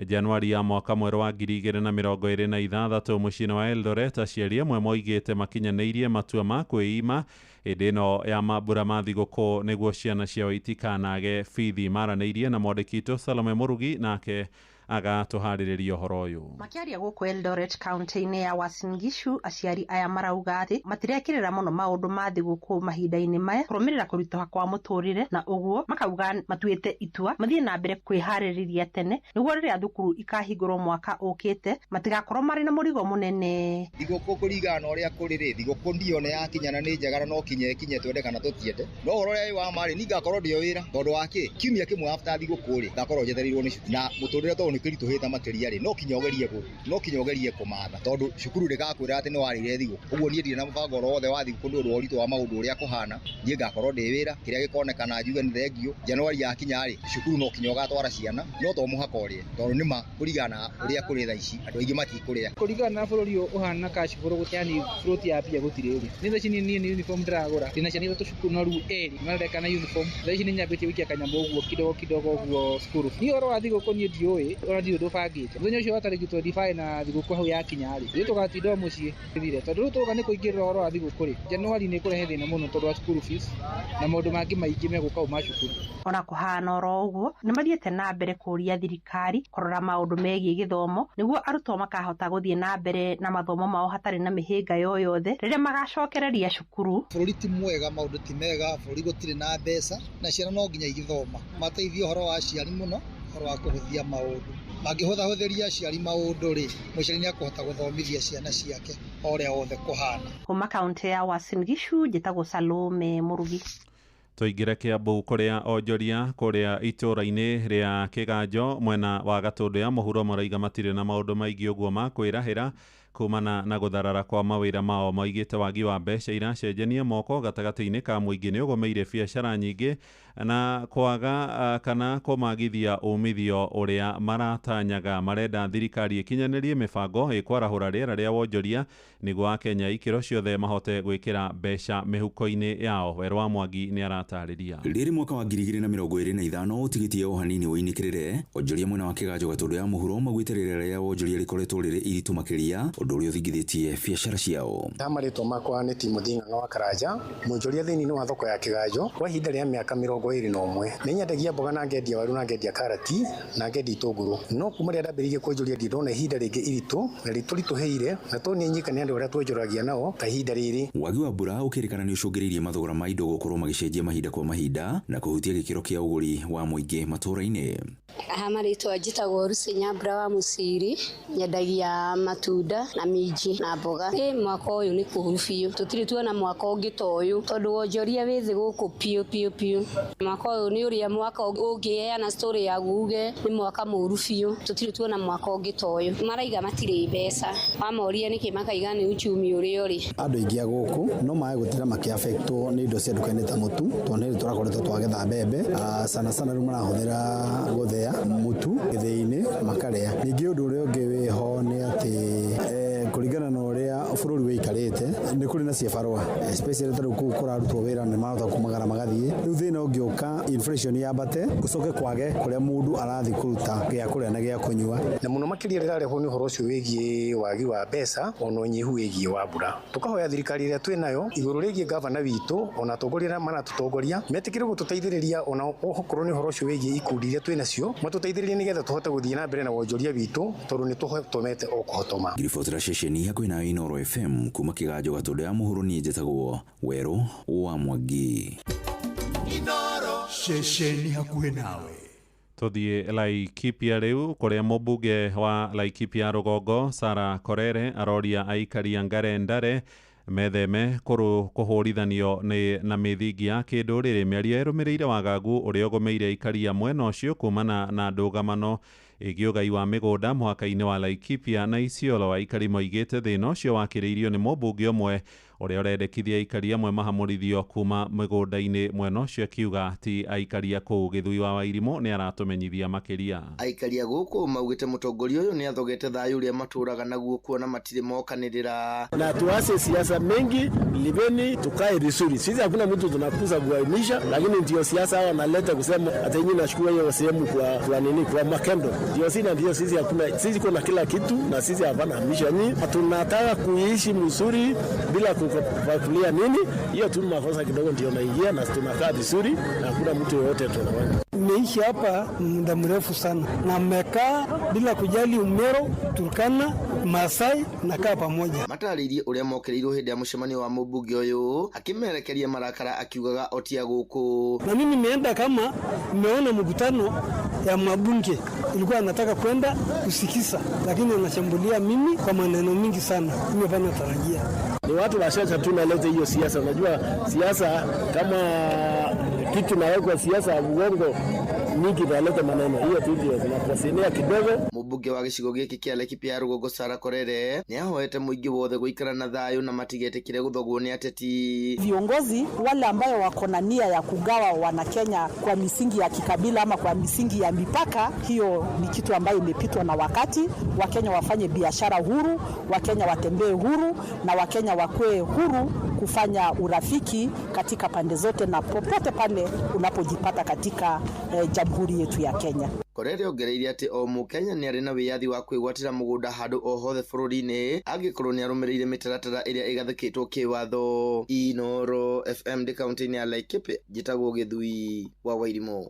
Januari ya mwaka mwerũ wa 2026. Mũciĩ-inĩ wa Eldoret aciari amwe moigĩte makinyanĩirie matua ma kwĩima hĩndĩ ĩno ya mambura ma thigũkũ nĩguo ciana ciao itikanage bithi. Maranĩirie na mwandĩki witũ Salome Mũrugi nake agatũharĩrĩria ũhoro ũyũ. Makĩaria gũkũ Eldoret kaunti-inĩ ya Uasin Gishu, aciari aya marauga atĩ matirekĩrĩra mũno maũndũ ma thigũkũ mahinda-inĩ maya kũrũmĩrĩra kũritũha kwa mũtũrĩre, na ũguo makauga matuĩte itua mathiĩ na mbere kwĩharĩrĩria tene nĩguo rĩrĩa thukuru ikahingũrwo mwaka ũkĩte matigakorwo marĩ na mũrigo mũnene. Thigũkũ kũringana na ũrĩa kũrĩ rĩ, thigũkũ ndione yakinya na nĩ njega na no kinya ĩkinye twende kana tũtiende, no ũhoro ũrĩa wĩ wa ma rĩ, niĩ ngakorwo ndĩ o wĩra tondũ wa kĩ kiumia kĩmwe after thigũkũ rĩ, ngakorwo njetereirwo nĩ cukuru na mũtũrĩre tondũ nĩ kĩritũhĩte makĩria rĩ, no kinya ũgerie kũ no kinya ũgerie kũmatha tondũ cukuru ndĩgakwĩra atĩ nĩ warĩire thigũkũ. Ũguo niĩ ndirĩ na mũbango oro wothe wa thigũkũ nĩ ũndũ wa ũritũ wa maũndũ ũrĩa kũhana, niĩ ngakorwo ndĩ wĩra, kĩrĩa gĩkonekana njuge nĩ thengiũ. Januari yakinya rĩ, cukuru no kinya ũgatwara ciana, no to mũhaka ũrĩe tondũ nĩ ma kũringana na ũrĩa kũrĩ thaa ici andũ aingĩ matikũrĩa. Kũringana na bũrũri ũyũ ũhana cash flow gũtirĩ, yani float ya mbia gũtirĩ rĩ, nĩ thaa ici niĩ uniform ndĩragũra, ndĩna ciana ithatũ cukuru no rĩu erĩ marareka na uniform. Thaa ici nĩ nyambĩtie gũikia kanyamũ ũguo kidogo kidogo ũguo cukuru. Niĩ ũhoro wa thigũkũ niĩ ndiũĩ, ona ndirĩ ũndũ bangĩte. Mũthenya ũcio wa tarĩki 25 na thigũkũ hau yakinya rĩ, ithuĩ tũgatinda o mũciĩ thire, tondũ rĩu tũroka nĩ kũingĩrĩra ũhoro wa thigũkũ rĩ, Januari nĩ ĩkũrehe thĩna mũno tondũ wa school fees na maũndũ mangĩ maingĩ megũka hau ma cukuru. Ona kũhana oro ũguo, nĩ mathiĩte na mbere kũũria thirikari kũrora maũndũ megiĩ gĩthomo nĩguo arutwo makahota gũthiĩ na mbere na mathomo mao hatarĩ na mĩhĩnga yoyothe rĩrĩa magacokereria cukuru. Bũrũri ti mwega, maũndũ ti mega, bũrũri gũtirĩ na mbeca na ciana no nginya igĩthoma. Mateithie ũhoro wa aciari mũno, ũhoro wa kũhũthia maũndũ. Mangĩhũthahũthĩria aciari maũndũ rĩ, mũciari nĩ akũhota gũthomithia ciana ciake o ũrĩa wothe kũhana. Kuma kaunti ya Uasin Gishu, njĩtagwo Salome Mũrugi. Tũingĩre Kiambu kũrĩa onjoria kũrĩa itũũra-inĩ rĩa Kĩganjo mwena wa Gatũndũ ya mũhuro maraiga matirĩ na maũndũ maingĩ ũguo ma kwĩrahĩra kumana na gũtharara kwa mawĩra mao. Maigĩte wagi wa mbeca iracenjania moko gatagatĩ-inĩ ka mũingĩ nĩ ũgomeire biacara nyingĩ na kwaga kana kũmagithia umithio ũrĩa maratanyaga. Marenda thirikari ĩkinyanĩrie mĩbango ĩkwarahũra rĩera rĩa wonjoria nĩguo akenya ikĩro ciothe mahote gwĩkĩra mbeca mĩhuko-inĩ yao. Werũ wa Mwangi nĩ aratarĩria. Rĩrĩ mwaka wa 2025 ũtigĩtie o hanini ũinĩkĩrĩre, onjoria mwena wa Kĩganjo Gatũndũ ya mũhuro maugĩte rĩera rĩa wonjoria rĩkoretwo rĩrĩ iritũ makĩria, ũndũ ũrĩa ũthingithĩtie biacara ciao. Marĩtwa makwa nĩ Timothy Ng'ang'a wa Karanja, mwonjoria thĩinĩ wa thoko ya Kĩganjo kwa ihinda rĩa mĩaka 21. Nĩ nyendagia mboga na ngendia waru na ngendia karati na ngendia itũngũrũ, no kuma rĩrĩa ndambĩrĩirie kwonjoria ndirĩ ndona ihinda rĩngĩ iritũ na rĩtũritũhĩire na tondũ nĩ nyika nĩ andũ arĩa twonjoragia nao ta ihinda rĩrĩ. Wagi wa mbura ũkĩrĩkana nĩ ũcũngĩrĩirie mathogora ma indo gũkorwo magĩcenjia mahinda kwa mahinda na kũhutia gĩkĩro kĩa ũgũri wa mũingĩ matũũra-inĩ. Aha marĩtwa njĩtagwo Lucy Nyambura wa Mũciri, nyendagia matunda na minji na mboga. Mwaka ũyũ nĩ kũũru biũ, tũtirĩ tuona mwaka ũngĩ ta ũyũ tondũ wonjoria wĩ thĩ gũkũ biũ biũ biũ. Mwaka ũyũ nĩ ũrĩa mwaka ũngĩheana story ya uge nĩ mwaka mũũru biũ, tũtirĩ tuona mwaka ũngĩ ta ũyũ. Maraiga matirĩ mbeca, wamoria nĩkĩ makaiga nĩ uchumi ũrĩa ũrĩ. Andũ aingĩ a gũkũ no mage gũtinda makĩaffectwo nĩ indo cia nduka-inĩ ta mũtu, tondũ nĩ tũrakoretwo twagetha mbembe sana sana rĩu marahũthĩra gũthĩa mũtu gĩthĩi-inĩ makarĩa. Ningĩ ũndũ ũrĩa ũngĩ wĩho nĩ atĩ kũringana na ũrĩa bũrũri wĩikarĩte nĩ kũrĩ na ciĩbarũa especially ta rĩu kũu kũrarutwo wĩra nĩ marahota kumagara magathiĩ. Rĩu thĩna ũngĩũka inflation yambate gũcoke kwage kũrĩa mũndũ arathiĩ kũruta gĩa kũrĩa na gĩa kũnyua. Na mũno makĩria rĩrarehwo nĩ ũhoro ũcio wĩgiĩ wagi wa mbeca ona ũnyihu wĩgiĩ wa mbura. Tũkahoya thirikari ĩrĩa twĩ nayo igũrũ rĩgiĩ gavana witũ ona atongoria arĩa maratũtongoria metĩkĩre gũtũteithĩrĩria ona okorwo nĩ ũhoro ũcio wĩgiĩ ikundi iria twĩ nacio matũteithĩrĩrie nĩgetha tũhote gũthiĩ na mbere na wonjoria witũ tondũ nĩ tũhotomete o kũhotoma. Ngiribotera ceceni hakuhĩ na Inooro FM kuma Kĩganjo Gatũndũ ya mũhuro, niĩ njĩtagwo Werũ wa Mwangi. Inooro ceceni hakuhĩ nawe. Tuthiĩ Laikipia rĩu, kũrĩa mũmbunge wa Laikipia rũgongo Sarah Korere aroria aikari a Ngare Ndare metheme kũhũrithanio nĩ na mĩthingi ya kĩndũrĩrĩ. Mĩario ĩrũmĩrĩire wagagu ũrĩa ũgũmĩire aikari a mwena ũcio kumana na ndũgamano ĩgiĩ ũgai wa mĩgũnda mũhaka-inĩ wa Laikipia na Isiolo. Aikari moigĩte thĩna ũcio wakĩrĩirio nĩ mũmbunge ũmwe ũrĩa ũrendekithia aikari amwe mahamũrithio kuma mĩgũnda-inĩ mwena ũcio, akiuga ti aikari a kũu. Gĩthui wa Wairimũ nĩ aratũmenyithia makĩria. Aikari a gũkũ maugĩte mũtongoria ũyũ nĩ athogete thayũ ũrĩa matũraga naguo kuona matirĩ mokanĩrĩra. Na tuache siasa mengi, liveni tukae vizuri. Sisi hakuna mtu tunakuza kuainisha, lakini ndio siasa hawa wanaleta kusema hata nyinyi nashukua hiyo sehemu kwa nini, kwa makendo. Ndio sisi, ndio sisi hakuna, sisi kuna kila kitu na sisi hapana hamisha nyinyi. Tunataka kuishi mzuri bila kufakulia nini. Hiyo tu makosa kidogo ndio naingia na tunakaa vizuri na hakuna mtu yoyote tunawanya. Nimeishi hapa muda mrefu sana na mmekaa bila kujali Umero, Turkana, Masai, nakaa pamoja. Matarĩirie ũrĩa mokĩrĩirwo hĩndĩ ya mũcemanio wa mũmbunge ũyũ, akĩmerekeria marakara akiugaga otia gũkũ. Na mimi nimeenda kama nimeona mkutano ya mabunge, ilikuwa nataka kwenda kusikiza, lakini anashambulia mimi kwa maneno mingi sana. Mimi hapana tarajia. Ni watu washacha tu naleta hiyo siasa. Unajua siasa kama kitu nawekwa siasa uongo mingi naleta maneno. Hiyo tu ndio tunakosinea kidogo. Mũmbunge wa gĩcigo gĩkĩ kĩa Laikipia rũgongo Sarah Korere nĩ ahoete mũingĩ wothe gũikara na thayũ na matigetĩkĩre gũthogwo nĩ ateti. Viongozi wale ambayo wako na nia ya kugawa Wanakenya kwa misingi ya kikabila ama kwa misingi ya mipaka, hiyo ni kitu ambayo imepitwa na wakati. Wakenya wafanye biashara huru, Wakenya watembee huru na Wakenya wakue huru kufanya urafiki katika pande zote na popote pale unapojipata katika jamhuri yetu ya Kenya. Korere ongereire atĩ o mũkenya nĩ arĩ na wĩyathi wa kwĩgwatĩra mũgũnda handũ o hothe bũrũri-inĩ angĩkorwo nĩ arũmĩrĩire mĩtaratara ĩrĩa ĩgathĩkĩtwo kĩwatho. Inooro FM ndĩ kaunti-inĩ ya Laikipia, njĩtagwo Gĩthui wa Wairimũ.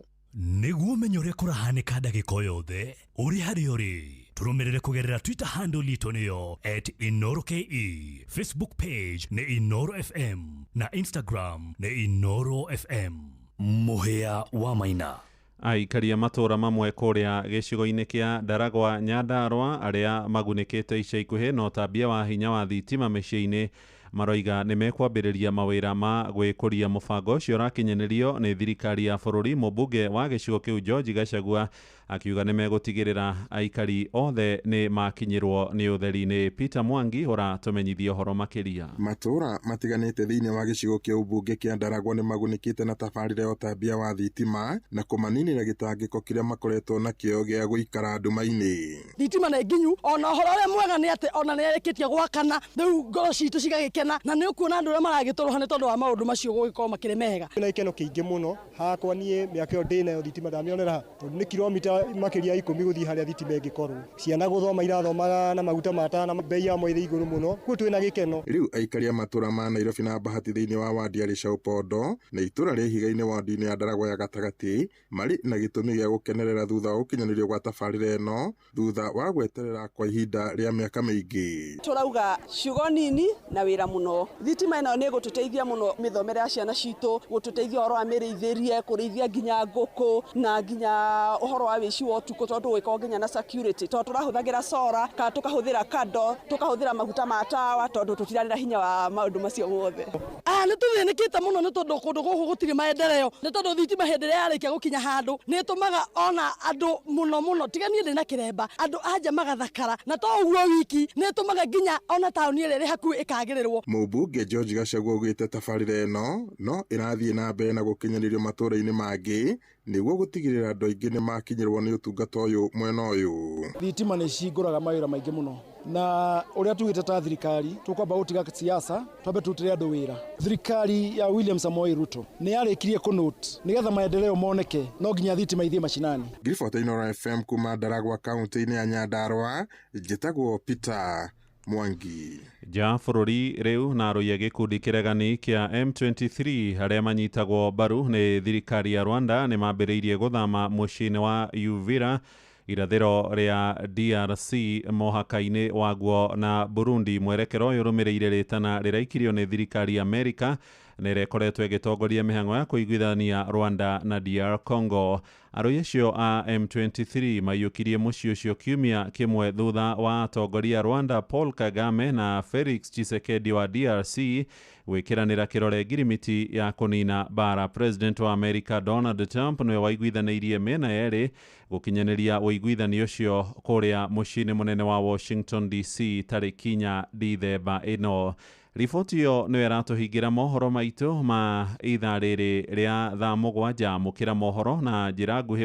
Nĩguo ũmenye ũrĩa kũrahanĩka ndagĩka o yothe ũrĩ harĩa ũrĩ, tũrũmĩrĩre kũgerera Twitter handle itũ nĩyo @InooroKE, Facebook page nĩ Inooro FM na Instagram nĩ Inooro FM. Mũhĩa wa Maina. Aikari a matũra mamwe kũrĩa gĩcigo-inĩ kĩa Ndaragwa Nyandarũa arĩa magunĩkĩte ica ikuhĩ na ũtambia wa hinya wa thitima mĩciĩ-inĩ maroiga nĩ mekwambĩrĩria mawĩra ma gwĩkũria. Mũbango ũcio ũrakinyanĩrio nĩ thirikari ya bũrũri. Mũmbunge wa gĩcigo kĩu George Gachagua akiuga nĩ megũtigĩrĩra aikari othe nĩ makinyĩrwo nĩ ũtheri-inĩ. Peter Mwangi ũratũmenyithia ũhoro makĩria. Matũra matiganĩte thĩinĩ wa gĩcigo kĩa ũmbunge kĩa Ndaragwa nĩ magunĩkĩte na tabarĩra ya ũtambia wa thitima na kũmaninĩra gĩtangĩko kĩrĩa makoretwo nakĩo gĩa gũikara nduma-inĩ. Thitima nĩ nginyu, ona ũhoro ũrĩa mwega nĩ atĩ ona nĩ yarĩkĩtie gwakana, rĩu ngoro citũ cigagĩkena na nĩ ũkuona andũ arĩa maragĩtũrũha nĩ tondũ wa maũndũ macio gũgĩkorwo makĩrĩ mega. Na ikeno kĩingĩ mũno hakwa niĩ mĩaka ĩyo ndĩnayo thitima ndamĩonera, tondũ nĩ kilomita makĩria 10 gũthiĩ harĩa thitima ĩngĩkorwo. Ciana gũthoma irathomaga na maguta ma tawa na bei yamo ĩrĩ igũrũ mũno, kuo twĩna gĩkeno. Rĩu aikari a matũra ma Nairobi na Bahati thĩinĩ wa wadi ya Rĩcaũ Pondo na itũra rĩa Ihiga-inĩ wadi-inĩ ya Ndaragwa ya gatagatĩ marĩ na gĩtũmi gĩa gũkenerera thutha wa gũkinyanĩrio gwa tabarĩra ĩno thutha wa gweterera kwa ihinda rĩa mĩaka mĩingĩ. Tũrauga ciugo nini na wĩra mũno. Thitima ĩno nĩ ĩgũtũteithia mũno mĩthomere ya ciana citũ, gũtũteithia ũhoro wa mĩrĩithĩrie, kũrĩithia nginya ngũkũ na nginya ũhoro wa wĩici wa ũtukũ, tondũ gũgĩkorwo nginya na security, tondũ tũrahũthagĩra sora kana tũkahũthĩra kando, tũkahũthĩra maguta ma tawa, tondũ tũtirarĩ na hinya wa maũndũ macio mothe. Nĩ tũthĩnĩkĩte mũno nĩ tondũ kũndũ gũkũ gũtirĩ maendeleo, nĩ tondũ thitima hĩndĩ ĩrĩa yarĩkia gũkinya handũ nĩ ĩtũmaga ona andũ mũno mũno, tiga niĩ ndĩ na kĩremba, andũ anja magathakara, na to ũguo wiki nĩ ĩtũmaga nginya ona taũni ĩrĩa ĩrĩ hakuhĩ ĩkagĩrĩrwo. Mũmbunge George Gachagua augĩte tabarĩra ĩno no ĩrathiĩ na mbere na gũkinyanĩrio matũra-inĩ mangĩ nĩguo gũtigĩrĩra andũ aingĩ nĩ makinyĩrwo nĩ ũtungata ũyũ mwena ũyũ. Thitima nĩ cihingũraga mawĩra maingĩ mũno, na ũrĩa tugĩte ta thirikari tũkwamba gũtiga siasa twambe tũrutĩre andũ wĩra. Thirikari ya William Samoei Ruto nĩ yarĩkirie kũnote nĩgetha maendeleo moneke no nginya thitima ithiĩ macinani. Ngiribota Inooro FM kuma Ndaragwa kaunti-inĩ ya Nyandarũa, njĩtagwo Peter Mwangi. Nja bũrũri rĩu na arũi a gĩkundi kĩregani kĩa M23 arĩa manyitagwo mbaru nĩ thirikari ya Rwanda nĩ mambĩrĩirie gũthama mũciĩ-inĩ wa Uvira irathĩro rĩa DRC mũhaka-inĩ waguo na Burundi. Mwerekero ũyũ ũrũmĩrĩire rĩtana rĩraikirio nĩ thirikari ya Amerika Na ĩrĩa ĩkoretwo ĩgĩtongoria mĩhang'o ya kũiguithania Rwanda na DR Congo. Arũi acio a M23 maiyũkirie mũciĩ ũcio kiumia kĩmwe thutha wa atongoria Rwanda Paul Kagame na Felix Tshisekedi wa DRC gwĩkĩranĩra kĩrore ngirimiti ya kũnina mbara. President wa America Donald Trump nĩwe waiguithanĩirie mĩena yerĩ gũkinyanĩria ũiguithanio ũcio kũrĩa mũciĩ-inĩ mũnene wa Washington DC tarĩki 4 Dithemba ĩno. Riboti ĩyo nĩyo ĩratũhingĩra mohoro maitũ ma ithaa rĩrĩ rĩa thaa 7. Mũkĩra mohoro na njĩra nguhĩ.